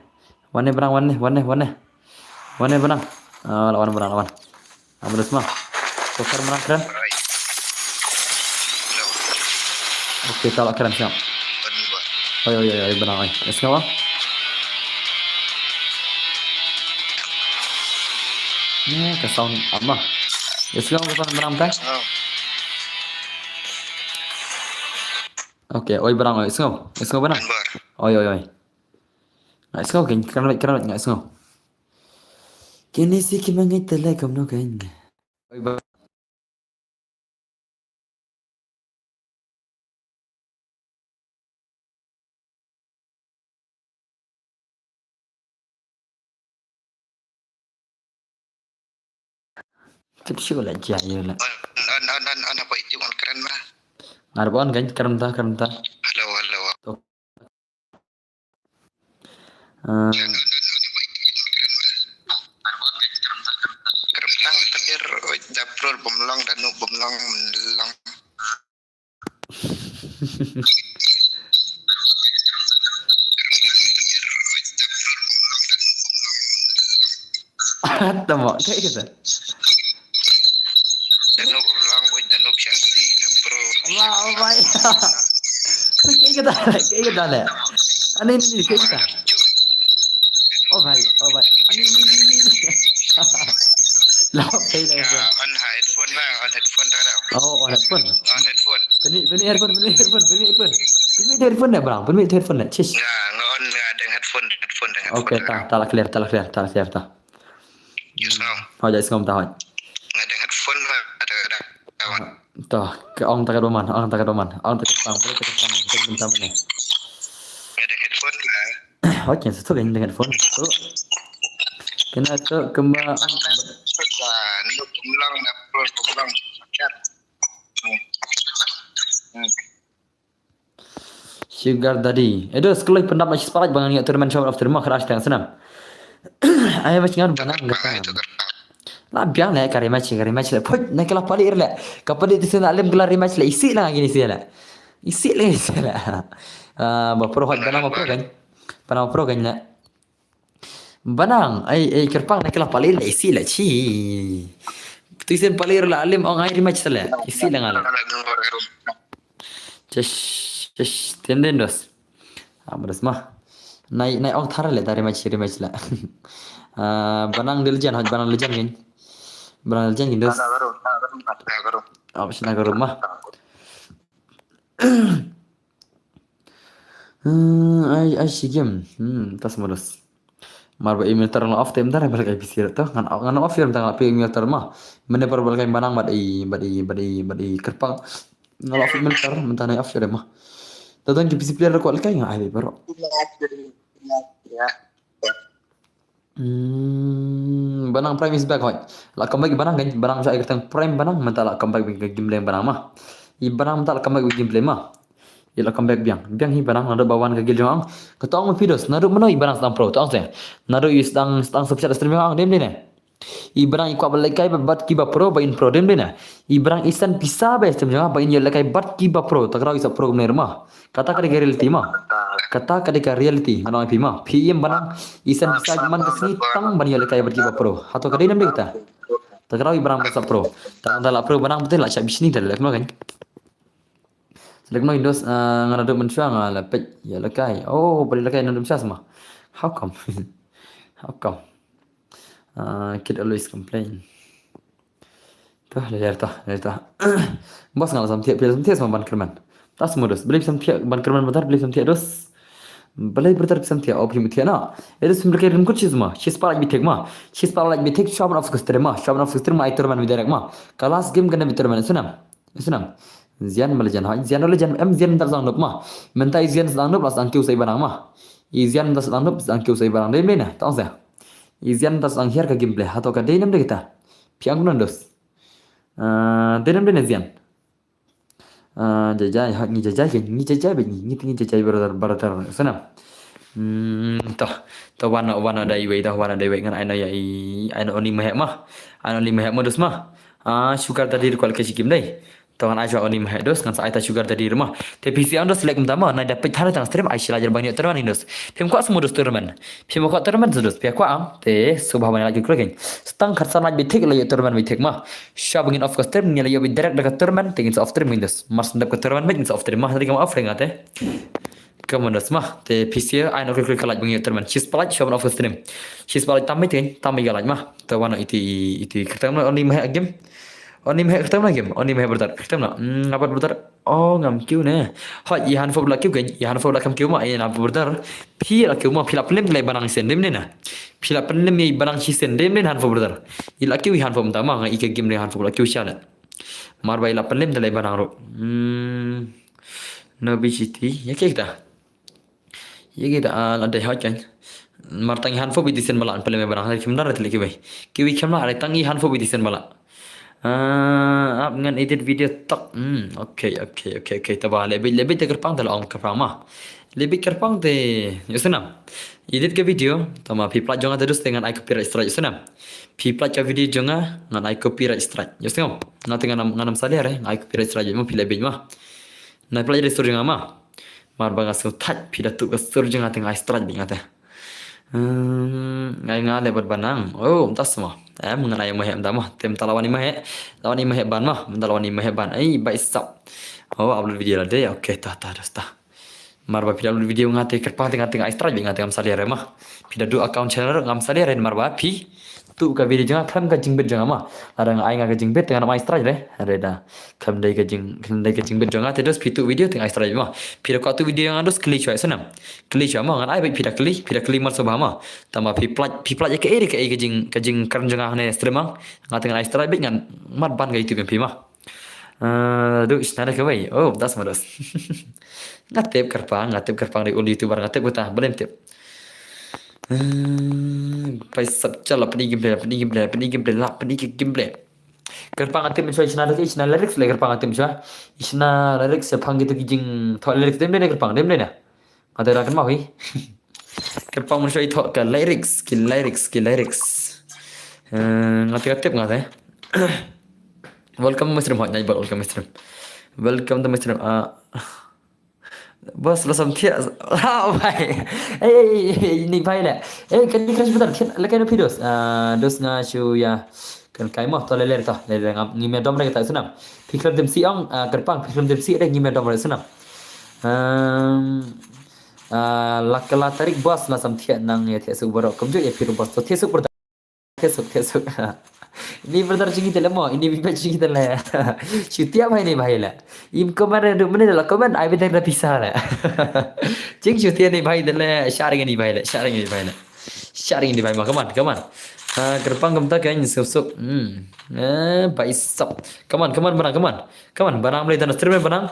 Wane brang wane, wane, wane. Wane banang. Ah, lawan banang, lawan. Am dus mah. To kren banang kren. Okay, ta la kren siap. Oi, oi, oi, oi, banang oi. Yes, ngawa? Ni ka sound ama. Yes, ngawa ka sound banang ta? Okay, oi banang oi, sngew. Sngew banang. Oi, oi, oi. Ngai sngew kein, kren beit, kren beit, ngai sngew. Kine si ki ma ngai te le kumno kein. Oi ba. Tip shu la jia yu la. An, an, an, an, an, apa itu ngan kren mah? Ngar bon kan kren ta, kren ta. Hello, hello. Ah. Kyrpang tedir, oi, dapur bemlong, danu bemlong, menlong. Tama, kayak gitu. Danub lang, wait, Danub siya si, bro. Wah, oh my. Kayak gitu, kayak gitu le. Ani ni, kayak gitu. Oh my, oh my. Ani ni, ni, ni. Lah, okay dah. Ya, on headphone bang, on headphone dah dah. Oh, on headphone. On headphone. Pynmih, pynmih headphone, pynmih headphone, pynmih headphone. Pynmih headphone dah, bro. Pynmih headphone dah. Cis. Ya, ngon ada headphone, headphone dah. Okay, ta, ta la clear, ta la clear, ta la clear, ta. Yes, no. Hoi, jai sngom ta hoi. Nga dang headphone ba, ada, ada. To, ka ong ta ka doman, ong ta ka doman, ong ta ka pang, ta ka pang, ta ka pang. Nga dang headphone ba. Hoi, kan satu kan dang headphone. Tu. Kena tu kemba Sugar Daddy. Edo sekolah pendap masih separat bangan ngi tournament show of the month crash tang senam. Ai masih ngan banang kata. La biang le kari machi kari machi le. Put na kala pali le. Kapali tu sena lem kala ri machi le isi la gini sila. Isi le isi la. Ah, ba pro hot banang ba pro kan. Banang ba pro kan le. Banang, ai, ai, Kyrpang na kala pali la isi la chi. Tu isen pali la alim ong ai ri machi le. Isi la ngala. Chesh, chesh, tenden dos. Ah, dos mah. Nai, nai ong thar le dari machi ri machi la. Ah, banang dil jan, hoj banang dil jan gin. Banang dil jan gin dos. Ah, sina garu mah. Hmm, ai, ai, si game. Hmm, tas modus. Mar ba email ter la off tem dar bal kai P C to. Ngan, ngan off yam tang pi email ter ma. Mene par bal kai banang bad i, bad i, bad i, bad i Kyrpang. Ngan off email ter, mentang off yam ma. Datang ki P C player ko kai ngai baro. Hmm, banang Prime is back hoi. La comeback banang kan, banang sa ai kyrteng Prime banang, mentang la comeback ka game leng banang ma. I banang mentang la comeback game leng ma. I la comeback biang. Biang hi banang naduh ba wan ka guild jong. Ka tong ma pidos naduh mano i banang sdang pro tong se. Naduh i sdang sdang subchat stream jong dem dine. I banang i kwah ba lekai ba bat ki ba pro ba in pro dem dine. I banang isan pisa ba stream jong ba in yo lekai bat ki ba pro. Takraw i sa pro kumne ma. Kata ka dei ka reality ma. Kata ka dei ka reality. Ngan ong pi ma. Pi im banang isan pisa man ka sngi tang ban yo lekai bat ki ba pro. Hato ka dei nam dei kata. Takraw i banang ba sa pro. Tang da la pro banang betul la chap bisni da lek no kan. Select no Windows, uh, ngan aduh menshwa nga la pet ya lekai. Oh, beri lekai nandum chas ma. How come? How come? Uh, kid always complain. Tuh, layar tuh, layar tuh. Bos nga la samtiak, pil samtiak sama ban kerman. Tas modus, beli samtiak ban kerman bentar, beli samtiak dos. Beli bentar samtiak, oh, pil mutia na. Itu sumber kaya rim kut shisma, shispalak bitik ma. Shispalak bitik, shaman of custom ma. Shaman of custom ma, itu man bidarak ma. Kalas game kena bitur man, sunam. Isnam. Zian mala jan ha. Zian mala jan em zian mynta sdang nup ma. Mynta i zian sdang nup la sdang kiu sai banang ma. I zian mynta sdang nup sdang kiu sai banang dei mena. Tong sa. I zian mynta sdang hiar ka gameplay. Hato ka dei nam dei kita. Piang kunan dos. Ah, dei nam dei na zian. Ah, jajai ha ngi jajai ke ngi jajai be ngi ngi ngi jajai brother brother. Isnam. Hmm, toh, toh wana wana dai wei toh wana dai wei ngan aino ya i aino oni mehek ma. Aino oni mehek ma dos ma. Ah, sugar tadi recall ke sikim dai. Tongan ai jua oni mah dos ngan sa ai ta sugar tadi rumah. Te P C ang dos lek mta ma nai dapet thare tang stream ai sila jer banyak tournament dos. Phim kwah semua dos tournament. Phim kwah tournament dos. Pia kwah am. Te subah banyak lagi kurang. Setang khat sana bitik la yo tournament bitik mah. Sya bangin off ka stream ni la yo bi direct dekat tournament te ngin sa off stream ngin dos. Mar sendap ke tournament ngin sa off stream mah tadi kamu off ring ate. Kamu dos mah. Te P C ai no klik klik like bangin tournament. Sis palak sya ban off ka stream. Sis palak tamit kan tamit galak mah. Te wana iti iti kertang only mah game. Oni meh kertem na game, oni meh brother, kertem na. Hmm, apa brother? Oh, ngam kiu ne. Hoi, i han fo la kiu kan, i han fo la kam kiu ma, i na brother. Phi la kiu ma, phi la pelim le banang sen dem ne na. Phi la pelim i banang si sen dem ne han fo brother. I la kiu i han fo mta ma, nga i ke game le han fo la kiu sha le. Mar ba i la pelim le banang ro. Hmm. No B G T, ya ke kita. Ye kita ah la dei hot kan. Mar tang i han fo bi tisen bala an pele me barang hari kimdar tele kiwi. Kiwi kimdar hari tang i han fo bi tisen bala. Ah, ap ngan edit video tok. Hmm, okay, okay, okay, okay. Taba lebih lebih te kerpang te la ong kerpang ma. Lebih kerpang te yo senam. Edit ke video tama phi plat jong ate dus te ngan ai copyright strike yo senam. Phi plat ke video jong ngan ai copyright strike. Yo senam. Ngan te ngan ngan salia re ai copyright strike mo phi lebih ma. Na plat jadi sur jong ma. Mar ba nga sngewthuh phi da tuh ka sur jong nga te nga ai strike bad nga te. Hmm, ngai nga le bad banang. Oh, mynta sma. Em, nga nai mah em da mah. Te mynta lawan i mah. Lawan i mah ban mah. Mynta lawan i mah ban. Ai, bai sap. Oh, upload video la de. Okay, ta ta dos ta. Mar ba phi da upload video nga te kerpa te nga te nga ai strike bad nga te ngam salia re mah. Phi da du account channel ngam salia re mar ba phi. Tu ka video jong nga khlem ka jingbit jong nga ma. Lada nga ai nga ka jingbit te nga nam ai strike re. Re da. Khlem dei ka jing khlem dei ka jingbit jong nga te dos phi tu video te nga ai strike ma. Phi da ka tu video nga dos kli chwa senam. Kli chwa ma ngan ai bit phi da kli phi da kli mar sabha ma. Tama phi plat phi plat ka eri ka eri ka jing ka jing kern jong nga ne stream ma. Nga te nga ai strike bit ngan mat ban ka YouTube phi ma. Eh, du isna da ka wei. Oh, das ma dos. Nga tip kerpang, nga tip kerpang di ul YouTuber nga tip kuta. Belum tip. Bai sap chala pni gimble, pni gimble, pni gimble, la pni gimble. Kyrpang atim shwa ishna lagi, ishna lyrics le kyrpang atim shwa. Ishna lyrics shaphang gitu ki jing thoh lyrics dem ne kyrpang dem ne na. Ngate rakan ma hui. Kyrpang mun shwa thoh ka lyrics, ki lyrics, ki lyrics. Ngate ka tip ngate. Welcome Muslim hot nai welcome Muslim. Welcome to Muslim. Ah. Bos la sam thiah. Ah, bai. Ei, ei, ei, ni bai le. Ei, kan ni crash betul. Thiah la kan phi dos. Ah, dos nga shu ya. Kan kai mo to le le to. Le le ngam ngi me dom re ta sunam. Phi khlem dem si ong, ah, kyrpang phi khlem dem si re ngi me dom re sunam. Ehm, ah, la kala tarik bos la sam thiah nang ya thiah suk borok. Kumjuk ya phi bos to thiah suk borok. Thiah suk, thiah suk. Ini brother jing kita le mo, ini bibat jing kita le. Shu thiah bai ni bai le. Im comment re duk mene la comment ai bidang da pisa le. Jing shu thiah ni bai le, sharing ni bai le, sharing ni bai le. Sharing ni bai ma, come on, come on. Ah, kyrpang kumta kan suk suk. Hmm. Eh, bai sap. Come on, come on, banang, come on. Come on, banang mele dan stream banang.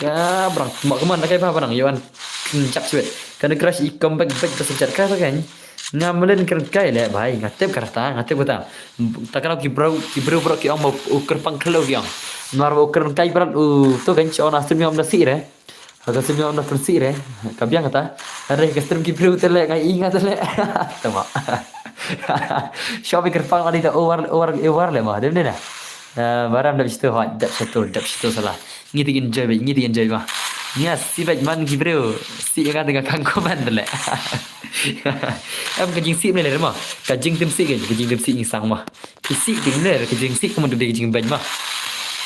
Ya, brang, mak keman kai ba brang, yawan. Kynjak sibet. Kan crash i comeback back ka subject ka kan. Nga melen kren kai le bai, nga tip ka rata, nga tip kata. Takra ki bro, ki bro bro ki ong ba u kyrpang khlo ki ong. Mar ba u kren kai brat u to kan chona stream yom da si re. Ka stream yom da si re. Ka biang kata. Are ka stream ki bro te le ngai i nga te le. Tama. Shopi kyrpang ani ta over over over le ma. Dem ne na. Eh, baram dap situ, hoi, dap situ, dap situ salah. Ngi ti enjoy, ngi ti enjoy ma. Ngi si bad man ki bro, si ka tengah kang comment le. Em ka jing si mele ma. Ka jing tim si ka, ka jing tim si ngi sang ma. Ki si tim le, ka jing si ka mun ka jing bad ma.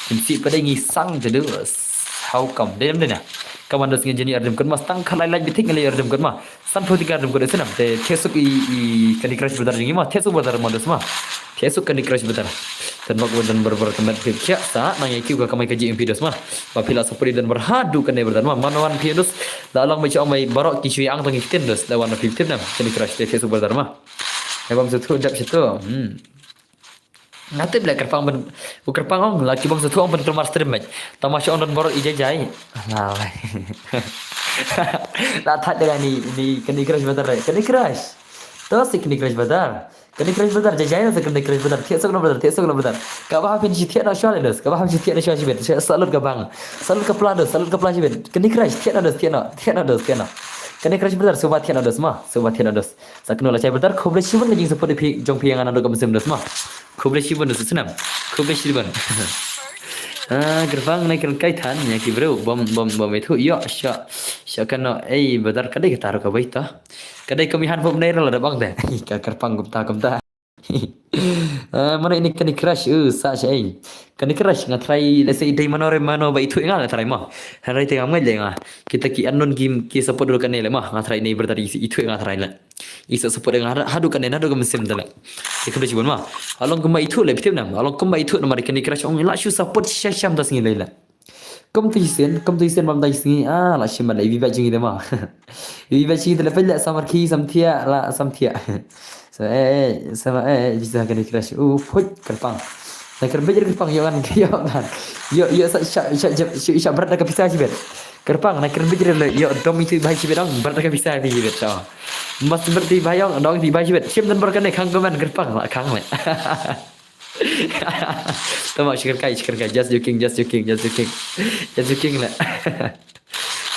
Tim si pada ngi sang te du. How come? Dem de na. Ka man dos ngi jeni ardem kan ma, tang khalai lai bitik ngi le ardem kan ma. San phu tikar dum ko de sinam te thiah suk i, i Candy Crush brother jing i ma, thiah suk brother ma dos ma. Thiah suk Candy Crush brother. Tan mak dan bar bar kemet phi thiah sa nang ya kiu ka kamai ka ji M P dos ma. Ba phi la support dan bar hadu kane brother ma. Man wan phi dos. La long mai chong mai barok ki shui ang tang ki tin dos. La wan phi tin nam Candy Crush te thiah suk brother ma. Ya bam situ dap situ. Hmm. Nga tip le kyrpang ban, u kyrpang ong la ki bang sa thuh ong ban kulmar stream match. Tama shu ong don borok i jai jai. Nalai. La that de ni, ni Candy Crush brother re. Candy Crush. To si Candy Crush brother. Candy Crush brother jai jai na sa Candy Crush brother. Thiah suk na brother, thiah suk na brother. Ka ba hapin shi thiah na shwa le dos. Ka ba hapin shi thiah na shwa shi bet. Salut ka bang. Salut ka pla dos, salut ka pla shi bet. Candy Crush thiah na dos, thiah na, thiah na dos, thiah na. Candy Crush brother suba thiah na dos ma, suba thiah na dos. Sa kano la chai brother, khublei shibun ka jing support phi jong phi ïa nga naduh ka mynsiem dos ma. Khublei shibun dos snam. Khublei shibun. Ah, kyrpang nai kyrkai than ïa ki bro bom bom bom itu ïa sha sha kano ei brother ka dei ka taruh ka bai ta. Ka dei ka mi han bom nei la da bang de. Ka kyrpang kumta kumta. Ah, mana ini Candy Crush uh sa sha ei. Candy Crush nga try let's say dei mano re mano ba itu nga la try ma. Hynrei te nga ngai le nga. Kita ki unknown game ki support dulu kane le ma. Nga try nei brother itu nga try le. Isa support nga hadu kane nadu ka mynsiem dale. Ikam da jibon ma. Along kumba itu le bitim nam. Along kumba itu namar Candy Crush ong la shu support sha sham das ngi le la. Kum tu isen, kum tu isen mam da isen. Ah, la shim le ibi ba jingi de ma. Ibi ba jingi de le pella samar ki samtia la samtia. So eh eh sama eh bisa Candy Crush. Uh, put kyrpang. Na kyrpang kyrpang yo kan yo kan. Yo yo sa sa sa sa berat da ka pisa sibet. Kyrpang na kyrpang bit le yo dom itu bai sibet dong berat da ka pisa di sibet so. Mas berat di bai dong di bai sibet. Sim dan ber kane khang komen kyrpang la khang le. Tama shikar kai shikar kai just joking just joking just joking. Just joking le.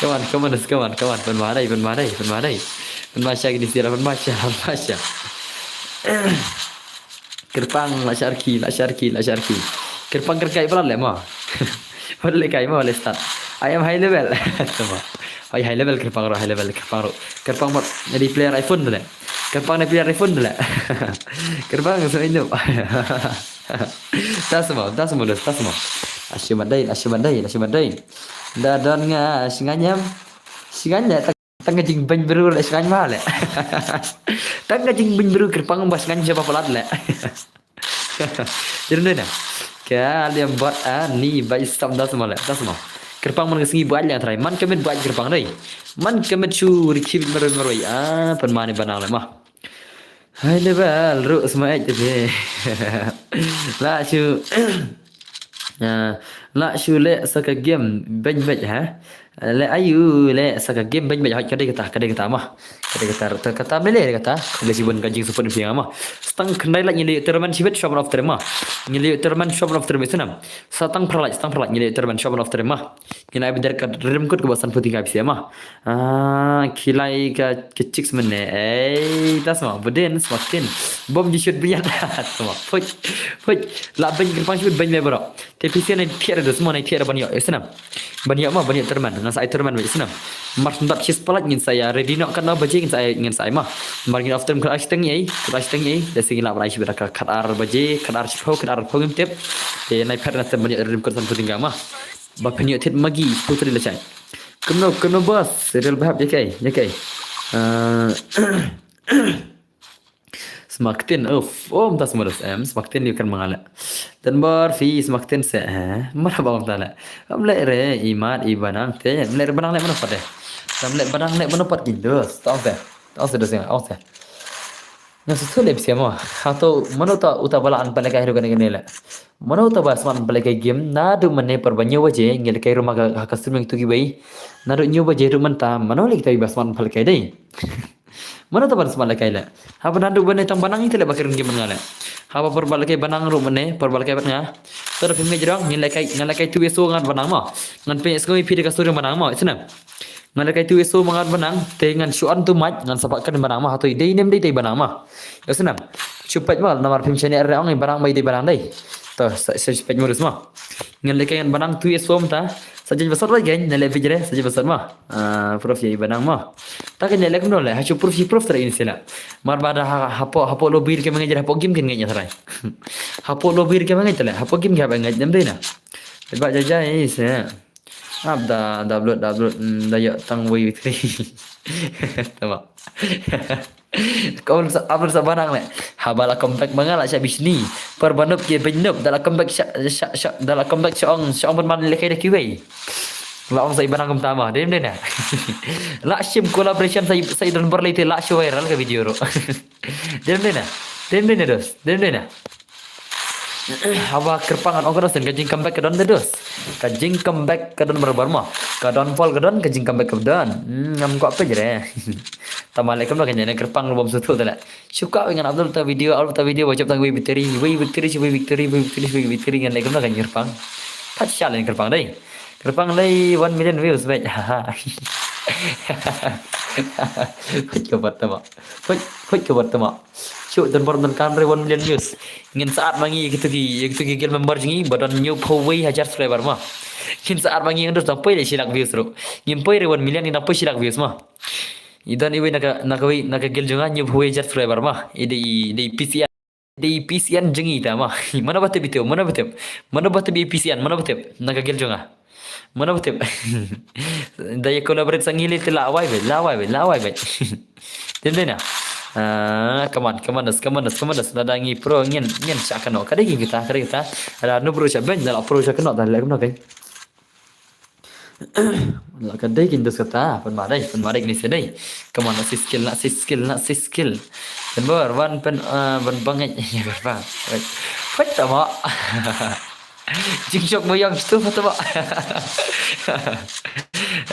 Come on, come on, come on, come on. Pen ma dai, pen ma dai, pen ma dai. Pen ma sha gini sira, pen ma sha, pen ma sha. Kyrpang la sharki, la sharki, la sharki. Kyrpang kyrkai bra le ma. Bra le kai ma le start. I am high level. Tama. High high level kyrpang ro, high level kyrpang ro. Kyrpang mat jadi player iPhone le. Kyrpang ne player iPhone le. Kyrpang so indu. Tasmo, tasmo dos, tasmo. Ashimadai, ashimadai, ashimadai. Da don nga shinganyam. Shinganya tang ka jing bany bru le shinganya le. Tang ka jing bany bru kyrpang ba shinganya jaba palat le. Jadi na. Ka liam bot a ni ba isam tasmo le, tasmo. Kyrpang man ka sngi ba lang trai. Man ka met ba kyrpang dai. Man ka met chu rikhi bit maroi maroi. Ah, pen mane banang le ma. High level ru sma ek te. La chu. Ah, La shu leh sa ka game beng beng ha. Leh ayu leh sa ka game beng beng hot ka dei kata, ka dei kata ma. Ka dei kata, kata, kata me leh kata. Ka dei sibun ka jing support phi nga ma. Stang khyndai lait ngi leh tournament shibit shop of terma. Ngi leh tournament shop of terma isnam. Sa tang phra lait, sa tang phra lait ngi leh tournament shop of terma. Ngi na bider ka rim kut ka ba san puting ka bisi ma. Ah, khilai ka, ka chicks mene. Ei, tas ma, budin, smakin. Bom di shoot biat. Sama. Puj, puj. La beng kyrpang shoot beng me bro. Te phi sien ai thiar da semua ai thiar ban ïoh, eh, senam. Ban ïoh ma, ban ïoh terman. Ngan sa ai terman ba senam. Mar sendap shis palat ngin sa ïa ready nok kan ba je ngin sa ai, ngin sa ai ma. Mar ngin after kal ai steng ei, kal ai steng ei. Da sing la ban ai shibit ka khatar ba je, khatar shiphew, khatar phew ngim tip. Te nai phet na tem ban ïoh ready kal san puting ka ma. Ba phin ïoh tit magi, putri la chai. Keno, keno bos, real bahap ya kai, ya kai. Eh, Smaktin, uff, om tas modus em, smaktin yu kan mangala. Dan bar fi smaktin se, eh, marhaba om tala. Am le re, imat, i banang te, am le re banang le mano pat de. Am le banang le mano pat gindos, tong se, tong se dos yang, tong se. Nga susu le bisi mo, hato mano ta uta bala an pale kai hiru kane kane le. Mano ta ba smat pale kai game, na du mane par banyo baje, ngel kai rumah ka, ka streaming tu ki bai. Na du nyo baje du manta, mano le kita ba smat pale kai dei. Mano ta ban smat lehkai le. Haba nandu bane tang banang ite le ba kren ki ban nga le. Haba por ba lehkai banang ruh mane, por ba lehkai ban nga. Tara phim ngai jrong, ngin lehkai, ngan lehkai tu eso ngan banang ma. Ngan pe sko pi de ka suri banang ma, isnam. Ngan lehkai tu eso ngan banang, te ngan shu an tu maj, ngan sapa kan banang ma, hatoi dei nem dei dei banang ma. Isnam. Shu paj ma, namar phim chene re ong banang mai dei banang dei. To, sa, sa shu paj murus ma. Ngan lehkai ngan banang tu eso mta, sa jaj basot lehkai, ngan le vijre, sa jaj basot ma. Ah, prof ya banang ma. Ta kan lek no le, ha chu proof shi proof trai ni sila. Mar ba da ha, hapo, hapo lobby ke mengajar hapo game kin ngej trai. Hapo lobby ke mengajar le, hapo game ke mengajar dem dina. Ba ja ja is. Ab da, da upload, da upload, mm, da yok tang wei three. Tama. Kau sa, upload sa banang le. Haba la comeback mangala sha bishni. Par banup ke benup, da la comeback sha, sha, sha, da la comeback sha ong, sha ong ban man le kai da kiwei. La ong sa i banang kum tama, dem dina. La shim collaboration sa i, sa i don berlei te la shu viral ka video ro. Dem dina. Dem dina dos. Dem dina. Haba kyrpang an ong ka dos ka jing comeback ka don de dos. Ka jing comeback ka don berabar ma. Ka don pol ka don ka jing comeback ka don. Hmm, ngam ko apa jere. Tama le kam ka nyane kyrpang bom sutu tala. Shuka wi ngan upload ta video, upload ta video ba jop tang wei victory, wei victory, wei victory, wei victory, wei victory ngan le kam ka kyrpang. Pat sha le kyrpang dei. Kyrpang lei one million views, bek. Put ka bot tama. Put, put ka bot tama. Shu don bor don kan re one million views. Ngin saat mangi gitu ki, gitu ki guild member jingi, ba don nyu pawei hajar subscriber ma. Ngin saat mangi ngan dos dang poi le shilak views ro. Ngin poi re one million ngin dang poi shilak views ma. I don iwi naka, naka wi, naka guild jinga nyu pawei hajar subscriber ma. I de, i de P C N. Di P C N jong i ta ma. Mano ba tip itu, mano ba tip. Mano ba tip i P C N, mano ba tip. Na ka gel jong nga. Mano ba tip. Da ya collaborate sang hili te la wai be, la wai be, la wai be. Tin tin ya. Ah, come on, come on, das, come on, das, come on, das. Da da ngi pro ngin, ngin cha kano. Kada gi kita, kada kita. Ada nu pro cha ben, da la pro cha kano, da le kano kai. La ka dei kin dus kata, pen ma dei, pen ma dei kini sedei. Come on, na si skill, na si skill, na si skill. Pen ber, wan pen, uh, pen bangai. Ya, ber bang. Wait. Wait, tama. Jing shok mo yang stu, tama.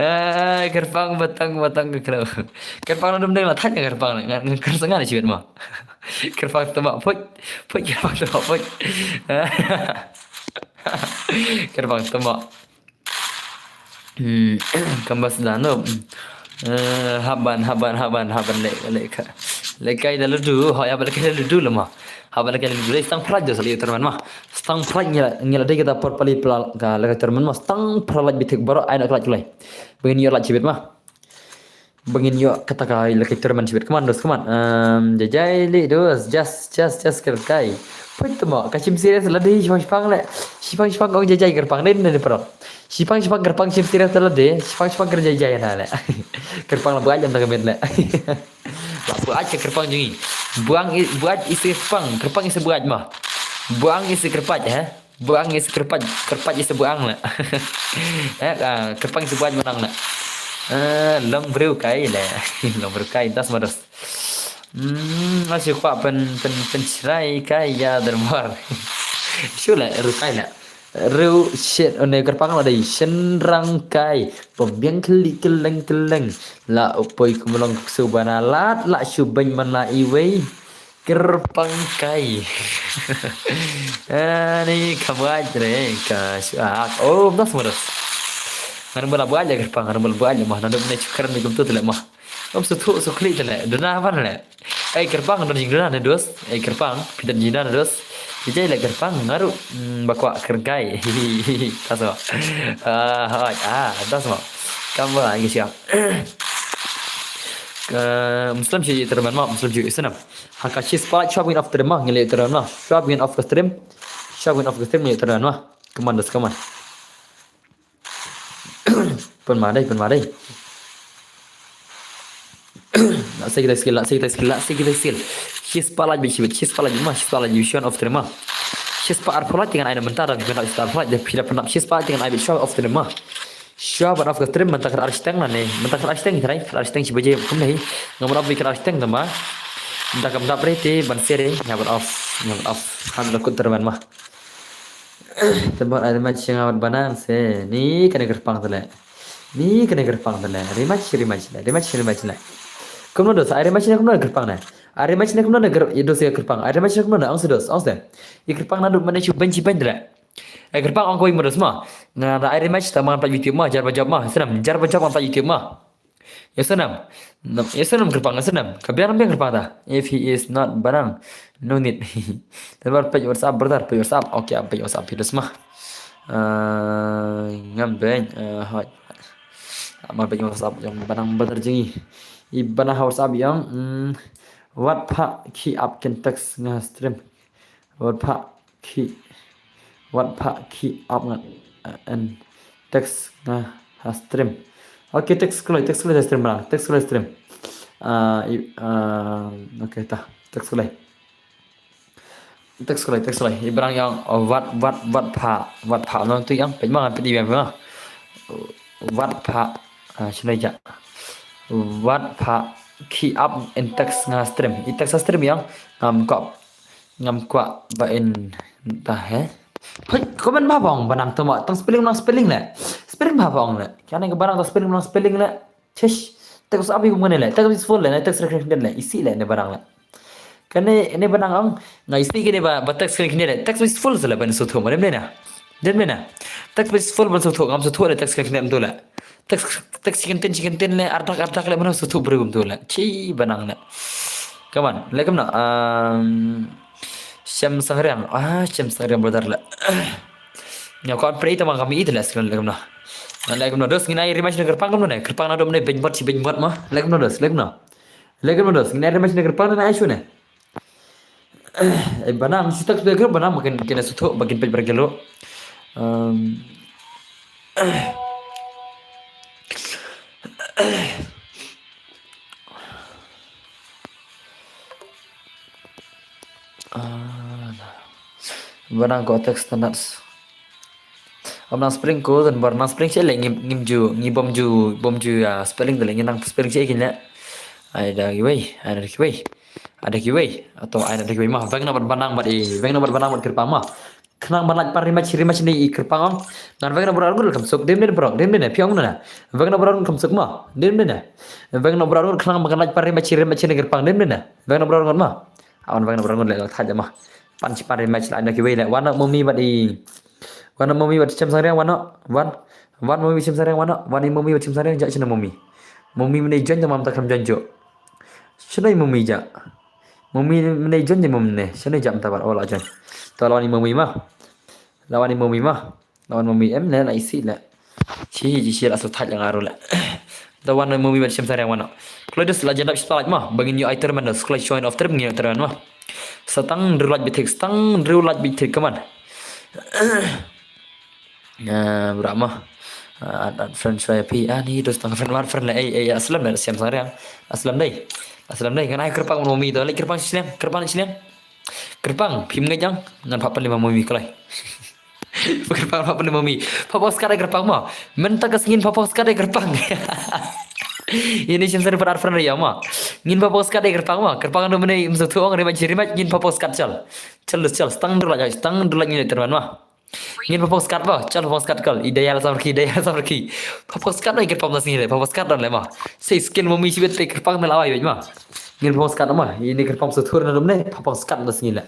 Eh, kyrpang batang, batang ke kelo. Kyrpang na dum deng la thanya kyrpang. Ngan, ngan kyrpang na chiwet ma. Kyrpang tama, put. Put, kyrpang tama, put. Kyrpang tama. Hmm, kambas da no. Eh, haban, haban, haban, haban le, le ka. Le kai da ludu, ho ya ba le kai da ludu lama. Haban le kai da ludu, stang phraj da sali terman ma. Stang phraj ngila, ngila dei kita por pali pla, ka le ka terman ma. Stang phraj bitik baro ai na klaj kulai. Begin yo laj chibit ma. Bangin yo kata kai le kai terman chibit. Come on, dos, come on. Um, jajai le dos, just, just, just kyrkai. Put tama, ka chim serious la dei, shipang, shipang le. Shipang, shipang kong jajai kyrpang, ne, ne, ne, pro. Shipang, shipang kyrpang chim serious la de. Shipang, shipang kyrjai jai na le. Kyrpang la buat jam ta kemit le. La buat ke kyrpang jungi. Buang i, buat isi kyrpang, kyrpang isi buat ma. Buang isi kyrpat, eh. Buang isi kyrpat, kyrpat isi buang la. Eh, ah, kyrpang isi buat menang la. Eh, long brew kai la. Long brew kai, das madas. Hmm, masih kuat pen, pen, pen cerai kai ya dermar. Shu la, rukai la. Riew shit, oh ne, kyrpang la dei shynrang kai. Pom biang khlieh kylleng kylleng. La u poi kumlong ksu bana lad la shu beiñ man la iwei. Kyrpang kai. Ani ka buaid re ka shu ak. Oh, ym da smudas. Ngan bala buaid le kyrpang, ngan bala buaid le mah. Ngan bala shu kren mi kumtu te le mah. Ym shu thuh shu khlieh te le. Duna ban le. Ei kyrpang, don jingduna ne dos. Ei kyrpang, phi don jingduna ne dos. Phi jai le kyrpang, nga ruh, mm, ba kwah kyrkai. Ta sma. Ah, hoi, ah, ta sma. Kam ba ngi siap. Ka Muslim shi terman ma, Muslim shi Islam. Ha ka shi spot shop in off terma, ngi le terma. Shop in off ka stream. Shop in off ka stream ngi le terma. Come on, dos, come on. Pynma dei, pynma dei. La sei kita skill, la sei kita skill, la sei kita skill. Shi spot lait bit, shi bit, shi spot lait bit ma, shi spot lait bit, shon off terma. Shi spot arphew lait te ngan ai na mynta da bit, shi spot arphew lait, da phi da pynap shi spot te ngan ai bit, shon off terma. Shon ban off ka stream mynta khat ar shiteng na ne, mynta khat ar shiteng trai, khat ar shiteng shi baje kumne hi. Ngam off bit khat ar shiteng tama. Da kam dap re te ban sere, ngam ban off, ngam ban off. Han da kut terman ma. Tebor ai rematch sha nga bad Banang se. Ni kane kyrpang te le. Ni kane kyrpang te le. Rematch, rematch le. Rematch, rematch le. Kumno dos, ai rematch ne kumno kyrpang ne. Ai rematch ne kumno ne kyr-, i dos ïa kyrpang. Ai rematch ne kumno ne, ong se dos, ong se. I kyrpang naduh mynne shu beiñ shi beiñ te le. Ai kyrpang ong kawei mo dos ma. Nga da ai rematch ta man pat YouTube ma, jar ba jop ma. Snam, jar ba jop man pat YouTube ma. Ïa snem. Nam, ïa snem kyrpang, ïa snem. Ka biang, biang kyrpang ta. If he is not Banang, no need. Tebor page WhatsApp, brother, page WhatsApp. Okay, page WhatsApp, phi dos ma. Ah, ngam beiñ, ah, hoi. Amar page WhatsApp, jong Banang brother jong ngi. I Banang ha WhatsApp jong, mm, wat pha ki up kin text nga stream. Wat pha ki, wat pha ki up nga, eh, and text nga ha stream. Okay, text kloi, text kloi ha stream bra, text kloi stream. Ah, i, ah, okay, ta, text kloi. Text kloi, text kloi. I brang yang, oh, wat, wat, wat pha, wat pha. No tu yang, peit ma, peit i biang ma. Wat pha, ah, shine ja. Wat pha ki up and text nga stream. I text ha stream yang, ngam kop. Ngam kwah ba in ta he. Hoi, comment ba bong Banang to ma, tang spelling nang spelling le. Spelling ba bong le. Kane ka Banang tang spelling nang spelling le. Chesh. Text abi kum ne le. Text is full le, text recognition le. Isi le ne Banang le. Kane ne Banang ong. Nga isi kane ba, ba text recognition le. Text is full le ban suthu ma dem ne na. Dem ne na. Text is full ban suthu, ngam suthu le text recognition to le. Text, text chicken tin, chicken tin le, ardak, ardak le, mana suthu bru kum tu le. Chi Banang le. Come on, le kumno. Um, Shem Sangriang. Ah, Shem Sangriang brother le. Nya kon pray tama kami itu le sekarang le kumno. Le kumno dos ngin ai rematch ne kyrpang kumno ne. Kyrpang naduh mynne beiñ bot shi beiñ bot ma. Le kumno dos, le kumno. Le kumno dos ngin ai rematch ne kyrpang na ai shu ne. Eh, Banang, si tak sebagai Banang makin kena suthu, makin pej bergelo. Um, ah, Banang ko text standard. Am nang spelling ko dan bar nang spelling che le ngim, ngim ju, ngi bom ju, bom ju ya spelling de le ngi nang spelling che kin le. Ai da kiwei, ai da kiwei. Ada kiwei, atau ai ada kiwei ma. Veng na bad Banang bad i, veng na bad Banang bad kyrpang ma. Khnang ban lait par rematch, rematch ne i kyrpang ong. Ngan veng na bad Arngut kam suk, dem dem bro, dem dem phi ong na. Veng na bad Arngut kam suk ma. Dem dem. Veng na bad Arngut khnang ban lait par rematch, rematch ne kyrpang, dem dem. Veng na bad Arngut ma. Awan veng na bad Arngut le thaj ma. Pan chi pan rematch la ada kiwei le. Wan na Mummy bad i. Wan na Mummy bad Shem Sangriang wan na. Wan. Wan Mummy Shem Sangriang wan na. Wan i Mummy bad Shem Sangriang ja chena Mummy. Mummy mene join ta mam ta kam join jo. Shano i Mummy ja. Mummy mene join ja Mummy ne. Shano ja mta bar. Oh la join. To la wan i Mummy ma. La wan i Mummy ma. La wan Mummy em ne la isi le. Chi chi chi la su thaj la ngaru le. Da wan Mummy bad Shem Sangriang wan na. Kloi dus la jendap shi spalaj ma. Bangin yu ai termen dus. Kloi join of termen yu termen ma. Satang dru laj bitik, satang dru laj bitik, come on. Ah, bra ma. Ah, add, add friend shwa ïa phi. Ah, ni dos tang friend, add friend le. Ei, ei, aslam le, Shem Sangriang. Aslam dei. Aslam dei. Ngan ai kyrpang Mummy to. Leit kyrpang snem. Kyrpang snem. Kyrpang, phim ngeit jang. Ngan pha pynlima Mummy kloi. Kyrpang pha pynlima Mummy. Pha pha skat ai kyrpang ma. Mynta ka sngi pha pha skat ai kyrpang. Ini Shem Sangriang pha add friend ïa ma. Ngin pha pha skat ai kyrpang ma. Kyrpang no mene im sa thuong rematch rematch ngin pha pha skat chal. Chal chal. Stang dru laj, stang dru laj ngin terman ma. Ngin pha phong skat ba, chal pha phong skat kal. I dei la samrki, i dei la samrki. Pha phong skat na i kyrpang na sngi le, pha phong skat na le ma. Sei skill mummy shibit te kyrpang na la wai ma. Ngin pha phong skat ma, i ni kyrpang suthur na dum ne, pha phong skat na sngi le.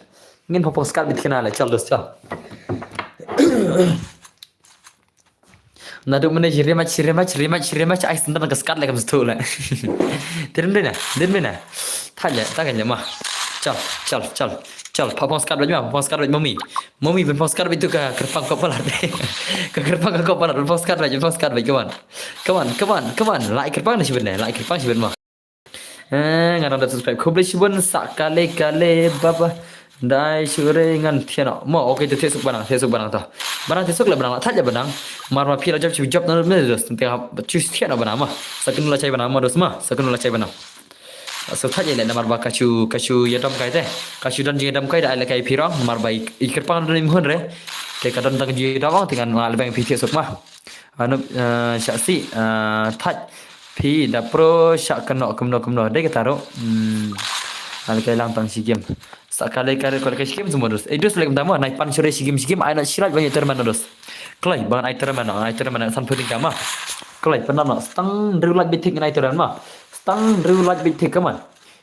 Ngin pha phong skat bit kena le, chal dos chal. Nadu mene rematch, rematch, rematch, rematch, ai sendan ka skat le kam stu le. Tirim dina, din dina. Tanya, tanya ma. Chal, chal, chal. Chal, pha phong skat bit ma, pha phong skat bit mummy. Mummy, pha phong skat bit tu ka kyrpang ko palat. Ka kyrpang ko palat, pha phong skat bit, pha phong skat bit, come on. Come on, come on, come on. Like kyrpang na shibit ne, like kyrpang shibit ma. Eh, nga dang da subscribe. Khublei shibun sa kale kale baba. Dai shure ngan thiano. Mo, okay, tu thiasuk banang, thiasuk banang to. Banang thiasuk le banang, la thaj le banang. Mar ma phi la job, job na me dos. Tengah choose thiano banang ma. Sakun la chai banang ma dos ma. Sakun la chai banang. So thaj le namar ba kachu, kachu ya dam kai te. Kachu dan jing dam kai da le kai phi rong. Namar ba i kyrpang dan im hun re. Te ka dan tang jing dam ong, tengan ma le bang phi thiasuk ma. Anu, eh, sha si, eh, thaj. Phi da pro sha kano kumno kumno. Dei kata ro. Hmm. Al kai lang tang shi game. Sa kale kale kale kai shi game semua dos. Eh, dos lagi pertama. Nai pan sore shi game shi game. Ai na shilat banyak terman dos. Klai, bangan ai terman, ai terman san puting kama. Klai, pernah no. Stang dru laj bitik ngai terman ma. Stang dru laj bitik kaman.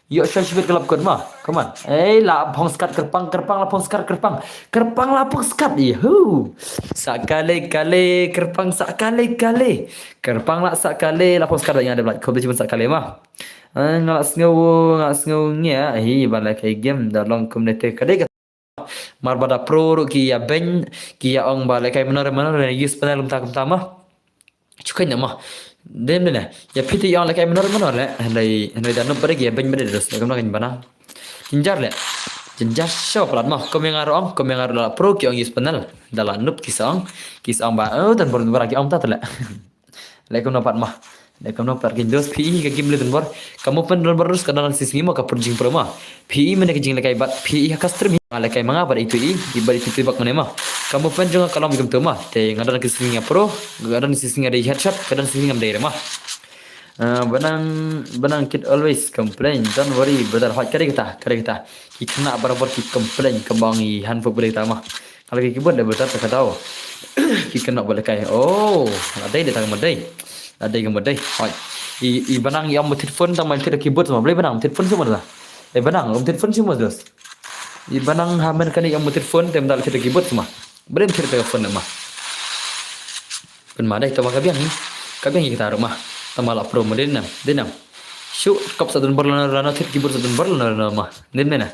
Yo, shwa shibit kelap kot ma. Come on. Eh, la phong skat kyrpang, kyrpang la phong skat kyrpang. Kyrpang la phong skat. Ihu. Sa kale kale, kyrpang sa kale kale. Kyrpang la sa kale, la phong skat nga de blat. Khublei shibun sa kale ma. Eh, nga la sngew, nga la sngew ngia. Hi, ba la kai game da long kumne te ka dei ka. Mar ba da pro ruh ki ya beng, ki ya ong ba la kai menor menor use panel kumta kumta ma. Chukai na ma. Dem ne. Ya phi te ya ong la kai menor menor le. Handai, handai da nup bad ki ya beng bad dos. Kam na kan bana. Jinjar le. Jinjar sho palat ma. Kom yang aro ong, kom yang aro la pro ki ong use panel. Da la nup ki sa ong. Ki sa ong ba, oh, dan bor bor ki ong ta le. Le kumno pat ma. Le kumno pat ki dos phi ka game le dan bor. Kamu pen dan bor dos ka dan sisngi ma ka purjing pro ma. Phi mene ka jing le kai bat phi ha ka stream hi. Nga le kai manga bat itu i, i bat itu tu bak mene ma. Kamu pen jong ka long bikum tu ma. Te nga dan sisngi pro, nga dan sisngi ada headshot, ka dan sisngi ngam dei ma. Ah, benang, benang kid always complain. Don't worry, brother. Hot kare kita, kare kita. Ki kena barabor ki complain kembang i han fuk beri kita ma. Kalau ki keyboard le brother tak tahu. Ki kena boleh kai. Oh, ada dia tak madai. Ada yang madai. Hot. I, i benang i om tit phone tak main tit keyboard sama. Boleh benang tit phone semua dah. Eh benang, om tit phone semua dos. I benang hamen kan i om tit phone tem dal tit keyboard sama. Boleh tit phone ma. Pynma dei, tama ka biang hi. Ka biang hi kita ruh ma. Tama la pro ma dei nam, dei nam. Shu kop sa dun bor lano lano thit kibur sa dun bor lano lano ma. Dei mena.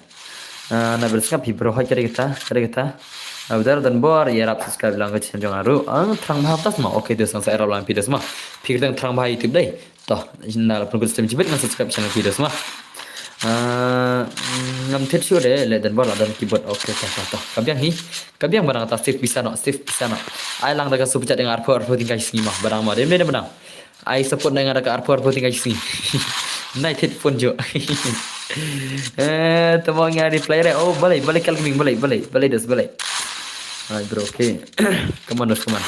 Ah, na ber sngap hi bro, hai kare kita, kare kita. Ah, bedar dun bor, ya rap subscribe lang ka channel jong aru. Ang thrang bha tas ma. Okay, dos ang sa erap lang pi dos ma. Phi kyrteng thrang bha YouTube dei. Toh, na la pun ku stream chibit ngan subscribe channel pi dos ma. Ah, ngam thit shu de, le dun bor la dun keyboard. Okay, toh, toh, toh. Ka biang hi. Ka biang benang ta save pisa noh, save pisa noh. Ai lang da ka super chat ïa nga arphew, arphew tyngka shi sngi ma, benang ma, dei, dei, benang. Ai support na nga da ka arphew, arphew tyngka shi sngi. Nai thit phone jo. Eh, tama nga reply re. Oh, balei, balei Kal Gaming, balei, balei, balei dos, balei. Ai bro, okay. Come on dos, come on.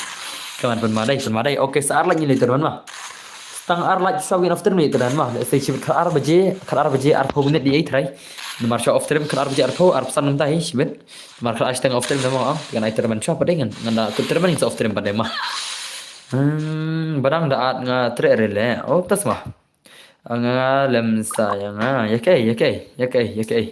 Come on, pynma dei, pynma dei. Okay, sa ar lait ngi leit tyrwan ma. Stang ar lait sa win after me tyrwan ma. Let's say shibit khat ar baje, khat ar baje, arphew minit di ai try. Namar sha off stream khat ar baje arphew, arphew san ngam dei shibit. Mar kha ai steng off stream da ma, ah, kan ai termen sha pat dei ngan, ngan da kut termen sa off stream pat dei ma. Hmm, benang da at nga treh re le. Oh, tas ma. Nga lem sa ïa nga. Ïa kei, ïa kei, ïa kei, ïa kei.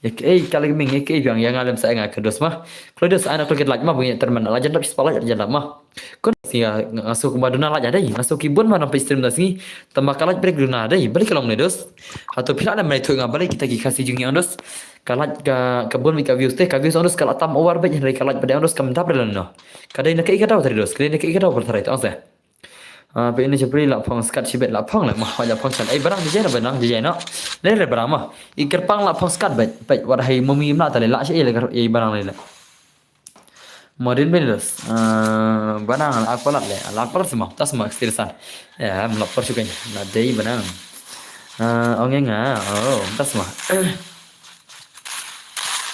Ïa kei, Kal Gaming, ïa kei biang ïa nga lem sa ïa nga ka dos ma. Klo dos ai na klo kit lait ma, bun ïa termen la jan dap spa lait jan dap ma. Kun si nga, nga so kumba duna lait dei, nga so ki bun ma nam pe stream da sngi. Tama ka lait break duna dei, balik ka long ne dos. Hato phi la nam mai thu nga balik kita ki Khasi jong ngi ong dos. Ka lait ka, ka bun mi ka views te, ka views ong dos ka la tam over bad hynrei ka lait bad ong dos kam dap re lano. Ka dei na ka i ka daw tari dos, ka dei na ka i ka daw tari to ong se. Ah, pe ini chapri la phong skat shibit la phong le ma, la phong skat. Ai benang jijai na benang jijai no. Le re benang ma. I kyrpang la phong skat bad, bad wat hai mami ma ta le la shi le i benang le le. Modin Venus. Ah, benang la ak palat le, la ak palat sama, tas ma experience. Ya, mlap por sukan. Na dei benang. Ah, ong nga, oh, tas ma.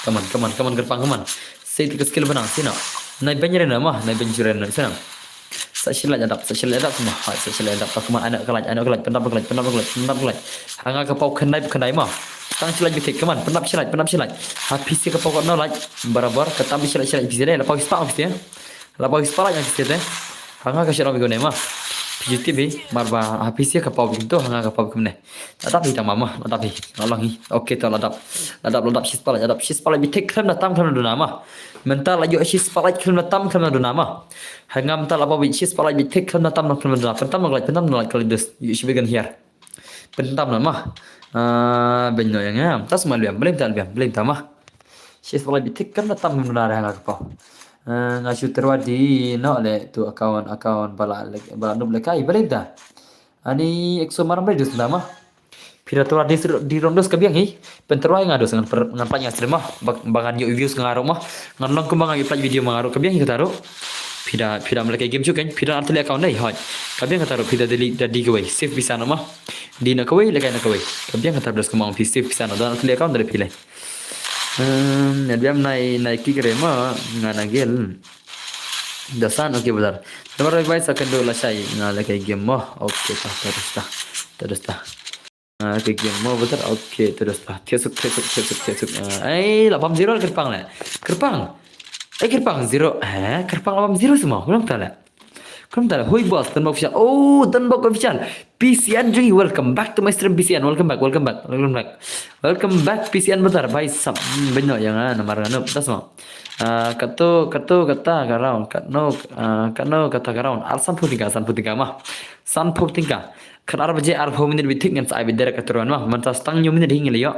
Come on, come on, come on, kyrpang, come on. Sei tu ka skill benang, sino. Nai ben rena ma, nai ben rena, sino. Sa shilai adap, sa shilai adap sama. Hai, sa shilai adap. Come on, anak kelaj, anak kelaj, pendap kelaj, pendap kelaj, pendap kelaj. Hanga ka pau khyndai, khyndai ma. Tang shi like bit thik, come on, pyndap shi like, pyndap shi like. Ha phi shi ka paw katno like, barabar, ka tam shi like, shi like phi shi de, la paw shi spah phi shi. La paw shi spah like phi shi de. Ha nga ka shi rong bit kumne ma. Phi ju tip hi, mar ba ha phi shi ka paw bit kumto, ha nga ka paw bit kumne. La dap hi tang ma ma, la dap hi. La long hi. Okay, to la dap. La dap, la dap shi spah like, la dap shi spah like bit thik, khlem da tam khlem da duna ma. Mynta la ïoh shi spah like khlem da tam khlem da duna ma. Ha nga mynta la paw bit shi spah like bit thik, khlem da tam khlem da duna. Pyntam noh like, pyntam noh like, kali dus. Ïoh shi bit kan hiar. Pyntam noh ma. Ah, beiñ noh ïa nga. Ta sma lbiam, blame ta lbiam, blame ta ma. Shi spah like bit thik, khlem da tam khlem da duna ha nga ka paw. Ah, nga shu tyrwa dih noh leh tu account, account ba la leh, ba la nup leh kai, blame ta. Ani ek so mar blame dus ta ma. Phi da tyrwa dih, dih rong dus ka biang hi. Pyntyrwa ïa nga dus ngan per, ngan pynïaid stream ma. Ba, ba ngan ïoh views nga ruh ma. Ngan long kumba nga ïoh pynlait video ma nga ruh ka biang hi kata ruh. Phi da, phi da mlei game shu kein, phi da artylli account dei hoi. Ka biang kata ruh phi da delete da dih kawei. Save pisa noh ma. Dih noh kawei, leh kai noh kawei. Ka biang kata ruh dus kumba phi save pisa noh da artylli account da phi leh. Hmm, ïa biang nai, nai ki kre ma nga na gel. Da san, okay brother. Namar bai sa kan do la shai nga leh kai game mo. Okay, ta, ta, ta, ta, ta, ta. Ah, ka game mo brother. Okay, terus ta. Tiasuk, tiasuk, tiasuk, tiasuk. Ah, eh, la bam zero kyrpang leh. Kyrpang. Eh, kyrpang zero. Eh, kyrpang la bam zero semua. Belum tahu leh. Belum tahu leh. Hui boss, Tanbok Official. Oh, Tanbok Official. P C N Jui, welcome back to my stream, P C N. Welcome back, welcome back, welcome back. Welcome back, P C N brother. Bye sap. Hmm, beiñ noh ïa nga namar nga nup. Tas mo. Ah, kato, kato kata ka round. Katno, ah, katno kata ka round. Ar san phew tyngka, san phew tyngka ma. San phew tyngka. Khatar baje arphew minit bit thik ngin sa ai bit direct ka tournament ma. Mynta stang hynñiew minit hi ngin la ïoh.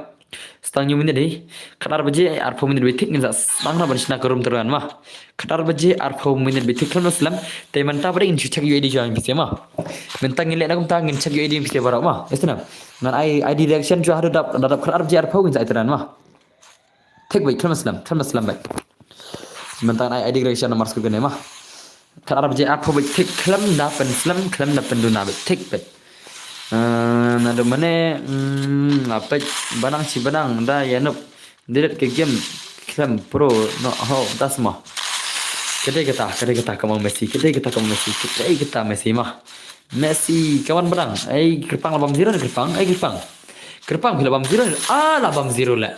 Stang hynñiew minit hi. Khatar baje arphew minit bit thik ngin sa stang na ban shna ka room tournament ma. Khatar baje arphew minit bit thik khlem slem. Te mynta ba dei ngin shu check U I D jong phi ma. Mynta ngin leh na kumta ngin check U I D phi baroh ma. Ïa sngewbha. Ngan ai I D reaction jong haduh dap, dap khatar baje arphew ngin sa ai tournament ma. Thik beit, khlem slem, khlem slem beit. Mynta ai I D reaction namar skur kane ma. Khatar baje arphew beit thik, khlem da pynslem, khlem da pynduna beit thik beit. Eh, naduh mynne, mm, nga peit ba nang shi ba nang da ïa nup. Direct ka game khlem pro noh ho, das mo. Ka dei kata, ka dei kata ka mong Messi, ka dei kata ka mong Messi, ka dei kata Messi ma. Messi, kawan ba nang. Ei, kyrpang la bam zero ne kyrpang, ei kyrpang. Kyrpang phi la bam zero. Ah, la bam zero leh.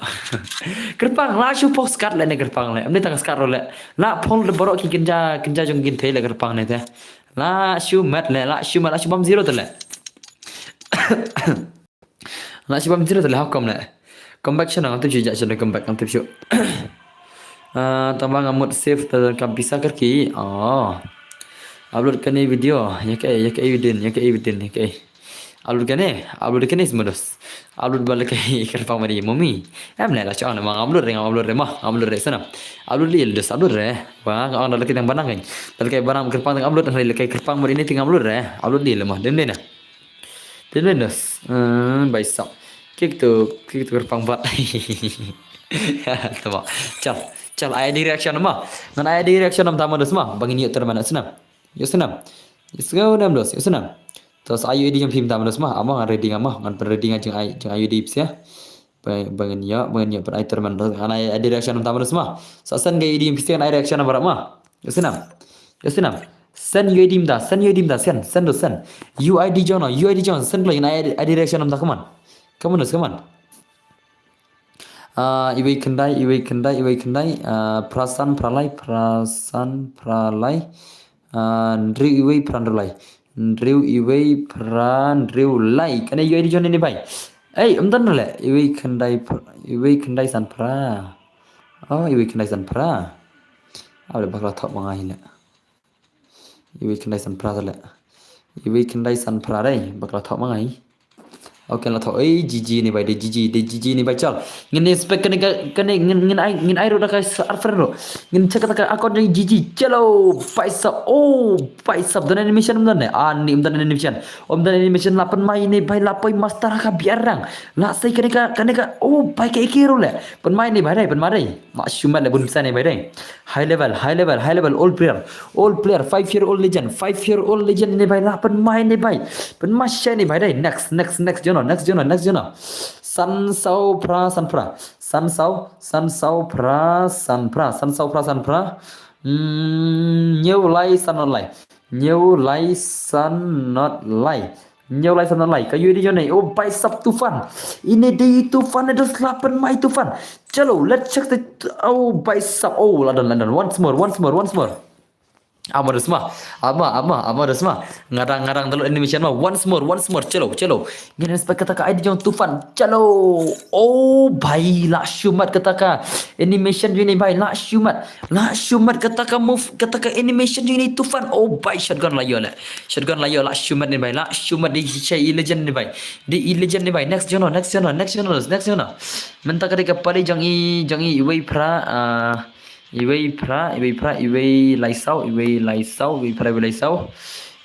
Kyrpang la shu pok skat leh ne kyrpang leh. Ym dei tang skat ruh leh. La pol de baroh ki kynja, kynja jong ki kynthei leh kyrpang ne te. La shu met leh, la shu met, la shu bam zero te leh. La shu bam zero te leh, how come leh. Come back shano, ngam tip shuh, ja shano come back, ngam tip shuh. Ah, tang ba nga mut save te kam pisa kyrkieh. Oh. Upload kane video, ïa kaei, ïa kaei u dien, ïa kaei u dien, ïa kaei. Upload kane, upload kane sma dos. Upload ba la kaei kyrpang ba dei mummy. Em leh la shu ong ma ngam upload re, ngam upload re ma, ngam upload re sana. Upload lei dos, upload re. Ba nga ong da la kaei tang ba nang kein. Da la kaei ba nang kyrpang tang upload, da la kaei kyrpang ba dei ne tang upload re. Upload lei le ma, dei ne na. Dei ne dos. Hmm, bai sap. Kiek tu, kiek tu kyrpang bat. Tama. Chal, chal ai I D reaction ma. Ngan ai I D reaction nam tama dos ma. Ba ngin ïoh tournament snam. Ïoh snam. Ïoh snam nam dos, ïoh snam. Tos ai U I D jong phi mynta ma dos ma. Ama ngan ready nga ma. Ngan pyn ready nga jong ai, jong ai U I D pisa. Ba, ba ngin ïoh, ba ngin ïoh pyn ai tournament dos. Ngan ai I D reaction mynta ma dos ma. Sa send ka U I D jong phi sa ngan ai reaction namar ma. Ïoh snam. Ïoh snam. Send U I D mynta, send U I D mynta, send, send dos, send. U I D jong no, U I D jong, send kloi ngan ai I D reaction mynta, come on. Come on dos, come on. Ah, iwei khyndai, iwei khyndai, iwei khyndai, ah, phra san, phra lai, phra san, phra lai, ah, hynriew iwei, phra hynriew lai. Hynriew iwei, phra hynriew lai. Kane U I D jong ne bai. Ei, ym don leh. Iwei khyndai, phra, iwei khyndai san phra. Oh, iwei khyndai san phra. Aw, leh ba ka la thoh ma nga hi leh. Iwei khyndai san phra leh. Iwei khyndai san phra dei, ba ka la thoh ma nga hi. Okay, la thoh. Ei, G G ne bai, dei G G, dei G G ne bai chal. Ngin expect kane ka, kane ngin, ngin ai, ngin ai ruh da ka sa ar phra ruh. Ngin check da ka account jong G G. Chalo, paisa. Oh, paisa. Don animation ym don ne? Ah, ni ym don animation. Ym don animation la pynmai ne bai la poi master ha ka biar rang. La sei kane ka, kane ka. Oh, bai ka ike ruh leh. Pynmai ne bai dei, pynmai dei. Ma shu met leh bun pisa ne bai dei. High level, high level, high level, all player. All player, five year old legend, five year old legend ne bai la pynmai ne bai. Pynmai shai ne bai dei. Next, next, next jono, next jono, next jono. San saw phra, san phra. San saw, san saw phra, san phra. San saw phra, san phra. Hmm, hynñiew lai, san not lai. Hynñiew lai, san not lai. Hynñiew lai san lai ka U I D jong ne. Oh, bhai sab, Tufan. Ine dei Tufan, ne da slapen mai Tufan. Chalo, let's check the, oh, bhai sab. Oh, la don, la don. Once more, once more, once more. Ama da sma. Ama, ama, ama da sma. Ngadang, ngadang, download animation ma. Once more, once more. Chalo, chalo. Ngin inspect kata ka I D jong Tufan. Chalo. Oh, bhai, la shu mat kata ka animation jong ne, bhai, la shu mat. La shu mat kata ka move, kata ka animation jong ne Tufan. Oh, bhai, shotgun la ïoh le. Shotgun la ïoh, la shu mat ne, bhai. La shu mat, dei shai i legend ne, bhai. Dei i legend ne, bhai. Next jong no, next jong no, next jong no, next jong no. Mynta ka dei ka pali jong i, jong i, iwei phra, ah, iwei phra, iwei phra, iwei lai saw, iwei lai saw, iwei phra, iwei lai saw.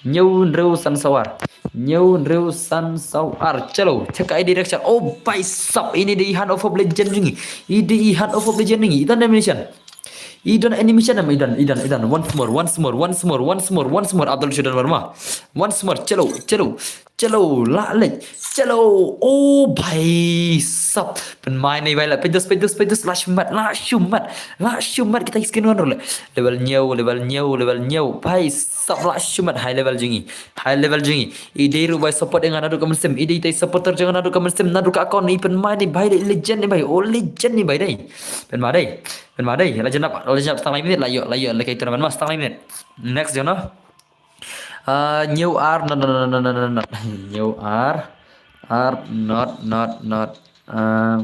Hynñiew hynriew san saw ar. Hynñiew hynriew san saw ar. Chalo, check ka I D direction. Oh, bhai sab, ine dei i Hunt of Hope legend jong i. I dei i Hunt of Hope legend jong i. I don animation. I don animation em, i don, i don, i don. Once more, once more, once more, once more, once more. Abdul Shudan Verma. Once more, chalo, chalo. Chalo, la leh. Chalo, oh, bhai sab. Pynmai ne, bhai, la, pyndos, pyndos, pyndos, la shu mat, la shu mat, la shu mat kita ki skin one ruh le. Level hynñiew, level hynñiew, level hynñiew. Bhai sab, la shu mat, high level jong i. High level jong i. I dei ruh, bhai, support ïa nga naduh ka mynsiem. I dei itai supporter jong nga naduh ka mynsiem, naduh ka account. I pynmai ne, bhai, le legend ne, bhai. Oh, legend ne, bhai, dei. Pynmai dei. Pynmai dei. La jan ap, la jan ap, stang lai minit, la ïoh, la ïoh, la kai tournament ma, stang lai minit. Next jong no. Ah, hynñiew ar not, not, not, not, not, not. Hynñiew ar, ar not, not, not. Ah,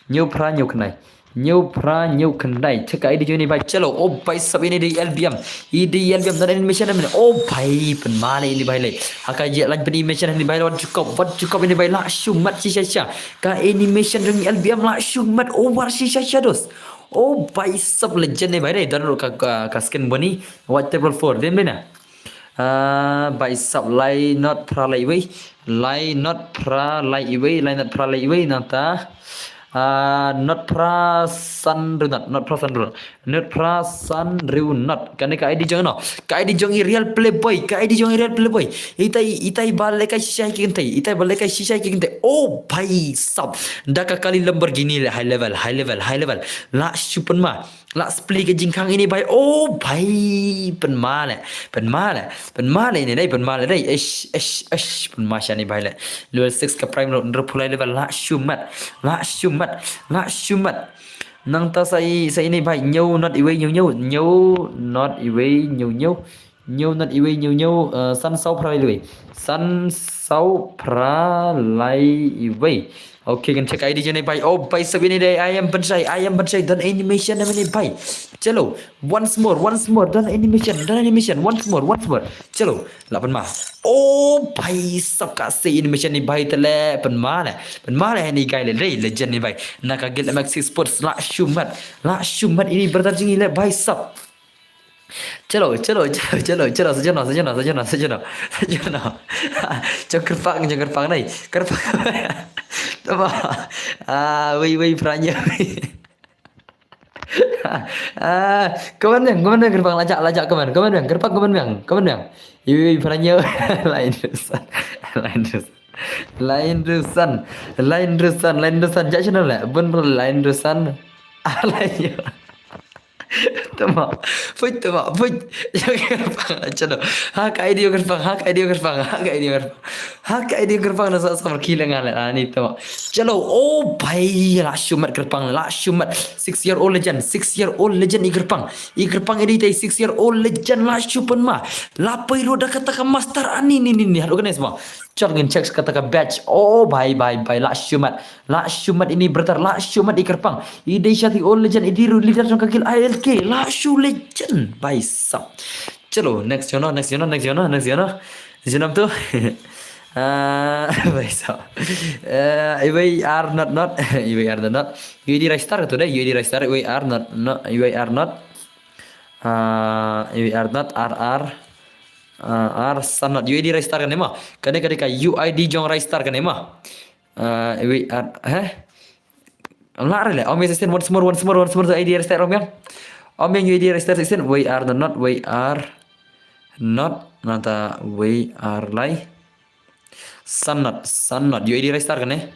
hynñiew phra hynñiew khyndai. Hynñiew phra hynñiew khyndai. Check ka I D jong ne, bhai. Chalo. Oh, bhai sab, ine dei L B M. I dei L B M, don animation em. Oh, bhai, pynmai ne, ine, bhai, le. Ha ka jia lain pyn animation ne, bhai, wat ju kop, wat ju kop, ine, bhai, la shu mat shisha shisha. Ka animation jong L B M la shu mat over shisha shisha, dos. Oh, bhai sab, legend ne, bhai, le. Don ruh ka, ka, ka skin bony. Wat triple four, dem le na. Ah, bhai sab, lai not phra lai iwei, lai not phra lai iwei, lai not phra lai iwei, nangta. Ah, not phra san hynriew not, not phra san hynriew not, not phra san hynriew not. Kane ka I D jong no. Ka I D jong i real playboy, ka I D jong i real playboy. Itai, itai ba lehkai shisha ki kynthei, itai ba lehkai shisha ki kynthei. Oh, bhai sab. Da ka kali Lamborghini le, high level, high level, high level. La shu pynmai. La split ka jingkhang ine, bhai. Oh, bhai. Pynmai le. Pynmai le. Pynmai le ine, dei, pynmai le, dei. Eish, eish, eish. Pynmai shane, bhai, le. Level six ka prime, level hynriewphew lai level, la shu mat. La shu mat. La shu mat. Nangta sa i, sa ine, bhai. Hynñiew not iwei, hynñiew, hynñiew. Hynñiew not iwei, hynñiew, hynñiew. Hynñiew not iwei, hynñiew, hynñiew, eh, san saw phra lai iwei. San saw phra lai iwei. Okay, kan check I D jong ne, bhai. Oh, bhai sab, ine dei, I am Pynshai, I am Pynshai, don animation em ine, bhai. Chalo, once more, once more, don animation, don animation, once more, once more. Chalo, la pynmai. Oh, bhai sab, ka sei animation ne, bhai, te le, pynmai le. Pynmai le, ine guy le, dei, legend ne, bhai. Na ka guild M X C Sports, la shu mat, la shu mat, ine brother jong i le, bhai sab. Chalo, chalo, chalo, chalo, chalo, sa jan no, sa jan no, sa jan no, sa jan no, sa jan no. Jong kyrpang, jong kyrpang nai. Kyrpang. Tama. Ah, wei, wei, phra hynñiew. Ah, kaman biang, kaman biang kyrpang, lajak, lajak, kaman, kaman biang, kyrpang, kaman biang, kaman biang. Iwei, iwei, phra hynñiew. Lain rusan. Lain rusan. Lain rusan, lain rusan, lain rusan. Jak channel le. Bun bun lain rusan. Ah, lain rusan. Tama. Phuit, tama. Phuit. Jong kyrpang. Chalo. Ha ka I D jong kyrpang. Ha ka I D jong kyrpang. Ha ka I D jong kyrpang. Ha ka I D jong kyrpang na sa sa ki lengan le. Ani tama. Chalo. Oh, bhai. La shu mat kyrpang. La shu mat. Six year old legend. Six year old legend i kyrpang. I kyrpang ine dei six year old legend, la shu pynmai. La poi ruh da kata ka master ani ni ni ni. Haduh kane sma. Chot ngin check kata ka badge. Oh, bhai, bhai, bhai. La shu mat. La shu mat ine brother, la shu mat i kyrpang. I dei sha ki old legend, i dei ruh leader jong ka guild I L K. La shu legend, bhai sab. Chalo, next jong no, next jong no, next jong no, next jong no. Jong no tu. Ah, bhai sab. Eh, iwei ar not not, iwei ar not not. U I D register tu dei, U I D register, iwei ar not not, iwei ar not. Ah, iwei ar not, ar ar. Ah, ar san not, U I D register kane ma. Kane, kane ka U I D jong register kane ma. Ah, iwei ar, heh? Ym lah re le. Ym ïa sixteen, once more, once more, once more, U I D register, ym ïa. Ym ïa U I D register sixteen, iwei ar not not, iwei ar not, nangta iwei ar lai. San not, san not, U I D register kane.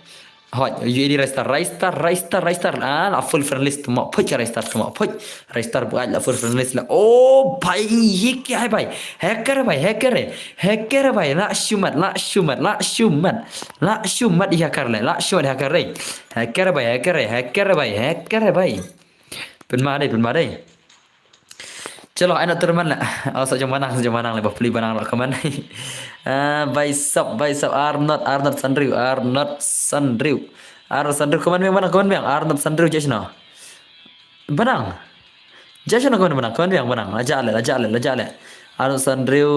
Hoi, ïa di Ristar, Ristar, Ristar, Ristar. Ah, la full friend list mo. Poi Ristar mo. Poi Ristar buat la full friend list la. Oh, bhai, ye kya hai bhai? Hacker bhai, hacker hai. Hacker bhai, la shu mat, la shu mat, la shu mat. La shu mat ïa hacker le, la shu mat hacker re. Hacker bhai, hacker hai, hacker bhai, hacker bhai. Pynmah dei, pynmah dei. Chalo, ai noh tournament la. Oh, sa jong Banang, sa jong Banang la, ba pli Banang la comment. Ah, bai sap, bai sap, Arnold, Arnold Sandriu, Arnold Sandriu. Arnold Sandriu comment biang Banang, comment biang. Arnold Sandriu judge no. Banang. Judge no comment Banang, comment biang Banang. Lajak le, lajak le, lajak le. Arnold Sandriu,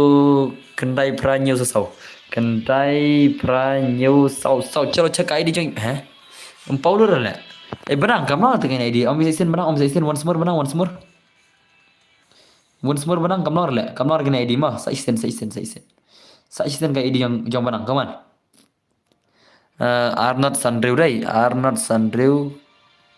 Kendai Pranyu Sasau. Kendai Pranyu Sau Sau. Chalo, check I D jong, eh? Em Paulo le. Eh, Banang, kam long te kane I D. Om Saisin Banang, Om Saisin once more Banang, once more. Once more Banang, kam long le. Kam long kane I D mo. Saisin, Saisin, Saisin. Saisin ka I D jong, jong Banang, come on. Uh, Arnold Sandriu dei, Arnold Sandriu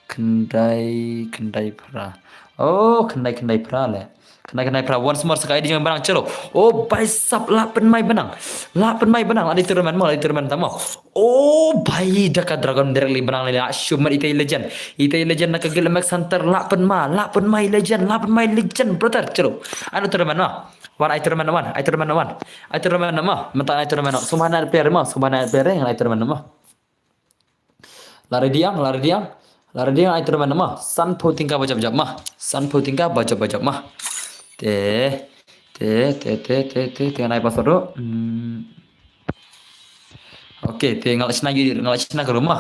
Kendai, Kendai Pra. Oh, Kendai, Kendai Pra le. Kendai, Kendai Pra. Once more sa ka I D jong Banang, chalo. Oh, bai sap, la pynmai Banang. La pynmai Banang, la dei tournament mo, la dei tournament tamo. Oh, bhai, da ka Dragon directly Banang le, la shu mat itai legend. Itai legend na ka guild Max Hunter, la pynmai, la pynmai legend, la pynmai legend, brother, chalo. Ai noh tournament mo. Wan, ai tournament wan, ai tournament wan. Ai tournament mo, mynta ai tournament mo. Sumana player mo, sumana player ngan ai tournament mo. La ready ang, la ready ang. La ready ang, ai tournament mo. Sanphew tyngka ba jop jop mo. Sanphew tyngka ba jop ba jop mo. Te, te, te, te, te, te, te, ngan ai password ruh. Hmm. Okay, te nga la shna gi, nga la shna ka room mo.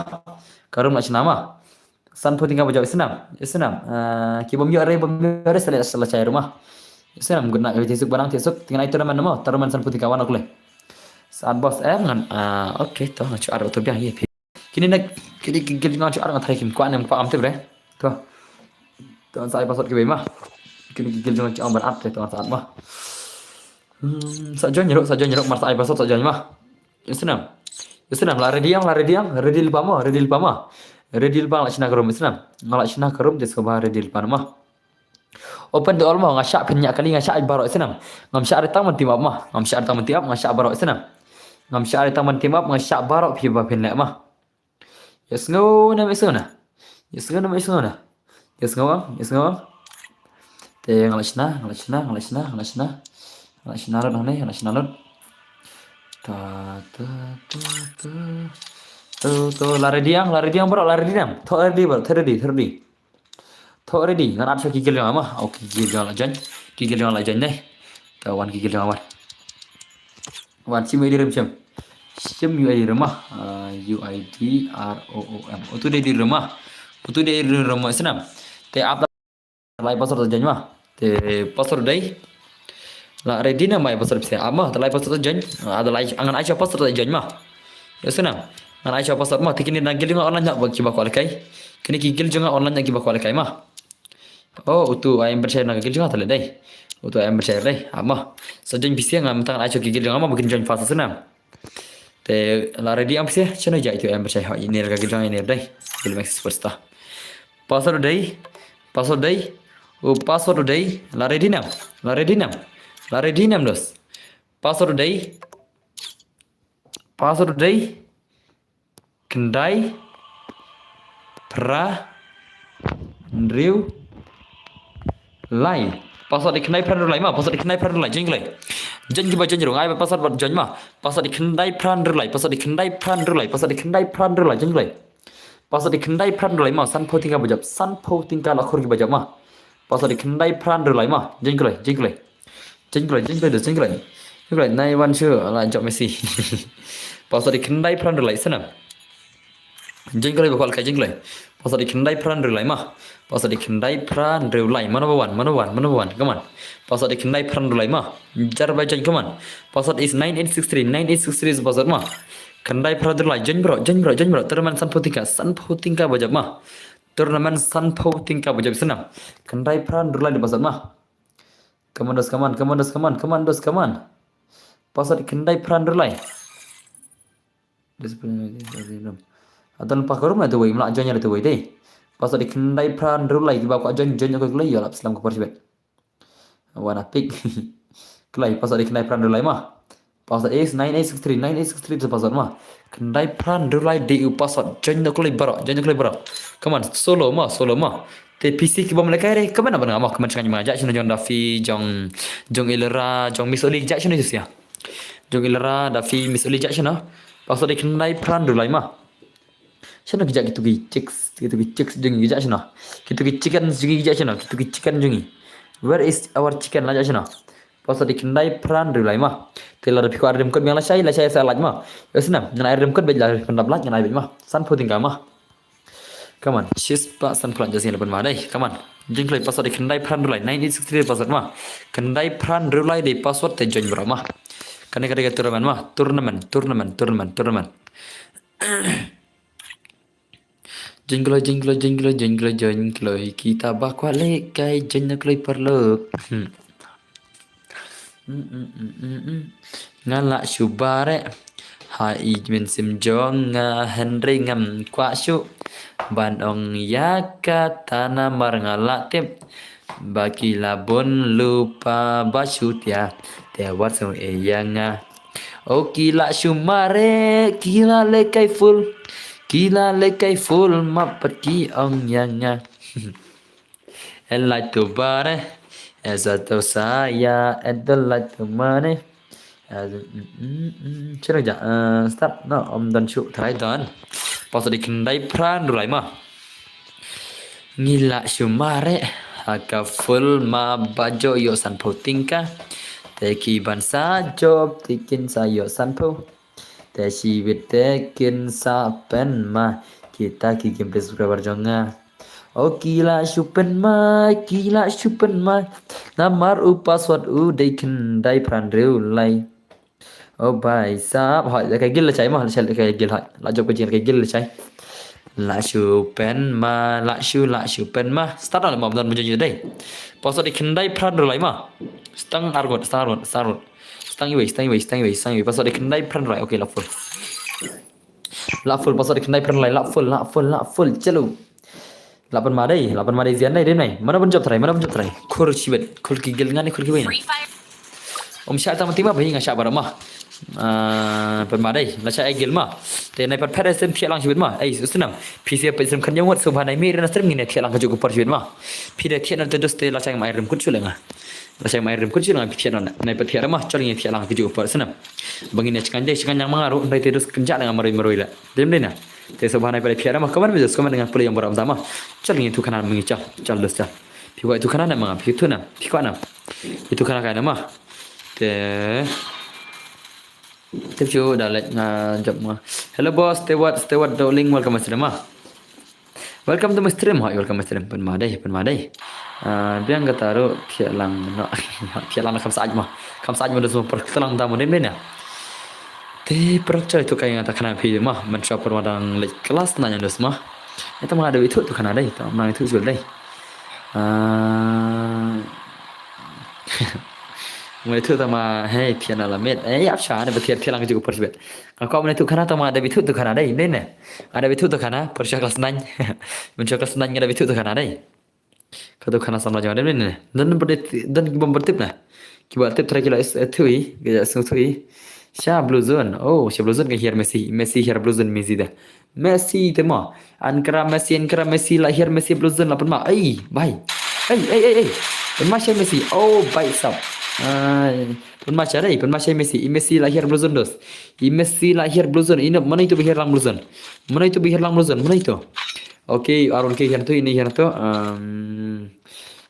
Ka room la shna mo. Sanphew tyngka ba jop, i snam, i snam. Ah, ki bym ïoh re, bym ïoh re, sa leit, sa leit shai ruh mo. I snam, good night, te suk Banang, te suk, te ngan ai tournament mo, tournament sanphew tyngka, wan ok le. Sa boss, eh, ngan, ah, okay, to, nga shu ar to biang, ye, phi. Kine na, kine ki guild nga shu ar nga try kim kwah ne ym kwah, ngam tip re. To. To sa ai password kiwei mo. Kine ki guild nga shu ar ban ar te, to sa ar mo. Hmm, sa join ruh, sa join ruh, mar sa ai password sa join mo. I snam. I snam, la ready ang, la ready ang, ready lypa mo, ready lypa mo. Ready lypa, nga la shna ka room, i snam. Nga la shna ka room, te sngewbha ready lypa mo. Open the all mo, nga shah phin ñiah kali, nga shah baroh, i snam. Ngam shah re tang ban team up mo, ngam shah re tang ban team up, nga shah baroh, i snam. Ngam shah re tang ban team up, nga shah baroh phi ba phin leh mo. Ïa sngew ne ym ïa sngew ne? Ïa sngew ne ym ïa sngew ne? Ïa sngew ang, ïa sngew ang. Te nga la shna, nga la shna, nga la shna, nga la shna. Nga la shna lut hangne, nga la shna lut. Ta, ta, ta, ta. To, to, la ready ang, la ready ang baroh, la ready ang. Thoh ready baroh, thoh ready, thoh ready. Thoh ready, ngan add shuwa ki guild jong nga mo. Oh, ki guild jong nga la join. Ki guild jong nga la join dei. Ta wan ki guild jong nga wan. Wan shim U I D rim shim. Shim U I D rim mo. Ah, U I D R O O M. Utu dei U I D rim mo. Utu dei U I D rim mo, i snam. Te ap la ai password sa join mo. Te password dei. La ready ne ym ai password phi sa ap mo. Te la ai password sa join. Ah, te la ai, ngan ai shuwa password sa join mo. I snam. Ngan ai shuwa password mo. Te kine na guild jong nga online na ba ki ba kwah lehkai. Kine ki guild jong nga online na ki ba kwah lehkai mo. Oh, utu ai em pynshai na ka guild jong nga te leh dei. Utu ai em pynshai dei. Ap mo. Sa join phi sa, nga mynta ngan ai shuwa ki guild jong nga mo ba kin join fast, i snam. Te la ready ang phi sa, shano ïa utu ai em pynshai, ha, ine ka guild jong nga ine dei. Guild Max Superstar. Password dei. Password dei. Oh, password dei. La ready nam. La ready nam. La ready nam dos. Password dei. Password dei. Khyndai phra hynriew lai. Password dei khyndai phra hynriew lai mo, password dei khyndai phra hynriew lai, join ko lai. Join kiba join ruh, nga ai password bad join mo. Password dei khyndai phra hynriew lai, password dei khyndai phra hynriew lai, password dei khyndai phra hynriew lai, join ko lai. Password dei khyndai phra hynriew lai mo, sanphew tyngka ba jop, sanphew tyngka la khur kiba jop mo. Password dei khyndai phra hynriew lai mo, join ko lai, join ko lai. Join ko lai, join ko lai, join ko lai. Join ko lai, nai wan shu la jop Messi. Password dei khyndai phra hynriew lai, i snam. Join ko lai ba kwah lehkai, join ko lai. Password dei khyndai phra hynriew lai mo. Password dei khyndai phra hynriew lai. Mano ba wan, mano ba wan, mano ba wan. Come on. Password dei khyndai phra hynriew lai mo. Jar ba join, come on. Password is nine eight six three, nine eight six three is password mo. Khyndai phra hynriew lai. Join bro, join bro, join bro. Tournament sanphew tyngka, sanphew tyngka ba jop mo. Tournament sanphew tyngka ba jop, i snam. Khyndai phra hynriew lai dei password mo. Come on dos, come on, come on dos, come on, come on dos, come on. Password dei khyndai phra hynriew lai. Discipline, ata lypa ka room na te wei, ym lah join ïa te wei dei. Password dei khyndai phra hynriew lai, kiba kwah join, join ko lai, ïa lap slam ka por shibit. Wana pick. Ko lai, password dei khyndai phra hynriew lai mo. Password is nine eight six three, nine eight six three te password ma. Khyndai phra hynriew lai dei u password. Join noh khlei baroh, join noh khlei baroh. Come on, solo ma, solo ma. Te P C ki bym lehkai re, comment ban nga ma, comment shane ma, jia shano jong Dafi, jong, jong Ilera, jong Miss Oli, jia shano jia. Jong Ilera, Dafi, Miss Oli, jia shano. Password dei khyndai phra hynriew lai ma. Shano ki jia kitu ki chicks, kitu ki chicks jong ngi ki jia shano. Kitu ki chicken jong ngi ki jia shano, kitu ki chicken jong ngi. Where is our chicken, la jia shano. Password dei khyndai phra hynriew lai ma. Te lada phi kwah ai redeem code biang lashai, lashai sa lait ma. Ïohsnam, ngan ai redeem code beit, la phi pyndap lait ngan ai beit ma. Sanphew tyngka ma. Come on, shispah sanphew lait jasi la pynma dei. Come on. Jingkhlei, password dei khyndai phra hynriew lai, nine eight six three password ma. Khyndai phra hynriew lai dei password te join baroh ma. Kane ka dei ka tournament ma. Tournament, tournament, tournament, tournament. Jingkloi, jingkloi, jingkloi, jingkloi, jingkloi. Kita ba kwah lehkai, jingkloi paralok. Hmm. Mm, mm, mm, mm, mm. Nga lah shu bareh ha i mynsiem jong nga, hynrei ngam kwah shuh ban ong ïa kata namar nga lah tip ba ki la bun lypa ba shu thiah, te wat sngew ïa nga. O ki lah shu mareh, ki la lehkai full, ki la lehkai full, map pat ki ong ïa nga. I'd like to bareh, as a to saya, I'd like to money. As a, mm, mm, mm, chira ja, uh, stop, no, ym don shuh, try don. Password dei khyndai phra hynriew lai ma. Ngi lah shu mareh ha ka full ma ba jop ïoh sanphew tyngka. Te ki ban sa jop te kin sa ïoh sanphew. Te shibit te kin sa pynma, kita ki kim pes subscriber jong nga. O ki lah shu pynma, ki lah shu pynma. Namar u password u dei khyndai phra hynriew lai. O bhai sahab, hoi, la ka gil lashai ma, lashai la ka gil hoi. La jop ka jing la ka gil lashai. Lah shu pynma, lah shu, lah shu pynma. Start na la ma, ym don mynjur dei. Password dei khyndai phra hynriew lai ma. Stang arngut, stang arngut, stang arngut. Stang iwei, stang iwei, stang iwei, stang iwei. Password dei khyndai phra hynriew lai. Okay, lah full. Lah full, password dei khyndai phra hynriew lai, lah full, lah full, lah full. Chalo. Lah pynma dei, lah pynma dei Zian dei, dei nai. Mano ban jop trai, mano ban jop trai. Khur shibit, khur ki gil ngan ni, khur kiwei na. Ym shah tang ma, te ma ba nga shah baroh ma. Ah, pynma dei, la shah ei gil ma. Te nai pat phet ei stream thiah lang shibit ma. Ei, u snem. Phi sa peit stream khyndiat ngut, sngewbha nai mih rynna stream, ngin ïa thiah lang kajuh ka por shibit ma. Phi da thiah na te dos te la shah ma ei redeem code shuh leh nga. La shah ma ei redeem code shuh leh nga, phi thiah na. Nai pat thiah ma, chol ngin ïa thiah lang kajuh ka por snem. Ba ngin ïa chngaiñ dei, chngaiñ lang ma nga ruh, hynrei te dos kynjah leh nga marwei marwei leh. Dei ym dei na. Te sngewbha nai pat thiah ma, comment me dos, comment nga pule ïa baroh ma. Chol ngin ïa ithuh khana ma ngi, chol, chol dos chol. Phi kwah ithuh khana ne ma nga, phi ithuh na, phi kwah na. Ithuh khana kai na ma. Te tip shu da leh nga jop ma. Hello boss, stay what, stay what darling, welcome to stream ma. Welcome to my stream, hoi, welcome to my stream. Pynma dei, pynma dei. Ah, biang kata ruh thiah lang no. Thiah lang kham sait ma. Kham sait ma dos ma, por tlang ta ma, dei ym dei na. Te por choi tu kai nga ta khana phi ma. Mynshuwa por ma dang leh klas na ïa dos ma. Ita ma nga da ithuh tu khana dei, ta ma ithuh jul dei. Ah. Nga ithuh ta ma, hei, thiah na la met. Eh, ïap sha ne ba thiah, thiah lang kajuh ka por shibit. Nga kwah ban ithuh khana ta ma da ithuh tu khana dei, dei ne. Nga da ithuh tu khana, por sha klas nine. Mynshuwa klas nine nga da ithuh tu khana dei. Ka tu khana samla jong nga dei ne. Don ba dei, don ki bym tip na. Ki ba tip trai ki la ithuh i, ki la ithuh i. Sha blue zone. Oh, sha blue zone ka hiar Messi. Messi hiar blue zone Messi da. Messi te mo. Ankara Messi, Ankara Messi, la hiar Messi blue zone la pynma. Ei, bhai. Ei, ei, ei, ei. Pynma shai Messi. Oh, bhai sahab. Ai, pynma shai dei, pynma shai Messi. I Messi la hiar blue zone dos. I Messi la hiar blue zone. Ino, mano ito ba hiar lang blue zone? Mano ito ba hiar lang blue zone? Mano ito? Okay, Aaron K hiar to, ine hiar to. Um,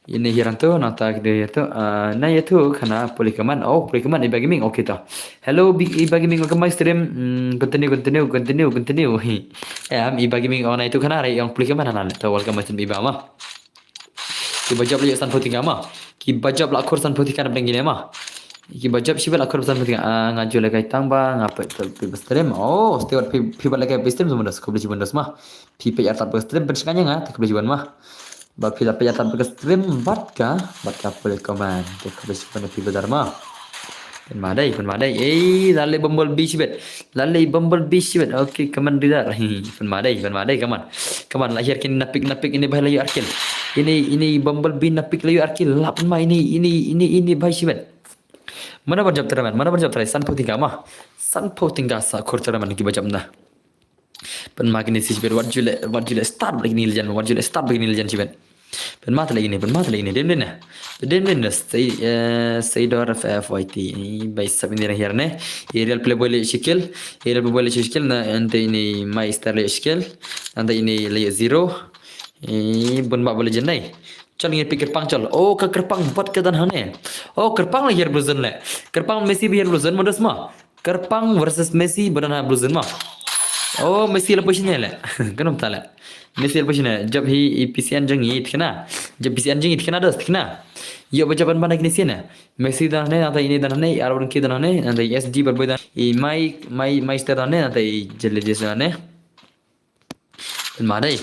Ine hiar to, nangta kide hiar to, ah, na ïa to khana pule comment. Oh, pule comment, Iba Gaming, okay to. Hello, Big Iba Gaming, welcome my stream. Mm, continue, continue, continue, continue. Em, Iba Gaming, oh, na ïa to khana, right, ong pule comment, hana, to welcome my stream, Iba ma. Ki ba jop la ïa sanphew tyngka ma. Ki ba jop la khur sanphew tyngka na bneng ine ma. Ki ba jop shibit la khur sanphew tyngka. Ah, nga ju lehkai tang ba, nga peit, peit, peit stream. Oh, stay what, phi, phi ba lehkai peit stream, sumandos, khublei shibun dos ma. Phi peit artat ba stream, pynshngaiñ ïa nga, te khublei shibun ma. Ba phi la peit artat ba ka stream bad ka, bad ka pule comment. Te khublei shibun ïa phi badar ma. Pynma dei, pynma dei. Ei, la leh Bumblebee shibit. La leh Bumblebee shibit. Okay, comment dei dar. Hi, pynma dei, pynma dei, comment. Comment, la hiar kin na pick, na pick, ine bhai la ïoh ar kill. Ine, ine Bumblebee na pick la ïoh ar kill. La pynma ine, ine, ine, ine bhai shibit. Mano ban jop tyrmen, mano ban jop tyrmen, sanphew tyngka ma. Sanphew tyngka sa khur tyrmen kiba jop na. Pynma kine shi bit, wat ju leh, wat ju leh start bad kine legend, wat ju leh start bad kine legend shi bit. Pynma tale kine, pynma tale kine, dem dem ne. Dem dem ne, stay, eh, stay door F F Y T. Bai sab ini hiar ne. Aerial playboy le shikil, aerial playboy le shikil na ante ini mai star le shikil. Ante ini le zero. Eh, bun ba bole jenai. Chol ngi pi kyrpang chol. Oh, ka kyrpang bot ka dan hane. Oh, kyrpang la hiar blue zone le. Kyrpang Messi bi hiar blue zone modas ma. Kyrpang versus Messi ba dan ha blue zone ma. Oh, Messi la position le. Kanam tale. Messi la position. Jab hi i P C N jong i tikna. Jab P C N jong i tikna dos tikna. Yo ba jaban bana kini sina. Messi dan hane, nata ini dan hane, Arwan ki dan hane, nata S G bar boy dan. I mai, mai, mai star dan hane, nata i jelle jelle dan hane. Pynma dei.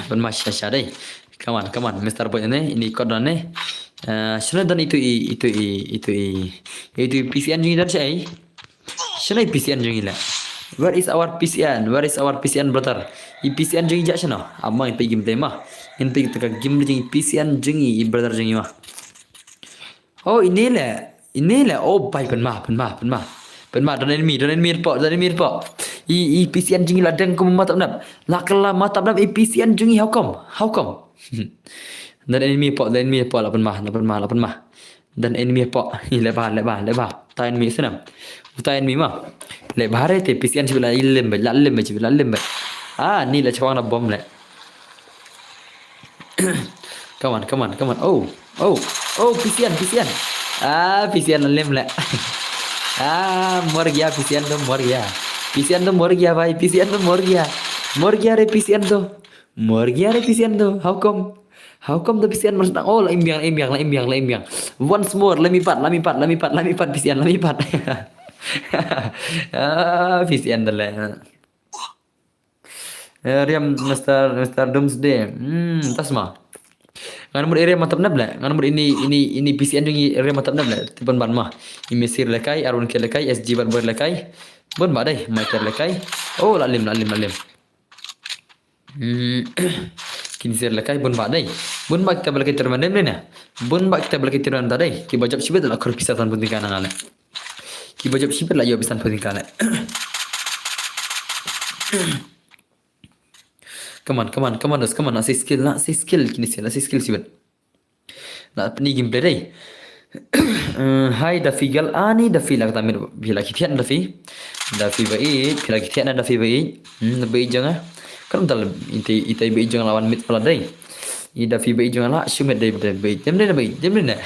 Pynma sha sha dei. Come on, come on, Mister Boy ne, ini kot don ne. Eh, shano don itu i, itu i, itu i, itu i P C N jong i don sha i. Shano i P C N jong i la. Where is our P C N? Where is our P C N brother? I P C N jong i ja shano? Amang i pe game play ma. In pe ta game play jong i P C N jong i, i brother jong i ma. Oh, ini le. Ini le. Oh, bai pynma, pynma, pynma. Pynma, don enemy, don enemy po, don enemy po. I, i P C N jong i la deng kum matap nap. La kala matap nap i P C N jong i, how come? How come? Don enemy po, don enemy po, la pynma, la pynma, la pynma. Don enemy po. I le ba, le ba, le ba. Ta enemy sinam. Ta enemy ma. Le ba re te P C N chibi la ilim be, la lim be, chibi la lim be. Ah, ni le chawang na bom le. Come on, come on, come on. Oh, oh, oh, P C N, P C N. Ah, P C N lim le. Ah, mor gaya P C N to, mor gaya. P C N to mor gaya bhai, P C N to mor gaya. Mor gaya re P C N to. Mor gaya re P C N to. How come? How come the P C N mas nang? Oh, la imbiang, la imbiang, la imbiang, la imbiang. Once more, let me pat, let me pat, let me pat, let me pat, P C N, let me pat. Ah, P C N to le. Eh, riam Mister, Mister Doomsday. Hmm, tasma. Ngan mut area matap nap le. Ngan mut ini, ini, ini P C N jong i area matap nap le. Tiban ban ma. I Messi lekai, Arun K lekai, S G ban boy lekai. Bun ba dei, Michael lekai. Oh, la lim, la lim, la lim. Hmm. Kinsir lekai, bun ba dei. Bun ba kita ba lekai terman dem ne. Bun ba kita ba lekai terman ta dei. Kiba jop shibit la khur pisa tan pun tingkana ngale. Kiba jop shibit la yo bisan pun tingkana. Come on, come on, come on, dos, come on. Nasi skill, nasi skill, kini si, nasi skill shibit. Na pni game play dei. Eh, hi Daffy gal, ani Daffy la kata mit, phi la kithian Daffy. Daffy ba i, phi la kithian Daffy ba i. Hmm, ba i janga. Kan tal ite, ite ba i janga lawan mit pala dei. I Daffy ba i janga la, shumit dei, dei ba i. Dem dei, ba i, dem dei.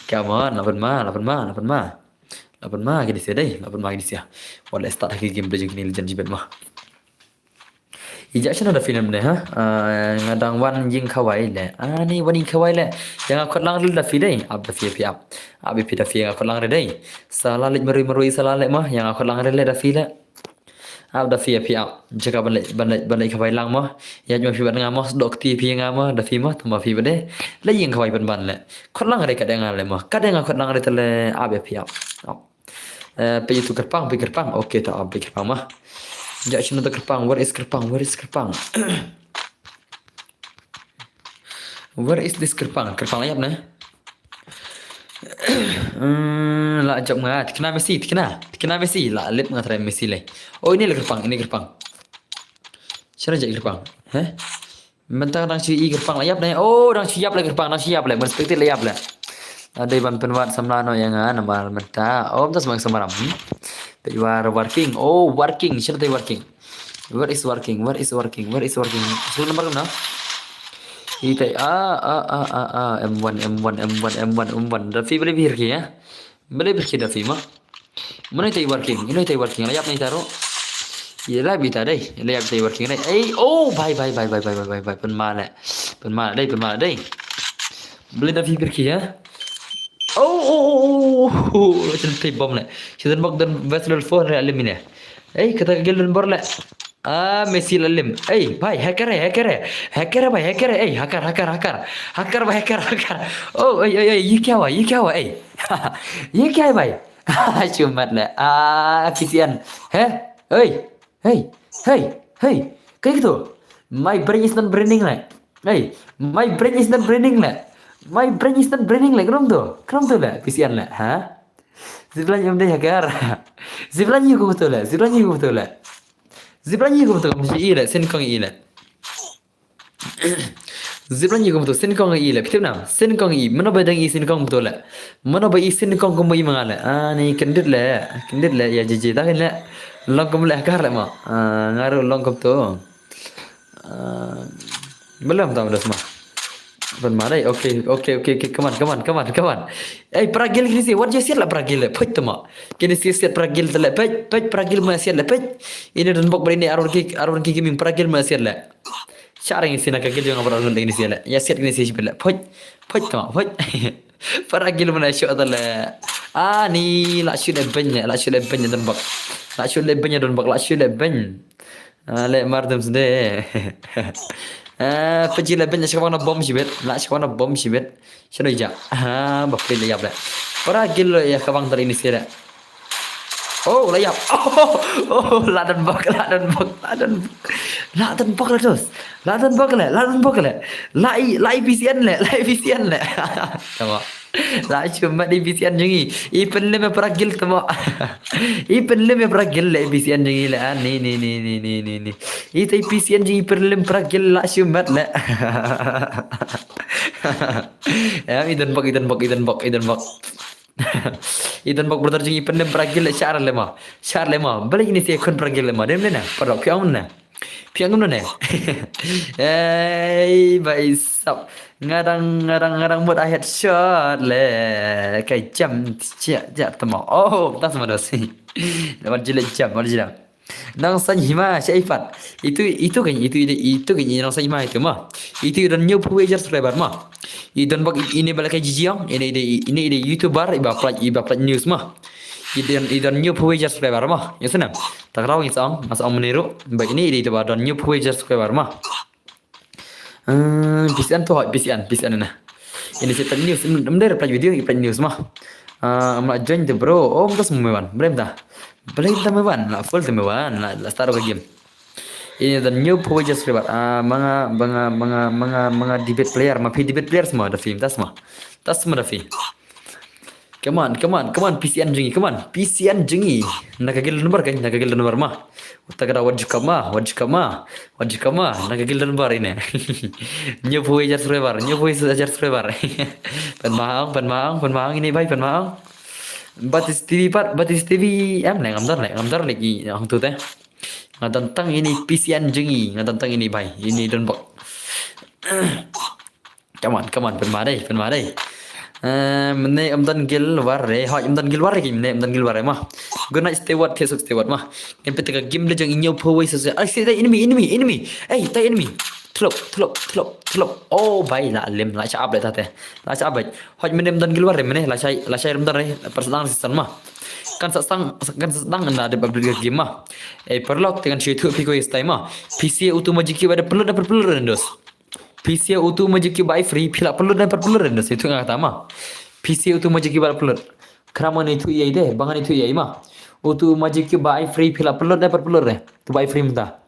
Come on, la pynma, la pynma, la pynma. La pynma ki disia dei, la pynma ki disia. Wat la start ha ki game play jong kini legend jibet ma. Ija shano Daffy ne ha? Ah, nga dang wan ïing khawai le. Ah, ni wan ïing khawai le. Ïa nga khot lang ril Daffy dei. Ap Daffy phi ap. Ap phi Daffy ïa nga khot lang ril dei. Sala leit marui marui sala le ma. Ïa nga khot lang ril le Daffy le. Ap Daffy phi ap. Jaka ban leit, ban leit, ban leit khawai lang ma. Ïa jong phi ban nga ma. Dok ti phi nga ma. Daffy ma. Tama phi ba dei. Le ïing khawai ban ban le. Khot lang ril ka dei nga le ma. Ka dei nga khot lang ril te le ap phi ap. Ap. Eh, pe itu kyrpang, pe kyrpang. Okay, ta pe kyrpang ma. Ja shano ta kyrpang, where is kyrpang, where is kyrpang? Where is this kyrpang? Kyrpang la ïap ne? Hmm, la jop nga, tikna Messi, tikna, tikna Messi, la lip nga try Messi le. Oh, ini le kyrpang, ini kyrpang. Shano ja kyrpang? Heh? Mynta dang shu i kyrpang la ïap ne. Oh, dang shu ïap le kyrpang, dang shu ïap le. Ban spectate la ïap le. Dei ban pynwad samla noh ïa nga namar mynta. Oh, mynta sma sma ram. Hmm? Te war working. Oh, working. Shano te working? Where is working? Where is working? Where is working? Shano namar na? Ite a a a a a M one, M one, M one, M one, M one. Daffy beli bir ki ya. Beli bir ki Daffy ma. Mano ita i working? Ino ita i working? La ïap na ita ruh. Ïa la bita dei. La ïap ita i working dei. Ei, oh, bye bye bye bye bye bye bye bye. Pynma le. Pynma le dei, pynma le dei. Beli Daffy bir ki ya. Oh, oh, oh, oh, oh. Chen te bom le. Chen bok dan best level four le alim ine. Ei, kata ka gel dan bor le. Ah, Messi la lim. Ei, bhai, hacker hai, hacker hai. Hacker hai bhai, hacker hai. Ei, hacker, hacker, hacker. Hacker bhai, hacker, hacker. Oh, ei, ei, ei, ye kya hua? Ye kya hua? Ei. Ye kya hai bhai? Chumat le. Ah, P C N. Heh? Ei. Hey, hey, hey. Kayak gitu. My brain is not braining le. Hey, my brain is not braining le. My brain is not braining le, krum tu. Krum tu le, P C N le, ha? Zipline em dei hacker. Zipline yu kumtu le, zipline yu kumtu le. Zipline yu kumtu, mesti i le, sin kong i le. Zipline yu kumtu, sin kong i le, phi tip nam, sin kong i, mano ba dang i sin kong kumtu le. Mano ba i sin kong kumtu i ma nga le. Ah, ni kyndit le, kyndit le, ya jiji, ta kin le. Long kum le hacker le ma. Ah, nga ruh long kumtu. Ah, belum tau dah semua. Pynmah dei. Okay, okay, okay, okay. Come on, come on, come on, come on. Eh, para guild kine shi, wat ïa siat la para guild le. Peit tama. Kine shi siat para guild te le. Peit, peit para guild ma siat le. Peit. Ine don bok bad ine arwar ki, arwar ki gaming, para guild ma siat le. Sharing shi na ka guild jong nga, para guild kine shi le. Ïa siat kine shi shibit le. Peit, peit tama, peit. Para guild ma na shoh te le. Ah, ni la shoot le beng le, la shoot le beng don bok. La shoot le beng don bok, la shoot le beng. Ah, le mar dum sde. Ah, peit ji le beng, la sha kawang na bom shibit. La sha kawang na bom shibit. Shano ija. Ah, ba peit le ïap le. Para guild ïa kawang tari ni sde. Oh, la ïap. Oh, oh, oh, la don bok, la don bok, la don bok. La don bok la dos. La don bok le, la don bok le. La i, la i P C N le, la i P C N le. Tama. La shu mat i P C N jong i. I pynlem ïa para guild tama. I pynlem ïa para guild le i P C N jong i le. Ah, ni, ni, ni. I te i P C N jong i pynlem para guild, la shu mat le. Ya, i don bok, i don bok, i don bok, i don bok. I don bok brother jong i pynlem para guild le, share le ma. Share le ma. Balei ini shi khun para guild le ma. Dem le na. Paralok, phi ong ne. Phi ong ne. Ei, bai sap. Nga dang, nga dang, nga dang mut a headshot le. Kai jam, ja, ja, tama. Oh, tas ma dos. Lawan jilid jam, lawan jilid. Nang Sain Hima, sha i pat. Itu, itu kan, itu, itu, itu kan, Nang Sain Hima itu ma. Itu don hynñiewphew hajar subscriber ma. I don bok ine ba la kai jijiang, ine, ine, ine, ine YouTuber, iba play, iba play news ma. I don, i don hynñiewphew hajar subscriber ma. Ïa snem. Ta ka daw ngi sa ong, nga sa ong mynne ruh. Ba ine, ine, ine ba don hynñiewphew hajar subscriber ma. Eh, P C N tu hoi, P C N, P C N na. Ini si play news, em, em dei play video, i play news ma. Ah, em la join te bro. Oh, em ta semua wan. Balei em ta. Balei em ta me wan. La full te me wan. La, la start ka game. Ini don hynñiewphew hajar subscriber. Ah, ma nga, ma nga, ma nga, ma nga, ma nga debate player. Ma phi debate player semua, da phi, ta semua. Ta semua da phi. Come on, come on, come on, P C N jong i, come on, P C N jong i. Na ka guild number kan, na ka guild number ma. Uta ka da wat jukap ma, wat jukap ma, wat jukap ma, na ka guild number ine. Hynñiewphew hajar subscriber, hynñiewphew hajar subscriber. Pynmah ong, pynmah ong, pynmah ong, ini bai, pynmah ong. Batis T V pat, Batis T V, em, ne, ngam don, ne, ngam don lagi, hangtu te. Nga don tang ini P C N jong i, nga don tang ini bai, ini don bok. Come on, come on, pynmah dei, pynmah dei. Eh, mynne em don guild war re, hoi em don guild war re, mynne em don guild war re ma. Good night, stay what, Facebook stay what ma. Ngan pynta ka game le jong i hynñiewphew wei sa sa. Ai, stay, enemy, enemy, enemy. Ei, tai enemy. Tlop, tlop, tlop, tlop. Oh, bai, la lem, la sha ap le ta te. La sha ap bai. Hoi mynne em don guild war re, mynne, la shai, la shai rem don re, par sa dang season ma. Kan sa dang, kan sa dang na de update ka game ma. Ei, paralok te kan shu ithuh phi ko i stai ma. P C A utu ma jiki ba da pelot da pelot re dos. P C A utu ma jiki ba ai free, phi la pelot ne pat pelot ne, sa ithuh nga kata ma. P C A utu ma jiki ba pelot. Khnang ma ngan ithuh ïa i de, ba ngan ithuh ïa i ma. Utu ma jiki ba ai free, phi la pelot ne pat pelot ne. Tu ba ai free mynta.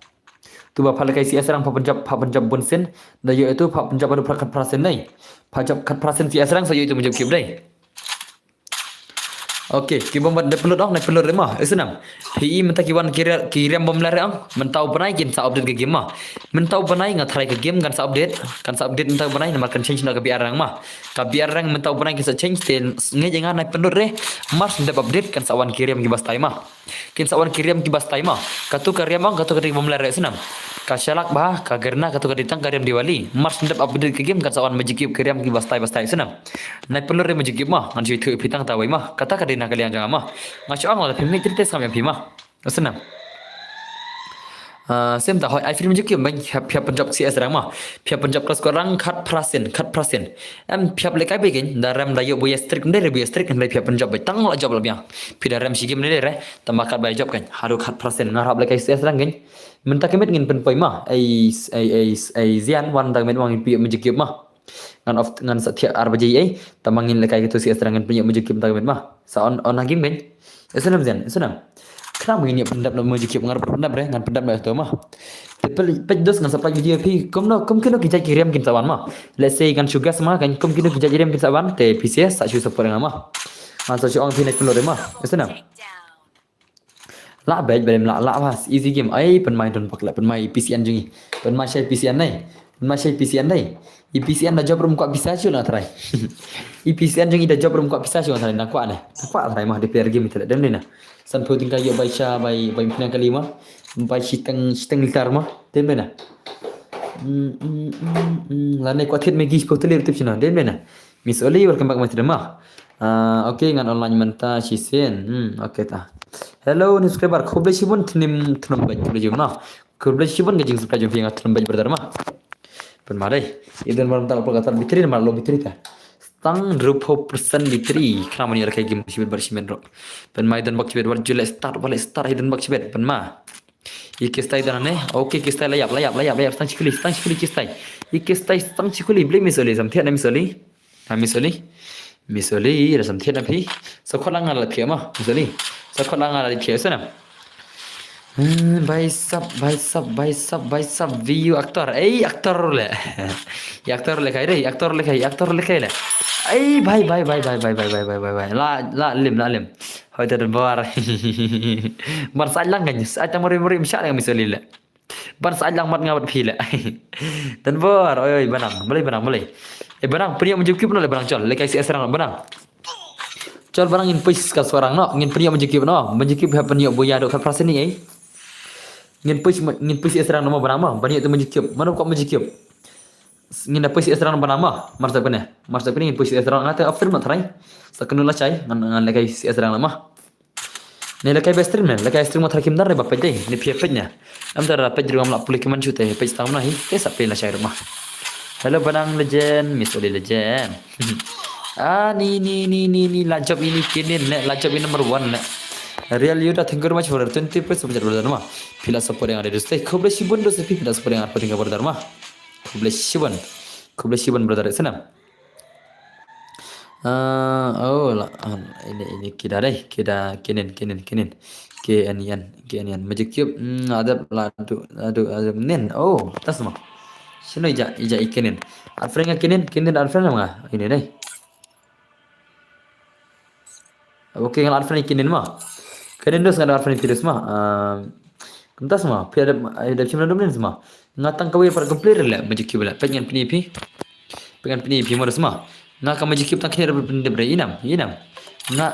Tu ba pha lehkai C S rank, pha pynjop, pha pynjop bun sien. Da ïoh itu, pha pynjop haduh phra, khatphra sien ne. Pha jop khatphra sien C S rank, sa ïoh itu ma jop kip dei. Okay, ki bym pat, ne pelot ong, ne pelot re ma, eh, snam. Phi i mynta ki wan ki re-, ki riam bym ler ong, mynta u bnai kin sa update ka game ma. Mynta u bnai nga tharai ka game kan sa update, kan sa update mynta u bnai namar kan change noh ka B R rank ma. Ka B R rank mynta u bnai kin sa change te ngeit ïa nga ne pelot re, mar shu dep update kan sa wan ki riam ki ba stai ma. Kin sa wan ki riam ki ba stai ma. Katu ka riam ong, katu ka dei bym ler re snam. Ka shalak ba, ka gerna katu ka dei tang ka riam Diwali. Mar shu dep update ka game kan sa wan ma jikip ki riam ki ba stai ba stai snam. Nai pelor re ma jikip ma, ngan shu ithuh ïa phi tang ta wei ma. Kata ka dei na ka liang jong nga ma. Nga shu ong la phim ngeit te te skam ïa phi ma. Snam. Ah, sim ta hoi, ai free ma jikip ma, phi hap, phi hap pynjop C S rank ma. Phi hap pynjop clash squad rank khatphra sien, khatphra sien. Em phi hap lehkai beit kein, da rem da ïoh buya streak, ndei re buya streak, ndei phi hap pynjop beit tang la jop la biang. Phi da rem shi game ne re, tang ba kat ba jop kein. Haduh khatphra sien, nga hap lehkai C S rank kein. Mynta ka miet ngin pynpoi ma, ei, ei, ei, ei, Zian, wan mynta ka miet ma ngin pynïoh ma jikip ma. Ngan off, ngan sa thiah ar baje ei, tang ba ngin lehkai katu C S rank ngin pynïoh ma jikip mynta ka miet ma. Sa on, on ha game kein. Snam Zian, snam. Khnang ma ngin ïa pyndap na Magic Cube, ngan pyndap re, ngan pyndap na to ma. Te peit, peit dos ngan sa peit video phi, kumno, kum kino ki jait ki riam kin sa wan ma. Let's say ngan shu guess ma, kan kum kino ki jait riam kin sa wan, te phi sa shu support ïa nga ma. Ngan sa shu ong phi next pynlut re ma. Ïa sngewbha. Lah beit, beit lah, lah bas, easy game. Ai, pynmai don bak lah, pynmai P C N jong ngi. Pynmai shai P C N nai. Pynmai shai P C N nai. I P C N da jop rum kwah pisa shu na trai. I P C N jong ngi da jop rum kwah pisa shu na trai. Nang kwah ne. Nang kwah trai mah di player game ita dem ne na. San phu tingkai yo bai sha, bai, bai pynang kali mah. Bai shiteng, shiteng litar mah. Dem ne na. Hmm, hmm, hmm, hmm. Lane kwah thied Maggi phu telir tip shu na. Dem ne na. Miss Oli, welcome back, my stream ma. Ah, okay, ngan online mynta shisien. Hmm, okay ta. Hello, new subscriber. Khublei shibun tynnim tynnom bad khublei shibun ma. Khublei shibun ka jingsubscribe jong phi nga tynnom bad brother ma. Pynma dei. Iden mar mynta ka pulka tar bitri mar lo bitri ta. Stang hynriewphew percent bitri. Khnang ban ïa lehkai game shibit bar shimen ro. Pynma iden bak shibit bar ju leh start, ba leh start iden bak shibit. Pynma. I Kistai dan ne. Okay, Kistai la ïap, la ïap, la ïap, la ïap. Stang shikuli, stang shikuli Kistai. I Kistai stang shikuli. Blei Miss Oli, sam thied ne Miss Oli. Ha Miss Oli. Miss Oli, da sam thied na phi. Sa khot la nga la phi ma, Miss Oli. Sa khot la nga la phi sa na. Hmm, bai sap, bai sap, bai sap, bai sap, view actor. Ei, actor le. I actor le kai dei, actor le kai, actor le kai le. Ei, bai, bai, bai. La, la lim, la lim. Hoi ta bar. Bar sa lang kan, sa ta mori mori msha le Miss Oli le. Ban sa lang mat nga bad phi le. Dan bor, oi, oi, Banang, balei, Banang, balei. Eh, Banang, pynïoh Magic Cube no le, Banang, chol, lehkai C S rang, Banang. Chol, Banang, ngin push ka swarang no, ngin pynïoh Magic Cube no, Magic Cube ha pynïoh buya dok khat prasini, eh. Ngin push, ngin push C S rang no, Banang, mo, ban ïoh tu Magic Cube, mano ko Magic Cube. Ngin da push C S rang no, Banang, mo, mar sa kene, mar sa kene, ngin push C S rang, nga te after no try. Sa kenu la chai, ngan, ngan lehkai C S rang no, mo. Ne lehkai ba stream ne, lehkai stream ma thar kim dar ne ba peit dei, ne phi peit ne. Am dar peit ruh ngam lah pule ki man shu te, peit tang na hi, te sa peit la shai ruh ma. Hello Banang legend, Miss Oli legend. Ah, ni, ni, ni, ni, ni, la jop ini kinin ne, la jop ini number one ne. Real Yuda, thank you very much for twenty plus super chat brother ma. Phi la support ïa nga dei dost. Khublei shibun dost phi, phi la support ïa nga, phi la brother ma. Khublei shibun. Khublei shibun brother, sana. Ah, oh, la, ah, ini, ini kida dei, kida kinin, kinin, kinin. K N N, K N N. Magic Cube, hmm, adap la du, la du, adap nin. Oh, tas ma. Shino ija, ija i kinin. Ad friend nga kinin, kinin ad friend nga. Ini dei. Okay, nga la ad friend i kinin ma. Kinin dos nga la ad friend i dos ma. Ah, kumtas ma. Phi adap, adap shim na dum nin ma. Nga tang kawei pat ka player le, Magic Cube le. Peit ngan pyni phi. Peit ngan pyni phi mo da sma. Nga ka Magic Cube tang kine da pyndep re inam, inam. Nga,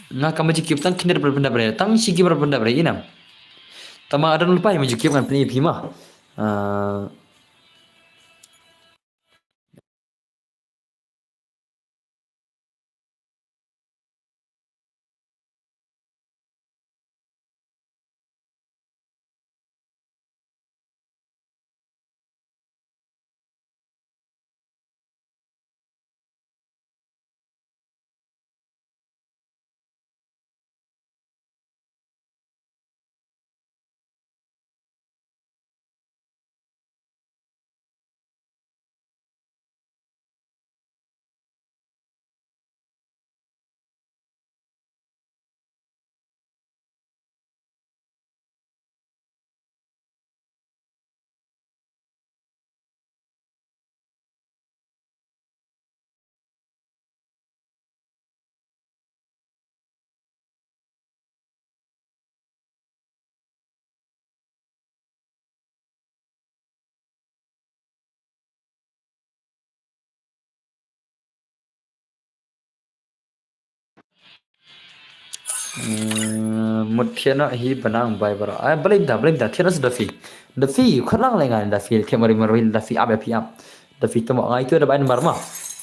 nga ka Magic Cube tang kine da pyndep re. Tang shi game da pyndep re inam. Tama adan lupa Magic Cube ngan pyni phi ma. Ah, Hmm, mut thied noh hi Banang bai bro. Ai, balei da, balei da, thied noh sa da phi. Da phi, khot lang lenga da phi, thied mari mari da phi, ap da phi, ap. Da phi tamo, ngai tu da bai number ma.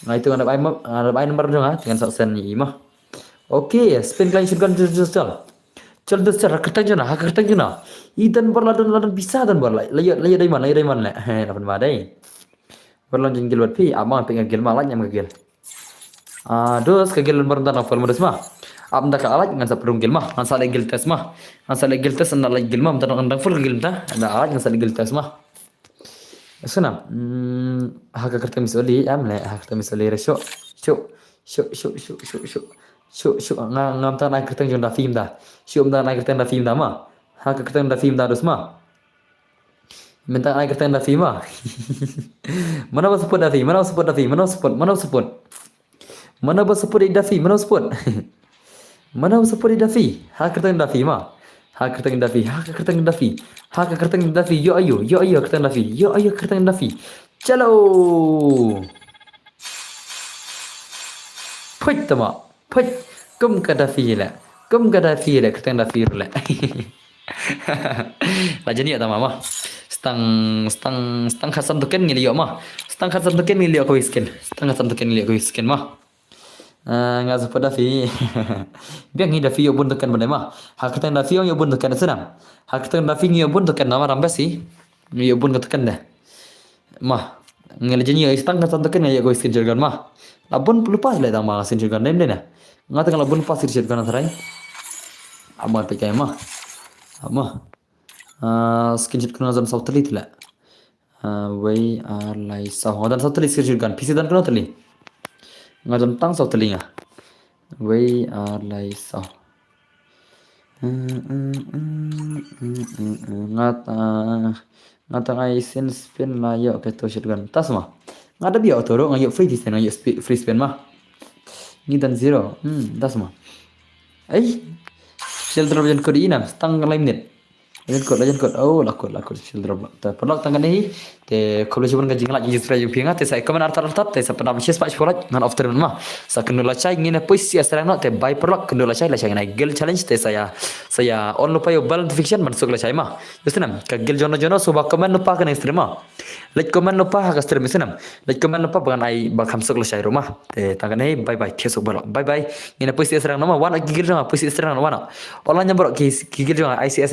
Ngai tu da bai ma, da bai number jong nga, ngan sa send ni ma. Okay, spin klan shotgun, just, just, chal. Chal, just, chal, ha kyrteng jong nga, ha kyrteng jong nga. I dan bor la don, la don bisa dan bor la, la ïoh, la ïoh diamond, la ïoh diamond le. He, la pynba dei. Bor la jin gil wat phi, ap ma phi nga gil ma, la nyam nga gil. Ah, dos ka gil bor dan full ma dos ma. Ap da ka alaj ngan sa prung gil ma, ngan sa le gil test ma. Ngan sa le gil test, ngan le gil ma, dan full gil ta. Da alaj ngan sa le gil test ma. Suna, hmm, ha ka kyrteng Miss Oli, am le, ha ka kyrteng Miss Oli re, shu, shu, shu. Shu, shu, nga, ngam tang ai kyrteng jong Daffy mynta. Shu mynta ai kyrteng Daffy mynta ma. Ha ka kyrteng Daffy mynta dus ma. Mynta ai kyrteng Daffy ma. Mano ba support Daffy, mano ba support Daffy, mano ba support, mano ba support. Mano ba support ïa Daffy, mano ba support. Mano ba support ïa Daffy. Ha kyrteng Daffy ma. Ha kyrteng Daffy, ha ka kyrteng Daffy. Ha ka kyrteng Daffy, ïoh aïu, ïoh aïu kyrteng Daffy, ïoh aïu kyrteng Daffy. Chalo. Phuit tama. Phuit. Kum ka Daffy leh. Kum ka Daffy leh, kyrteng Daffy leh. La jan ïoh tama ma. Stang, stang, stang khatsan token ngi la ïoh ma. Stang khatsan token ngi la ïoh kawei skin. Stang khatsan token ngi la ïoh kawei skin ma. Ah, nga support Daffy. Biang hi Daffy ïoh bun token bad ma. Ha kyrteng Daffy ïoh bun token snem. Ha kyrteng Daffy ïoh bun token ma, ram besi. Ïoh bun ka token de. Ma. Nga la jan ïoh stang khatsan token nga ïoh kawei skin shotgun ma. La bun lypa leh tang ma skin shotgun dem de na. Nga tang la bun lypa skin shotgun tharai. Ama te kai ma. Ama. Ah, skin shotgun nga jan saw tylli te leh. Ah, wei ar lai saw. Nga jan saw tylli skin shotgun. Phi sa jan kano tylli. Nga jan tang saw tylli nga. Wei ar lai saw. Nga ta, nga ta ngai sin spin la ïoh kato shotgun. Tas ma. Nga da ïoh auto ruh, nga ïoh free spin, nga ïoh spi-, free spin ma. Ngi dang zero. Hmm, tas ma. Ai. Shield drop jan kut ïa nam, stang lai minit. Jan kut, jan kut. Oh, la kut, la kut. Shield drop. Te paralok tang kane hi. Te khublei shibun ka jingïaleh jingsubscribe jong phi nga. Te sa comment artat artat. Te sa pyndap shi spah shi followers. Ngan off term ma. Sa kynduh lashai ngin ïa poi sha srang noh. Te bye paralok, kynduh lashai, lashai ngan ai guild challenge. Te sa ïa, sa ïa on lypa ïa u bell notification ban suk lashai ma. Ïa snem ka guild jono jono, so ba comment lypa kane stream ma. Like comment lypa ha ka stream ïa snem. Like comment lypa ba ngan ai ba kham suk lashai ruh ma. Te tang kane hi, bye bye. Thiah suk paralok. Bye bye. Ngin ïa poi sha srang noh ma. Wan ki guild jong nga, poi sha srang noh wan. Online number ki, ki guild jong nga, ai sha srang.